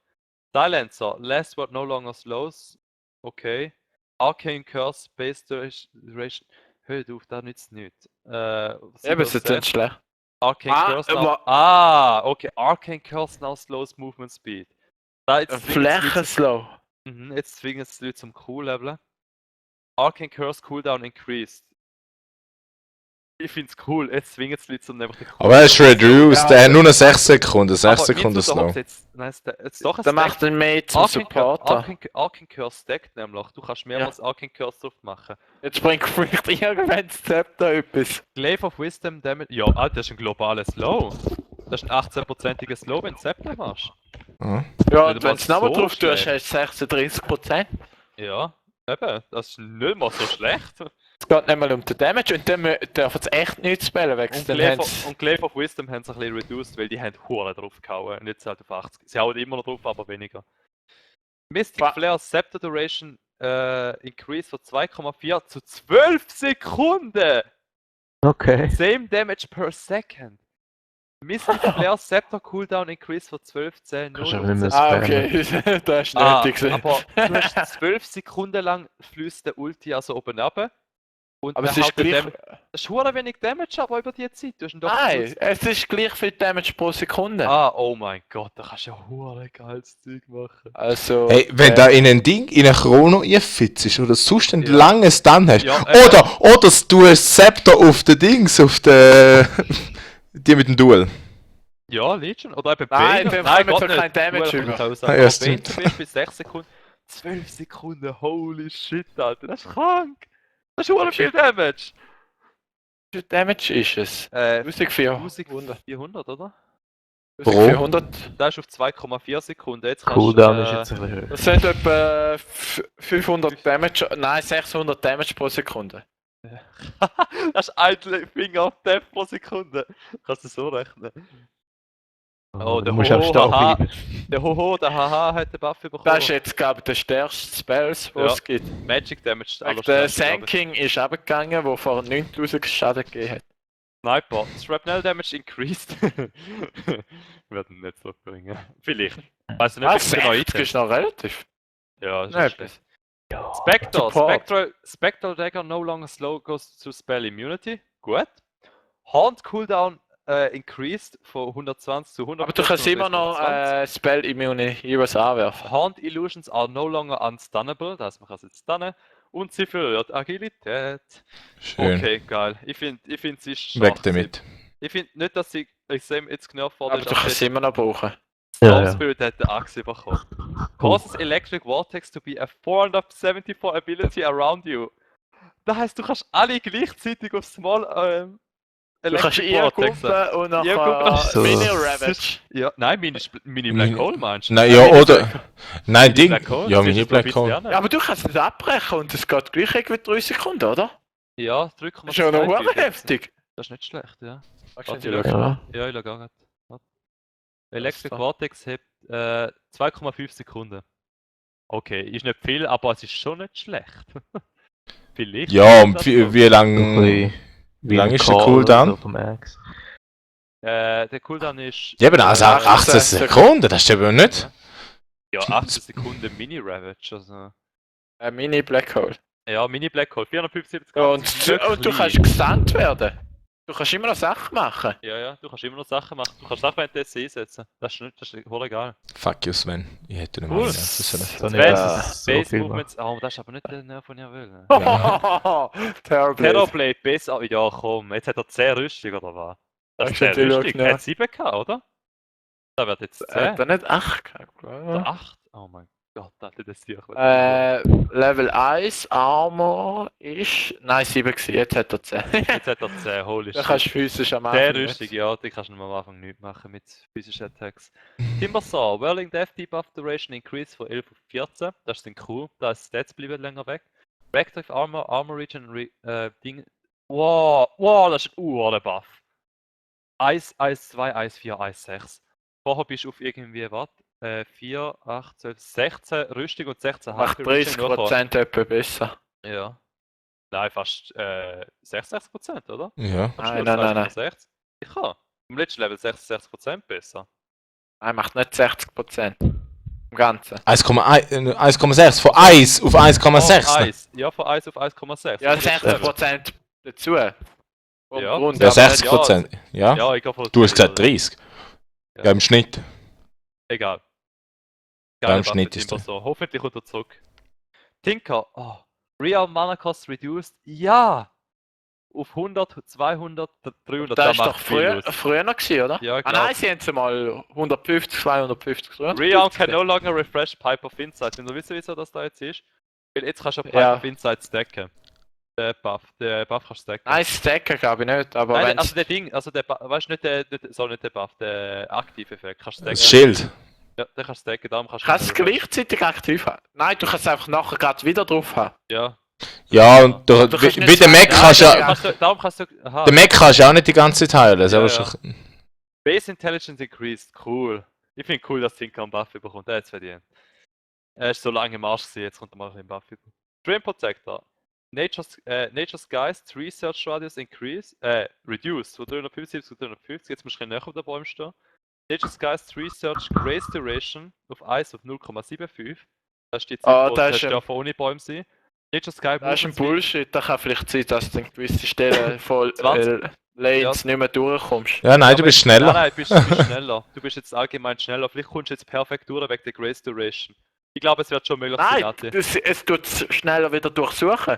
S3: Silencer, last word no longer slows. Okay. Arcane Curse, Space Duration. hört auf, da nützt nichts. Was
S2: Eben,
S3: ist
S2: sie
S3: das?
S2: sind schlecht.
S3: Arcane
S2: Ah,
S3: Curse now.
S2: aber-
S3: Okay. Arcane Curse now slows movement speed. Da jetzt zwingen sie Leute
S2: Flächenslow.
S3: jetzt zwingen sie die Leute zum Cool-Leveln. Arcane Curse Cooldown increased. Ich find's cool, jetzt zwingen sie Leute zum einfach den
S4: Aber er ist reduced,
S2: Ja,
S4: der hat nur noch 6 Sekunden, 6 Sekunden Slow.
S3: Jetzt doch ein
S2: Der macht ihn mehr zum Supporter.
S3: Arcane Curse stackt nämlich. Du kannst mehrmals Arcane Curse drauf machen.
S2: Jetzt bringt vielleicht irgendwann das Zepter etwas.
S3: Glaive of Wisdom Damage. Ja, das ist ein globales Slow. Das ist ein 18%iger Slow, wenn du Zepter machst.
S4: Mhm.
S2: Ja,
S3: Nicht
S2: und wenn du es nochmal
S3: so
S2: drauf tust,
S3: schlecht.
S2: hast du 36%.
S3: Ja, eben. Das ist nicht mal so schlecht.
S2: Es geht nicht mal um den Damage und dann dürfen sie echt nichts spielen, weil
S3: Und
S2: dann
S3: Glaive,
S2: haben sie...
S3: und Glaive of Wisdom haben sie ein bisschen reduced, weil die haben Huren drauf gehauen. Und jetzt halt auf 80. Sie hauen immer noch drauf, aber weniger. Mystic
S2: Wa-
S3: Flare Scepter Duration increase von 2,4 zu 12 Sekunden!
S5: Okay.
S3: Same damage per second. Mystic Flare Scepter Cooldown increase von 12, 10, 0.
S5: Kannst du aber nicht mehr
S2: Ah,
S5: spammen.
S2: okay. Das ist nötig. gewesen.
S3: aber du hast 12 Sekunden lang fließt der Ulti also oben runter. Und
S2: Aber
S3: der
S2: es ist
S3: haut den
S2: gleich...
S3: Das ist verdammt wenig Damage, aber über die Zeit. Du hast ihn doch
S2: Nein, es ist gleich viel Damage pro Sekunde.
S3: oh mein Gott, da kannst du ja verdammt geiles Zeug machen.
S2: Also...
S4: Hey, wenn da in ein Ding, in ein Chrono einfitzt oder sonst ein
S3: Ja.
S4: langes Stun hast,
S3: Ja,
S4: oder du hast Scepter auf den Dings, auf den... die mit dem Duel.
S3: Ja, Legion. Oder eben
S2: Nein,
S3: Bane.
S2: wir kommen
S3: Gott
S2: so
S3: nicht.
S2: kein Damage
S3: Duel
S2: über.
S3: kommt raus.
S4: Ah, ja,
S3: Aber Bane
S4: stimmt.
S3: zum Beispiel 6 Sekunden. 12 Sekunden, holy shit, Alter. Das ist krank. Das ist verdammt viel Damage.
S2: Wie viel Damage ist es? 1400.
S3: 1400, oder?
S2: 1400.
S3: Das ist auf 2,4 Sekunden. Jetzt kannst
S5: Cooldown
S3: du,
S5: ist jetzt ein bisschen höher.
S2: Das sind etwa 500 Damage... Nein, 600 Damage pro Sekunde.
S3: das ist ein Finger auf Death pro Sekunde. Kannst du so rechnen. Oh, der
S5: du musst auch
S3: Ho-Ho,
S5: stark
S3: haha.
S5: bleiben.
S3: Der Hoho, der Haha hat den Buff bekommen.
S2: Das ist jetzt, glaube ich, der stärkste Spells, den
S3: Ja.
S2: es gibt.
S3: Magic Damage.
S2: Der
S3: allerstärkste, glaub ich.
S2: Sanking ist abgegangen, der vor 9000 Schaden gegeben hat.
S3: Sniper. Shrapnel Damage increased. Werden nicht so bringen. Vielleicht. Weiß ich nicht,
S2: Ah,
S3: ob ich genau
S2: 60 ist noch relativ.
S3: Ja, ist
S2: Nein,
S3: nicht schlecht. Spectre. Spectral Dagger no longer slow goes to spell immunity. Gut. Haunt Cooldown increased von 120 zu 100.
S2: Aber du kannst immer noch Spell Immune Heroes anwerfen.
S3: Haunt Illusions are no longer unstunnable. Das heißt, man kann es jetzt stunnen. Und sie verliert Agilität.
S4: Schön.
S3: Okay, geil. Ich finde, sie ist stark.
S4: Weg damit.
S3: Ich finde nicht, dass sie extrem jetzt genervt worden
S2: Aber du kannst sie immer noch brauchen.
S5: Ja,
S3: Storm
S5: ja.
S3: Spirit hat den Axe bekommen. Causes electric vortex to be a 474 ability around you. Das heisst, du kannst alle gleichzeitig auf Small
S2: Du kannst
S3: Electric
S2: ihr
S3: Vortex
S2: Gruppe und
S3: Ihr Gruppe-
S2: nachher
S5: So.
S2: Mini Ravage.
S3: Ja, nein, Mini Black Hole meinst du?
S4: Nein, ja, oder... Nein, Ding...
S3: Black Hole?
S4: Ja,
S3: Das
S4: Mini
S3: ist
S4: Black
S3: ein
S4: Hole.
S3: bisschen
S2: Ja, aber du kannst es abbrechen und es geht gleich irgendwie 3 Sekunden, oder?
S3: Ja, 3,2.
S2: Das ist ja noch
S3: Typen.
S2: heftig.
S3: Das ist nicht schlecht, ja.
S2: Warte,
S3: Ja.
S2: ich schau mal.
S5: Ja.
S3: Ja, ich lag auch grad. Warte. Electric
S2: da?
S3: Vortex hat 2,5 Sekunden. Okay, ist nicht viel, aber es ist schon nicht schlecht. Vielleicht.
S4: Ja, und
S3: Das
S4: wie
S3: noch.
S4: lang... Wie lang
S5: ein
S4: ist der
S5: Call
S4: Cooldown?
S5: oder so vom Axe.
S3: Der Cooldown ist.
S4: Ja, aber also 18 Sekunden, das ist aber nicht...
S3: Ja, 18 Sekunden Mini Ravage. Also.
S2: Mini Black Hole.
S3: Ja, Mini Black Hole, 475
S2: Ja,
S3: Gramm.
S2: und du kannst gestunt werden. Du kannst immer noch Sachen machen.
S3: Ja, du kannst immer noch Sachen machen. Du kannst Sachen während des einsetzen. Das ist voll geil.
S4: Fuck you, Sven. Ich hätte nicht mal
S3: Cool.
S4: einsetzen sollen.
S5: So nicht,
S2: Ja.
S5: dass es so
S3: Base
S5: viel
S3: Movements. Oh, das ist aber nicht der Nerv, den ich will.
S2: Terrible.
S3: Terrorblade, besser. Ja, komm, jetzt hat er 10 Rüstung oder was? Das ist
S2: Das ist
S3: 10
S2: natürlich
S3: Rüstung.
S2: auch
S3: Er hat 7 gehabt, oder? Da wird jetzt 10.
S2: Hat er nicht 8 gehabt?
S3: Oder 8? Oh mein Gott, Alter, das sehe ich.
S2: Level 1 Armor ist. Nein, 7 gewesen, jetzt hat er 10.
S3: Jetzt hat er 10, holy
S2: Da
S3: shit.
S2: kannst du physisch am
S3: 10
S2: Anfang.
S3: Rüstung, ja, die kannst du am Anfang nicht machen mit physischen Attacks. Timbersaw, Whirling Death Debuff Duration Increase von 11 auf 14. Das ist dann cool, da ist Stats bleiben länger weg. Reactive Armor, Armor Region, Ding. Wow, das ist ein der Buff. Eis 2, Eis 4, Eis 6. Vorher bist du auf irgendwie, was? 4, 8, 12, 16 Rüstung und 16
S2: Macht
S3: HP Rüstung nur vor.
S2: 30% etwa besser.
S3: Ja. Nein, fast 66%, oder?
S4: Ja.
S2: Nein.
S3: 60? Ich kann. Im letzten Level 66% besser.
S2: Nein, macht nicht 60%. Im Ganzen.
S4: 1,6 von 1 auf 1,6.
S3: Eis. Ja, von 1 auf 1,6.
S2: Ja,
S3: Im letzten Level.
S2: 60% dazu. Vom
S3: Ja.
S2: Grund,
S4: Ja,
S2: aber nicht-
S4: 60%. Ja?
S3: Ja, ich gehe von
S4: Du hast gesagt
S3: 30.
S4: 30. Ja, im Schnitt.
S3: Egal.
S4: Ja,
S3: Geile
S4: im
S3: Waffe,
S4: Schnitt ist
S3: immer
S4: der.
S3: so. Hoffentlich kommt er zurück. Tinker, Real Mana Cost reduced. Ja! Auf 100, 200, 300,
S2: Das ist doch
S3: macht viel
S2: früher noch gewesen, oder?
S3: Ja,
S2: Ah nein, sie haben es mal 150, 250, 350.
S3: Realm can no longer refresh Pipe of Insight. Und du weißt, wieso das da jetzt ist? Weil jetzt kannst du Pipe
S2: Ja.
S3: of Insight stacken. Den Buff kannst du stacken.
S2: Nein, Stacker glaube ich nicht, aber
S3: Nein,
S2: wenn
S3: also der Ding, also der weißt du nicht, nicht der Buff, der aktive Effekt, kannst du stacken.
S4: Das Schild.
S3: Ja, den kannst du stacken, darum kannst du
S2: kannst du es
S3: nicht refreshen.
S2: gleichzeitig aktiv haben. Nein, du kannst es einfach nachher gerade wieder drauf haben.
S3: Ja.
S4: Ja, und
S2: Du kannst
S4: wie
S2: nicht
S4: der Mac
S2: sagen,
S4: kannst
S2: ja,
S4: ja.
S3: Darum kannst du. Aha.
S4: Der Mac kannst du auch nicht die ganze Zeit heilen.
S3: Ja,
S4: Ja,
S3: ja. Base Intelligence increased, cool. Ich finde cool, dass Tinker einen Buff bekommt, der hat es verdient. Er ist so lange im Arsch gewesen, jetzt kommt er mal einen Buff über. Stream Protector. Nature's Geist, Research Radius increase, reduced, von 375 zu 350, jetzt musst du näher auf den Bäumen stehen. Nature's Geist, Research, Grace Duration auf Eis auf 0,75. Das ist die Zeit,
S2: Ah,
S3: wo
S2: das
S3: es
S2: ist
S3: ja von ohne Bäume sein. Nature's Sky
S2: Das ist ein Bullshit, da kann vielleicht sein, dass du in gewisse Stellen von
S3: 20.
S2: Lanes nicht mehr durchkommst.
S4: Ja, nein, du bist schneller.
S3: Nein, du bist schneller. Du bist jetzt allgemein schneller. Vielleicht kommst du jetzt perfekt durch wegen der Grace Duration. Ich glaube, es wird schon möglich sein,
S2: Nein,
S3: Nati.
S2: es tut es schneller wieder durchsuchen.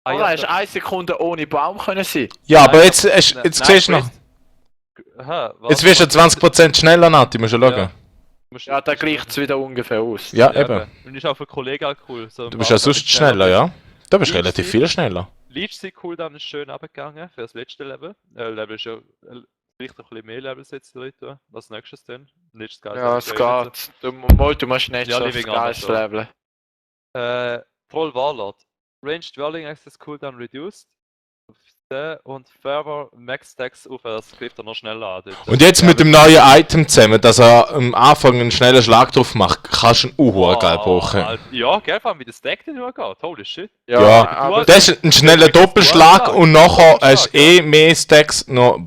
S3: Ah,
S2: Oder
S3: ja,
S2: hast 1 Sekunde ohne Baum können sein.
S4: Ja, aber
S3: Nein,
S4: jetzt siehst du noch.
S3: Aha,
S4: Jetzt wirst du 20% schneller, Nati, musst du schauen.
S3: Ja.
S2: Ja, da gleicht es wieder ungefähr aus.
S4: Ja,
S3: Ja,
S4: eben.
S3: Und ist auch für Kollegen auch cool. So
S4: Du bist ja sonst schneller, ja? Du bist relativ viel schneller.
S3: Leech Seed Cooldown ist schön abgegangen für das letzte Level. Level ist ja vielleicht ein bisschen mehr Levels jetzt drin. Was nächstes denn? Leech Sky.
S2: Ja, es geht. Du musst nicht
S3: Ja,
S2: so
S3: Living
S2: aufs Geist
S3: Armor,
S2: leveln.
S3: Troll Warlord. Ranged Dwelling Access Cooldown reduced. Und Further Max Stacks auf, das greift er noch schneller an. Dort.
S4: Und jetzt mit dem neuen Item zusammen, dass er am Anfang einen schnellen Schlag drauf macht, kannst du einen geil brauchen.
S3: Alter. Ja, gell, vor allem wie der Stack denn geht. Holy shit.
S4: Ja,
S2: aber
S4: das ist ein schneller Doppelschlag und nachher hast du eh mehr Stacks noch.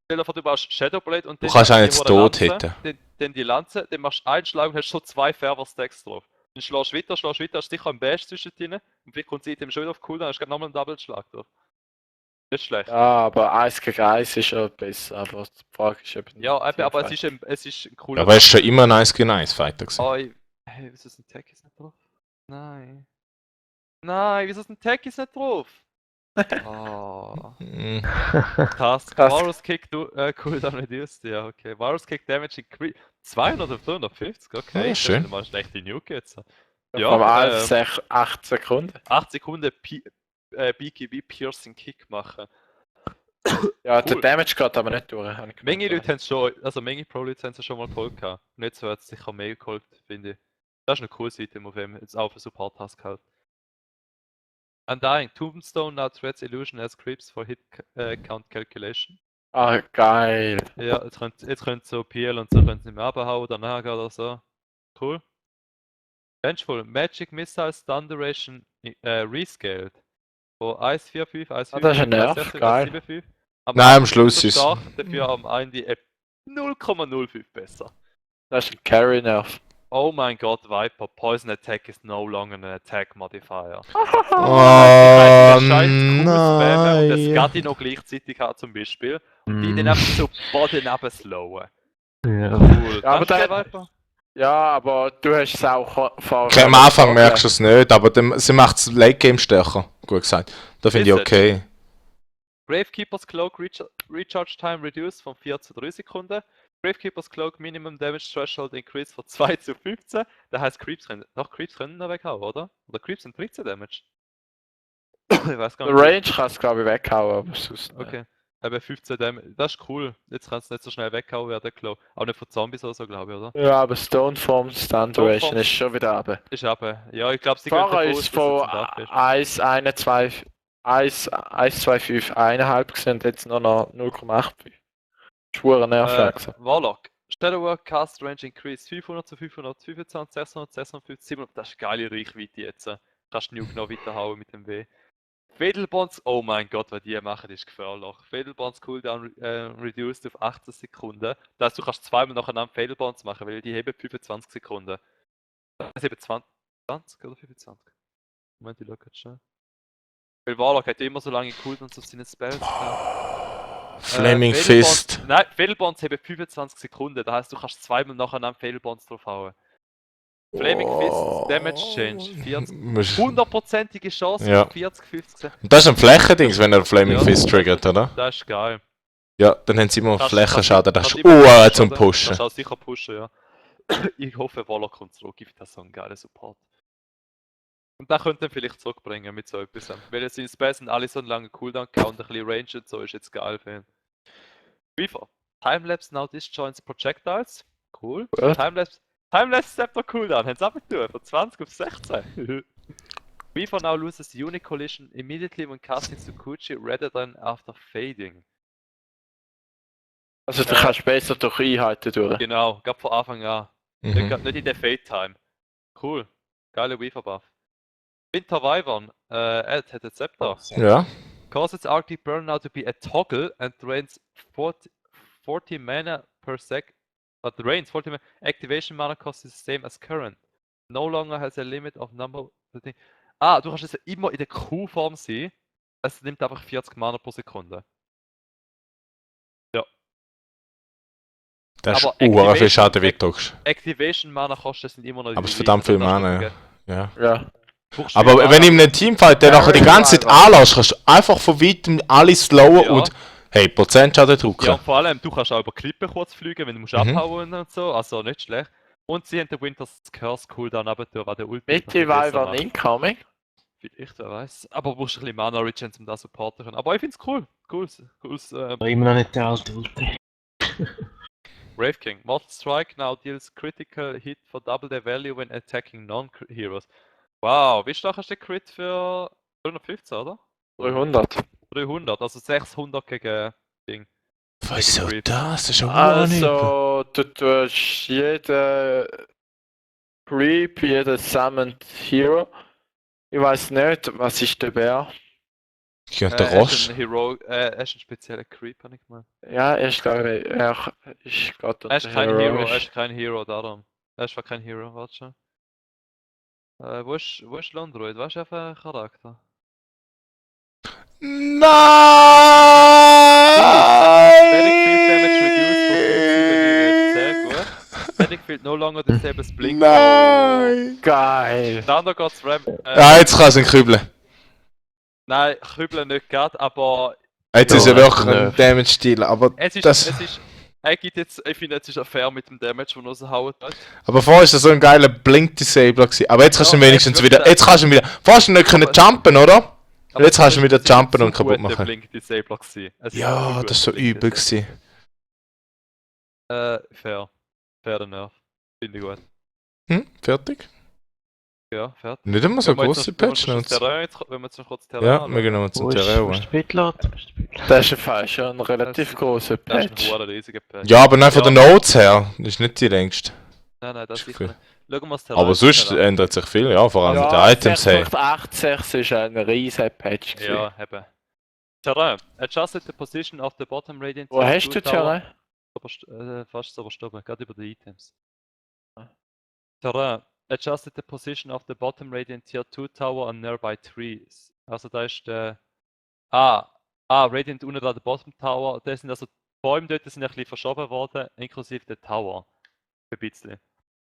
S3: Stell dir vor, du baust Shadowblade und
S4: Du kannst
S3: die,
S4: einen jetzt
S3: wo
S4: tot
S3: der Lanze,
S4: hitten.
S3: Dann die Lanze, dann machst du einen Schlag und hast schon 2 Fervor Stacks drauf. Dann schlägst du weiter, hast sicher einen Bash zwischendrin und vielleicht kommt sie dem schon wieder auf Cooldown, hast du nochmal einen Double-Schlag drauf. Nicht schlecht.
S2: Ja, aber 1 gegen 1 ist ja besser, aber die Frage ist eben...
S3: Ja, eben, aber es ist ein cooler...
S4: Aber es ist schon immer ein 1 gegen 1 Fighter gewesen.
S3: Oh, hey, wieso ist ein Tag ist nicht drauf? Nein. Nein, wieso ist ein Tag ist nicht drauf? Oh.
S4: Mm.
S3: Krass.
S2: Krass.
S3: Varus Kick Cooldown reduced, ja, okay. Varus Kick Damage increase 200 auf 350, okay.
S4: Ja, schön.
S3: Das ist mal schlechte Nuke jetzt.
S2: Ja, vom 8 Sekunden.
S3: 8 Sekunden BKB Piercing Kick machen.
S2: Ja,
S3: Cool.
S2: der Damage geht aber nicht durch. habe ich gemerkt.
S3: Menge Leute haben es schon, also Menge Pro-Leute haben es schon mal geholt gehabt. Und jetzt hat es sicher mehr geholt, finde ich. Das ist ein cooles Item, auf dem jetzt auch für Support-Task halt. Undying, Tombstone now threats illusion as creeps for hit count calculation.
S2: Ah, geil.
S3: Ja, jetzt könnt so PL und so könnt ihr nicht mehr abhauen oder nachher oder so. Cool. Vengeful, Magic Missile Stun Duration rescaled. Von 1,45, 1,5,
S2: Ah, das ist ein Nerv,
S3: 1,60,
S2: geil.
S3: 1,75.
S4: Nein, am Schluss ist es.
S3: Dafür am Ende 0,05 besser.
S2: Das ist ein Carry-Nerv.
S3: Oh mein Gott, Viper, Poison Attack is no longer an Attack Modifier.
S4: Oh
S3: Und das
S4: nein.
S3: Gatti noch gleichzeitig hat zum Beispiel. Die
S5: Mm.
S3: dann einfach so Boden neben slowen.
S5: Ja.
S3: Cool.
S2: Ja, aber
S3: Kannst du den
S2: der-
S3: Viper?
S2: Ja, aber du hast es auch vorher...
S4: Okay, am Anfang merkst du es nicht, aber sie macht es Late Game stärker. Gut gesagt. Da finde ich
S3: Ist es?
S4: okay.
S3: Gravekeeper's Cloak Recharge Time reduced von 4 zu 3 Sekunden. Gravekeeper's Cloak Minimum Damage Threshold increased von 2 zu 15. Das heißt, Creeps können noch weghauen, oder? Oder Creeps sind 13 Damage. Ich weiß gar
S2: Der
S3: nicht.
S2: Range kann es glaube ich weghauen, aber sonst nicht.
S3: Okay. Eben 15 Damage. Das ist cool. Jetzt kann es nicht so schnell weghauen werden, Claw. Auch nicht von Zombies oder so, glaube ich, oder?
S2: Ja, aber Stoneform Stun Duration
S3: Stoneform-
S2: ist schon wieder runter.
S3: Ist eben. Ja, ich glaube, sie
S2: Vorher
S3: davon
S2: ist von
S3: dass es
S2: 1,25 1,5 gewesen und jetzt nur noch 0,85. Schwurer Nerv.
S3: Warlock. Shadowwork Cast Range Increase 500 zu 525, 600, 650, 700. Das ist geile Reichweite jetzt. Kannst du Nuke noch weiterhauen mit dem W. Fatal Bonds, oh mein Gott, was die machen, ist gefährlich. Fatal Bonds Cooldown reduced auf 18 Sekunden. Das heißt, du kannst zweimal nacheinander Fatal Bonds machen, weil die heben 25 Sekunden. Das heben 20 oder 25? Moment, ich schau jetzt schnell. Weil Warlock hat immer so lange Cooldowns auf seinen Spells gehabt.
S4: Flaming
S3: Fatal
S4: Fist.
S3: Bonds- Nein, Fatal Bonds haben 25 Sekunden, das heißt, du kannst zweimal nacheinander Fatal Bonds draufhauen. Flaming Fist, Damage Change, 40.
S4: Musst-
S3: 100%ige Chance,
S4: Ja.
S3: 40, 50.
S4: Und das ist ein Flächendings, wenn er Flaming
S3: Ja.
S4: Fist triggert, oder?
S3: Das ist geil.
S4: Ja, dann haben sie immer
S3: Kannst-
S4: Flächenschaden. Das
S3: kannst
S4: ist
S3: immer pushen,
S4: zum
S3: oder?
S4: Pushen.
S3: Kannst auch sicher pushen, ja. Ich hoffe, Warlock kommt zurück, ich finde das so einen geilen Support. Und da könnte ihn vielleicht zurückbringen mit so etwas. Weil es in Space sind alle so einen langen Cooldown gehabt und ein bisschen Range und so ist jetzt geil für ihn. Weaver. Timelapse now disjoints projectiles. Cool.
S2: Gut.
S3: Timelapse Scepter Cooldown. Haben sie abgetan von 20 auf 16. Weaver now loses the unit collision immediately when casting Tsukuchi rather than after fading.
S2: Also du kannst besser durch Einheiten durch.
S3: Genau, gab von Anfang an.
S4: Mhm.
S3: Nicht in der Fade Time. Cool. Geile Weaver Buff. Winter Wyvern. Ed hat ein Scepter.
S4: Ja.
S3: Causes Arctic Burn now to be a toggle and drains 40 mana per sec. Drains 40 mana. Activation mana cost is the same as current. No longer has a limit of number. Ah, du kannst es immer in der Q-Form sehen. Es nimmt einfach 40 Mana pro Sekunde.
S4: Das ist
S3: Aber
S4: viel
S3: Activation-
S4: Schaden, wie du drückst.
S3: Activation Mana Kosten sind immer noch die
S4: Aber es ist
S3: gleichen.
S4: verdammt viel
S3: Da kannst du
S4: Mana,
S3: geben.
S4: Ja.
S2: Ja.
S3: Brauchst
S4: Aber
S3: viel Mana.
S4: wenn in einem Teamfight der
S2: Ja,
S4: nachher die ganze Zeit
S2: Revival.
S4: anlässt, kannst du einfach von weitem alles slowen
S3: Ja.
S4: und hey, Prozentschaden drücken.
S3: Ja, und vor allem, du kannst auch über Klippen kurz fliegen, wenn du musst
S4: Mhm.
S3: abhauen und so, also nicht schlecht. Und sie haben den Winter's Curse Cooldown runter, was der Ulti
S2: Mitte
S3: noch besser
S2: Wyvern
S3: macht.
S2: incoming.
S3: Vielleicht, wer weiß. Aber du musst ein bisschen Mana regen, um das supporten zu können. Aber ich find's cool. Cooles
S5: Aber immer noch nicht der alte Ulti.
S3: Brave King. Mortal Strike now deals critical hit for double the value when attacking non-heroes. Wow, wie stark hast du den Crit für 315, oder?
S2: 300.
S3: 300, also 600 gegen Ding.
S4: Wieso
S3: Creep.
S4: das? Das ist schon
S2: Also, du tust jeden Creep, jeden Summoned Hero. Ich weiß nicht, was ist der Bär?
S4: Ich könnte
S3: Er ist
S4: Roche.
S3: ein Hero, er ist ein spezieller Creep, habe ich gemeint.
S2: Ja, er ist glaube er ist gerade
S3: Er ist kein Hero,
S2: heroisch.
S3: er ist kein Hero, darum. Er ist zwar kein Hero, warte schon. Wo ist Landroid? Was ist er für ein Charakter? Static Field Damage reduced for 57 sehr gut. Static Field no longer the same as Blink.
S4: Nein!
S2: Geil.
S3: Thunder Gods Ram.
S4: Ja, jetzt kann es ihn kübeln.
S3: Nein, Kübeln nicht gerade, aber
S4: Jetzt ist er
S5: Ja,
S4: wirklich ein
S5: nervt.
S4: Damage-Stil, aber
S3: es ist,
S4: das...
S3: es ist. Er gibt jetzt, ich finde, jetzt ist er fair mit dem Damage, den er raushauen hat.
S4: Aber vorher ist das so ein geiler Blink-Disabler gewesen. Aber jetzt kannst du ihn
S3: Ja,
S4: wenigstens
S3: jetzt
S4: wieder...
S3: wirklich.
S4: Jetzt kannst du ihn wieder... Vorher hast du nicht können
S3: Aber-
S4: jumpen, oder?
S3: Aber
S4: Jetzt kannst du
S3: es
S4: wieder
S3: ist
S4: jumpen
S3: zu
S4: und kaputt
S3: gut, der
S4: machen.
S3: Blink Disabler gewesen. Es ist
S4: Ja,
S3: zu
S4: das ist so
S3: gut, der Blink
S4: übel
S3: Disabler.
S4: gewesen.
S3: Fair. Fair enough. Finde ich gut.
S4: Fertig?
S3: Ja, fertig.
S4: Nicht immer so
S3: Wenn wir jetzt
S4: grosse
S3: noch- wenn wir
S4: Patch
S3: jetzt
S4: Notes.
S3: Wenn wir jetzt noch kurz Terrain
S4: Ja,
S3: anschauen.
S4: wir gehen nochmal zum
S5: Wo ist
S4: Terrain.
S5: der Speedlot?
S2: Das ist fast schon ein relativ
S3: Das-
S2: großer
S3: Das ist
S2: Patch.
S3: ein hoher riesiger Patch.
S4: Ja, aber nicht von
S3: Ja.
S4: den Notes her. Das ist nicht die längste.
S3: Nein, das
S4: ist
S3: ist
S4: cool.
S3: nicht. Schauen wir das Terrain
S4: Aber sonst
S3: an.
S4: ändert sich viel, ja, vor allem mit
S2: Ja,
S4: den Items her.
S2: 6.86 ist ein riesiger Patch. gewesen.
S3: Ja, eben. Terrain. Adjusted the position of the bottom radiant.
S2: Wo hast du Terrain?
S3: Fast so überstoppen, gerade über die Items. Terrain. Adjusted the position of the bottom radiant tier 2 tower on nearby trees. Also da ist der... Radiant unten da der bottom tower. Da sind also die Bäume dort sind ein bisschen verschoben worden, inklusive der Tower. Ein bisschen.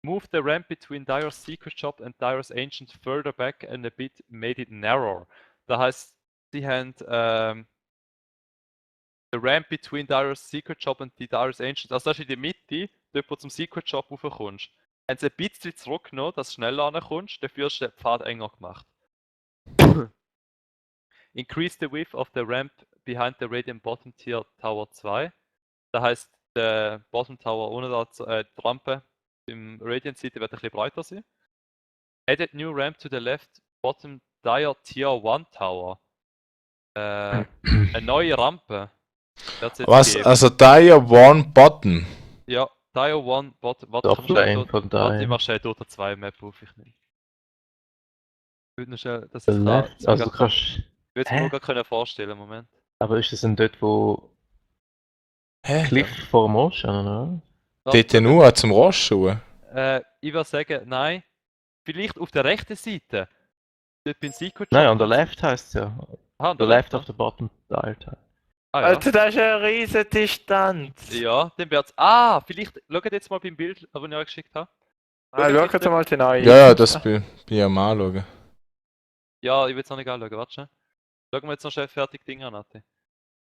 S3: Move the ramp between Dyer's Secret Shop and Dyer's Ancient further back and a bit made it narrower. Das heißt, sie haben the ramp between Dyer's Secret Shop und die Dyer's Ancient, also das ist in der Mitte, dort wo du zum Secret Shop raufkommst. Haben sie ein bisschen zurückgenommen, dass du schneller rankommst, dafür ist der Pfad enger gemacht. Increase the width of the ramp behind the Radiant Bottom Tier Tower 2. Das heißt, der Bottom Tower ohne die Rampe im Radiant-Seite wird ein bisschen breiter sein. Added new ramp to the left bottom Dire Tier 1 Tower. Eine neue Rampe. wird's jetzt
S4: Was?
S3: geben.
S4: Also Dire One Button.
S3: Ja, Dire 1 Bottom. Warte,
S5: Top Lane von
S3: warte, ich
S5: Dire.
S3: mach schnell Dota 2 Map auf, ich nicht. Ich würde noch schnell, das
S5: Der
S3: ist
S5: Left, also du
S3: ich
S5: kannst...
S3: würde es
S5: Hä?
S3: mir gar können vorstellen, Moment.
S5: Aber ist das denn dort, wo
S4: Hä?
S5: Cliff vor dem Ocean, oder?
S4: Dort nur zum Roche schauen.
S3: Ich würde sagen, nein. Vielleicht auf der rechten Seite. Dort beim Secret
S5: Nein,
S3: Shop
S5: on the
S3: kannst-
S5: left heißt es ja.
S3: Ah, on
S5: The left of the bottom tile.
S3: Ah, ja.
S2: Alter, das ist eine riesige Distanz.
S3: Ja, dann wird's. Ah, vielleicht. Schaut jetzt mal beim Bild, das ich euch geschickt habe.
S2: Schaut mal die neue.
S4: Ja, das bin ich am anschauen.
S3: Ja, ich will es noch nicht anschauen, warte schnell. Schauen wir jetzt noch schnell fertig Dinge an, Nati.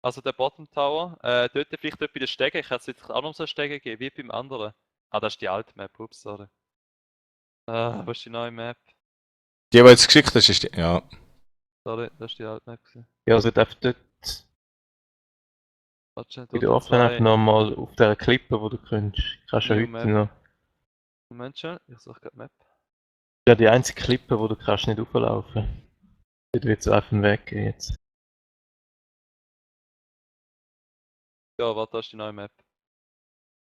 S3: Also der Bottom Tower, dort vielleicht dort bei den Stegen, ich hätte es jetzt auch noch so Stegen geben, wie beim anderen. Ah, das ist die alte Map, ups, sorry. Wo ist die neue Map?
S4: Die, die jetzt geschickt hast, ist die. Ja.
S3: Sorry, das ist die alte Map gewesen.
S5: Ja, also darf dort
S3: Warte schnell,
S5: bei
S3: dort
S5: der
S3: hat
S5: Offline
S3: zwei-
S5: nochmal auf dieser Klippe, wo du kannst du
S3: New
S5: heute
S3: Map.
S5: noch.
S3: Moment schnell, ich suche gerade Map.
S5: Ja, die einzige Klippe, wo du kannst nicht auflaufen. Dort wird es einfach weggehen jetzt.
S3: Ja, warte, das ist die neue Map.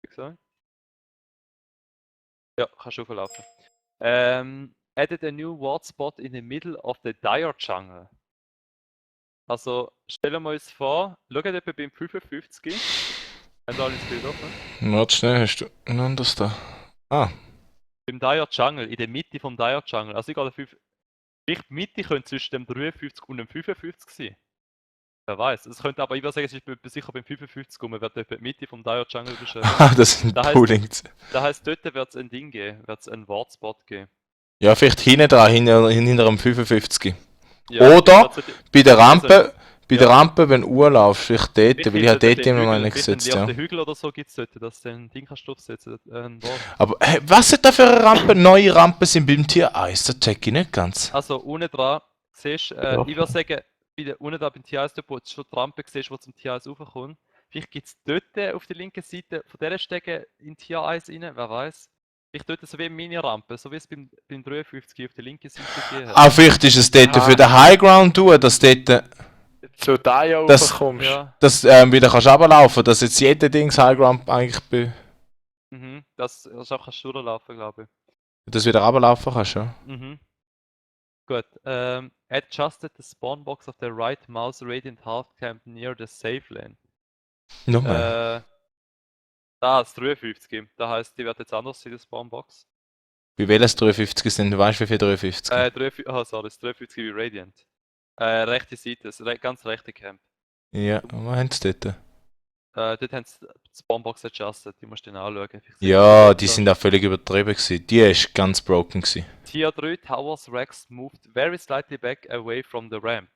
S3: Wie gesagt? Ja, kannst du auflaufen. Added a new ward spot in the middle of the Dire Jungle. Also, stellen wir uns vor, schaut etwa beim 55. Haben alle das Bild offen?
S4: Warte schnell, hast du ein anderes da? Ah,
S3: Beim Dire Jungle, in der Mitte vom Dire Jungle. Also, ich gehe vielleicht die Mitte könnte zwischen dem 53 und dem 55 sein. Wer weiß. Es könnte aber, ich würde sagen, es ist sicher beim 55 und man wird etwa die Mitte vom Dire Jungle beschreiben.
S4: das sind
S3: Da heißt-
S4: Pullings.
S3: Das heisst, dort wird es ein Ding geben, wird es einen Wardspot geben.
S4: Ja, vielleicht hinten dran, hinter dem 55.
S3: Ja,
S4: Oder
S3: wird's dort-
S4: Bei der
S3: Also,
S4: Rampe, bei der
S3: ja.
S4: Rampe, wenn du urlaufst, vielleicht dort,
S3: Vielleicht
S4: weil ich habe
S3: gibt's
S4: dort
S3: den
S4: immer mal
S3: Hügel,
S4: nicht
S3: vielleicht
S4: gesetzt,
S3: Auf
S4: ja.
S3: den Hügel oder so gibt es dort, dass du ein Ding kannst draufsetzen. Ward.
S4: Aber hey, was sind da für eine Rampe? Neue Rampen sind beim Tier 1, das check ich nicht ganz.
S3: Also unten dran, siehst
S5: Ja.
S3: ich würde sagen, unten dran beim TIS, wo du schon die Rampe siehst, wo zum TIS raufkommt. Vielleicht gibt es dort auf der linken Seite von dieser Stege in Tier 1 rein, wer weiß. Vielleicht dort so wie eine Mini-Rampe, so wie es beim 53 auf der linken Seite gegeben hat.
S4: Ah, vielleicht ist es dort
S2: Ah.
S4: für den Highground tun, dass du dort
S2: Zu Dire
S4: Das-
S2: rauskommst.
S3: Ja,
S4: dass, wieder kannst runterlaufen, dass jetzt jeder Dings Highground eigentlich
S3: das ist auch kannst du durchlaufen, glaube
S4: dass du wieder runterlaufen kannst, ja.
S3: ich. Gut, adjusted the spawn box of the right mouse radiant half camp near the safe lane.
S4: Nochmal.
S3: Da ist 53, da heißt, die wird jetzt anders in der Spawnbox.
S4: Bei welches 53 sind, du weißt wie viel 53?
S3: 53, sorry, das 53 wie Radiant. Rechte Seite, das ganz rechte Camp.
S4: Ja, was haben sie dort?
S3: Dort haben sie die Spawnbox adjusted, die musst du dann anschauen. Vielleicht
S4: Ja,
S3: sieht
S4: die
S3: das
S4: sind auch völlig übertrieben gewesen. Die ist ganz broken gewesen.
S3: Tier 3 Towers Rex moved very slightly back away from the ramp.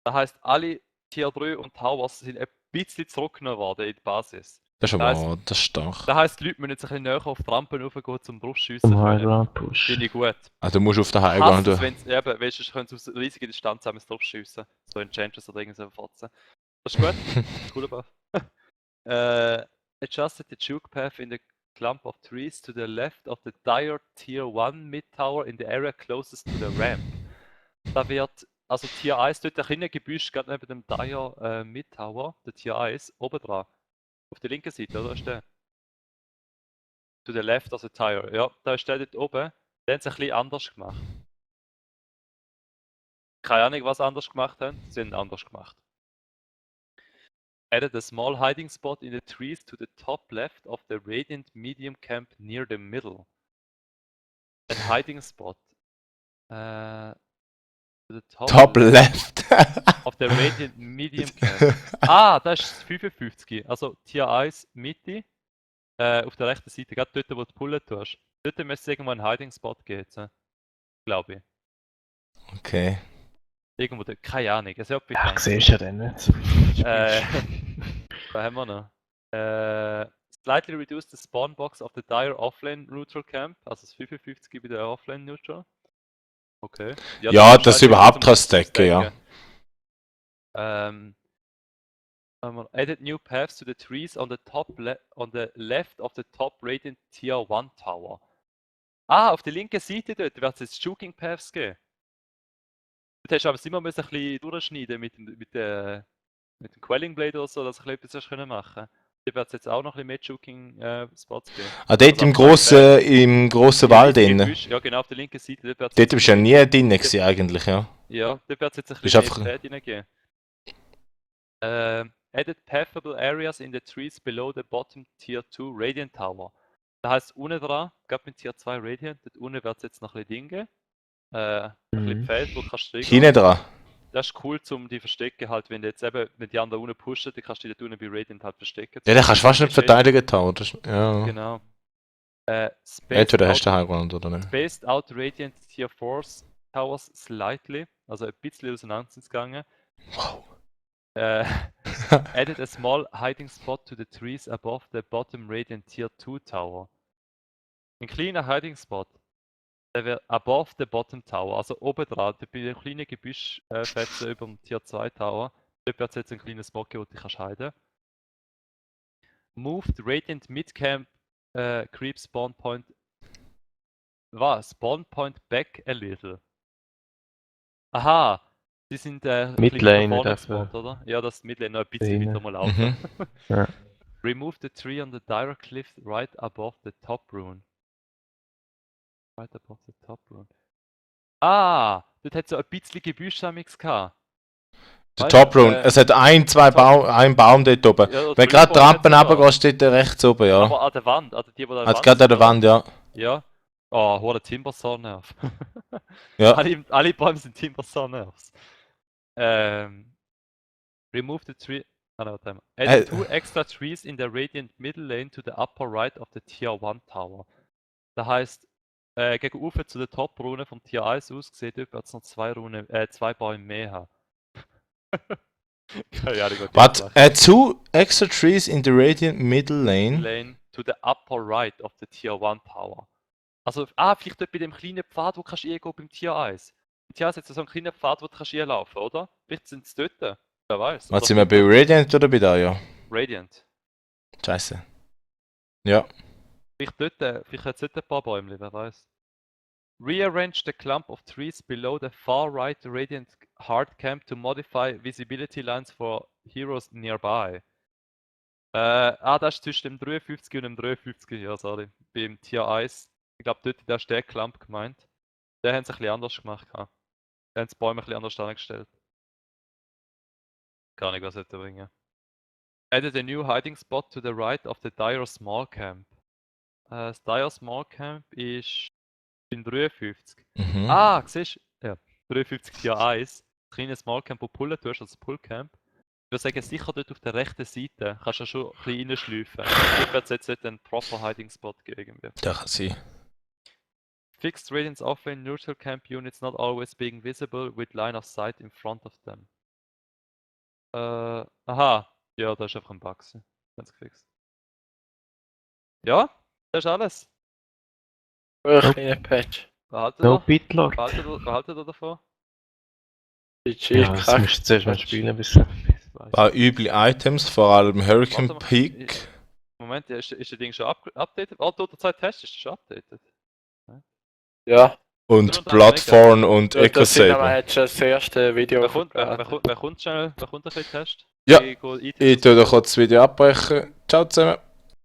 S3: Das heißt, alle Tier 3 und Towers sind ein bisschen zurückgenommen worden in die Basis.
S4: Das ist
S3: Da
S4: aber, das ist stark.
S3: Das heisst, die Leute müssen jetzt ein bisschen näher auf die Rampen raufgehen, zum Draufschiessen.
S5: Zum Highground Push.
S3: Finde ich gut.
S4: Also du musst auf den
S3: Hasse
S4: Highground
S3: es,
S4: tun.
S3: wenn's, eben, weißt du, sonst können sie aus riesiger Distanz zusammen draufschiessen. So Enchantress oder irgend so Fotzen. Das ist gut. Cooler Buff. Adjusted the juke path in the clump of trees to the left of the dire Tier 1 mid tower in the area closest to the ramp. Da wird, also Tier 1 dort ein kleines Gebüsch, gerade neben dem dire mid tower, der Tier 1, oben dran. Auf der linken Seite, oder? Ist der? To the left of the tire. Ja, da ist der dort oben. Den haben sie ein bisschen anders gemacht. Keine Ahnung, was sie anders gemacht haben. Sie haben anders gemacht. Added a small hiding spot in the trees to the top left of the Radiant Medium Camp near the middle. A hiding spot. To the
S4: Top left.
S3: of the Radiant Medium Camp. Ah, das ist das 55. Also Tier 1 Mitte. Auf der rechten Seite, gerade dort, wo du pullen tust. Dort müsste es irgendwo einen Hiding Spot geben. Glaube ich.
S4: Okay.
S3: Irgendwo dort. Keine Ahnung. Es hat
S5: Ja,
S3: bekannt.
S5: siehst ja dann nicht.
S3: Was haben wir noch? Slightly reduce the spawn box of the dire offlane neutral camp. Also das 55 bei der offlane neutral. Okay.
S4: Ja,
S3: das
S4: das
S3: ist halt
S4: überhaupt
S3: zum
S4: kann stacken, ja.
S3: Added new paths to the trees on the on the left of the top Radiant Tier 1 Tower. Ah, auf der linken Seite dort wird es jetzt Juking Paths geben. Dort hast du aber immer ein bisschen durchschneiden mit dem Quelling Blade oder so, dass du etwas hast können machen. Hier wird es jetzt auch noch ein bisschen mehr Juking Spots geben.
S4: Ah, dort
S3: Also
S4: im grossen Wald
S3: Im
S4: drin.
S3: Gebüsch, ja genau, auf der linken Seite. Dort wird's
S4: Dort
S3: jetzt
S4: bist du ja
S3: ein
S4: nie drin gewesen, eigentlich, ja.
S3: Ja, dort wird es jetzt ein
S4: Ist
S3: bisschen
S4: einfach-
S3: mehr Zeit reingeben. Added pathable areas in the trees below the bottom Tier 2 Radiant Tower. Das heißt, unten dran, gerade mit Tier 2 Radiant, dort unten wird es jetzt noch ein bisschen Dinge. ein bisschen Feld, wo du kannst triggern.
S4: Hinten dran.
S3: Das ist cool, um die verstecken halt, wenn du jetzt eben mit die anderen unten pushen, dann kannst du die dort unten bei Radiant halt verstecken.
S4: Ja, den kannst du fast nicht verteidigen, Tower. Ja.
S3: Genau.
S4: Entweder hast du den Highground oder nicht.
S3: Spaced out Radiant Tier 4 Towers slightly, also ein bisschen auseinander sind sie gegangen.
S4: Wow.
S3: Added a small hiding spot to the trees above the bottom Radiant Tier 2 Tower. Ein kleiner Hiding Spot, der wäre above the bottom Tower, also oben dran, bei den kleinen Gebüschfetzen über dem Tier 2 Tower. Dort wird es jetzt ein kleines Spot geben, wo du dich hiden kannst. Moved Radiant Mid-Camp Creep Spawn Point. Was? Spawn Point back a little. Aha! Die sind
S5: Midlane
S3: vorne
S5: dafür.
S3: gespawnt, oder? Ja, das Midlane noch ein bisschen
S5: Denen.
S3: weiter mal laufen.
S5: Ja.
S3: Remove the tree on the direct cliff right above the top rune. Right above the top rune. Ah! Dort hat es so ein bisschen Gebüsch-Mix gehabt.
S4: Der
S3: Weißt
S4: Top
S3: du,
S4: Rune. Es hat ein Baum dort oben.
S3: Ja,
S4: Wenn gerade die
S3: Tree
S4: Rampen
S3: Spawn
S4: runtergehst, steht der rechts oben, ja.
S3: Aber an der Wand, also die an der
S4: Hat
S3: Wand
S4: gerade an der
S3: sind,
S4: Wand, ja.
S3: Ja. Oh, hoher Timbersaw Nerf.
S4: Ja.
S3: alle Bäume sind Timbersaw Nerfs. Remove the tree. Ah, no, warte mal. Add 2 extra trees in the radiant middle lane to the upper right of the Tier 1 Tower. Das heisst, gegen Ufer zu der Top-Rune vom Tier 1 aus gesehen, dort wird es noch zwei Bäume mehr haben. Keine Ahnung, was
S4: But 2 extra trees in the radiant middle lane.
S3: lane to the upper right of the Tier 1 Tower. Also, vielleicht dort bei dem kleinen Pfad, wo kannst du gehen beim Tier 1. Im Tier 1 hat es so einen kleinen Pfad, wo du kannst laufen, oder? Vielleicht sind sie dort. Wer weiß.
S4: Was sind wir bei Radiant oder bei da, ja?
S3: Radiant.
S4: Scheiße. Ja.
S3: Vielleicht dort, vielleicht hat es dort ein paar Bäume, wer weiß. Rearrange the clump of trees below the far right Radiant Hard Camp to modify visibility lines for heroes nearby. Das ist zwischen dem 53 und dem 53, ja, sorry. Beim Tier 1. Ich glaube, dort ist der Clump gemeint. Den haben sie ein bisschen anders gemacht. Da haben sie die Bäume ein bisschen anders angestellt. Gar nicht, was ich da bringen. Added a new hiding spot to the right of the Dire Small Camp. Das Dire Small Camp ist in 53.
S4: Mhm.
S3: Ah, siehst du? Ja, 53 Tier 1. Kleines Small Camp, wo pullen tust, also Pull Camp. Ich würde sagen, sicher dort auf der rechten Seite kannst du ja schon ein bisschen reinschleifen. Ich werde jetzt nicht einen proper Hiding Spot geben. Irgendwie.
S4: Das kann sein.
S3: Fixed Radiance offlane neutral camp units not always being visible with line of sight in front of them. Aha. Ja, da ist einfach ein Bug. Ganz gefixt. Ja, das ist alles.
S2: Wirklich ein Patch.
S3: Behaltet
S5: No
S3: ihr?
S5: Bitlord.
S3: Behaltet ihr davon?
S5: Ja, das musst du zuerst mal spielen, bis du
S3: Weiß.
S4: Ein paar üble Items, vor allem Hurricane
S3: Warte mal,
S4: Peak.
S3: Moment, ist das Ding schon updated? Oh, der Zeit Test ist schon updated.
S2: Ja.
S4: Und Bloodthorn und Echo
S2: Das sind aber
S4: Saber.
S2: jetzt schon das erste Video.
S3: Wer kommt schnell? Wer kommt ein bisschen Test?
S4: Ja.
S3: Ich gehe
S4: Ich tue doch kurz das Video abbrechen. Ciao zusammen.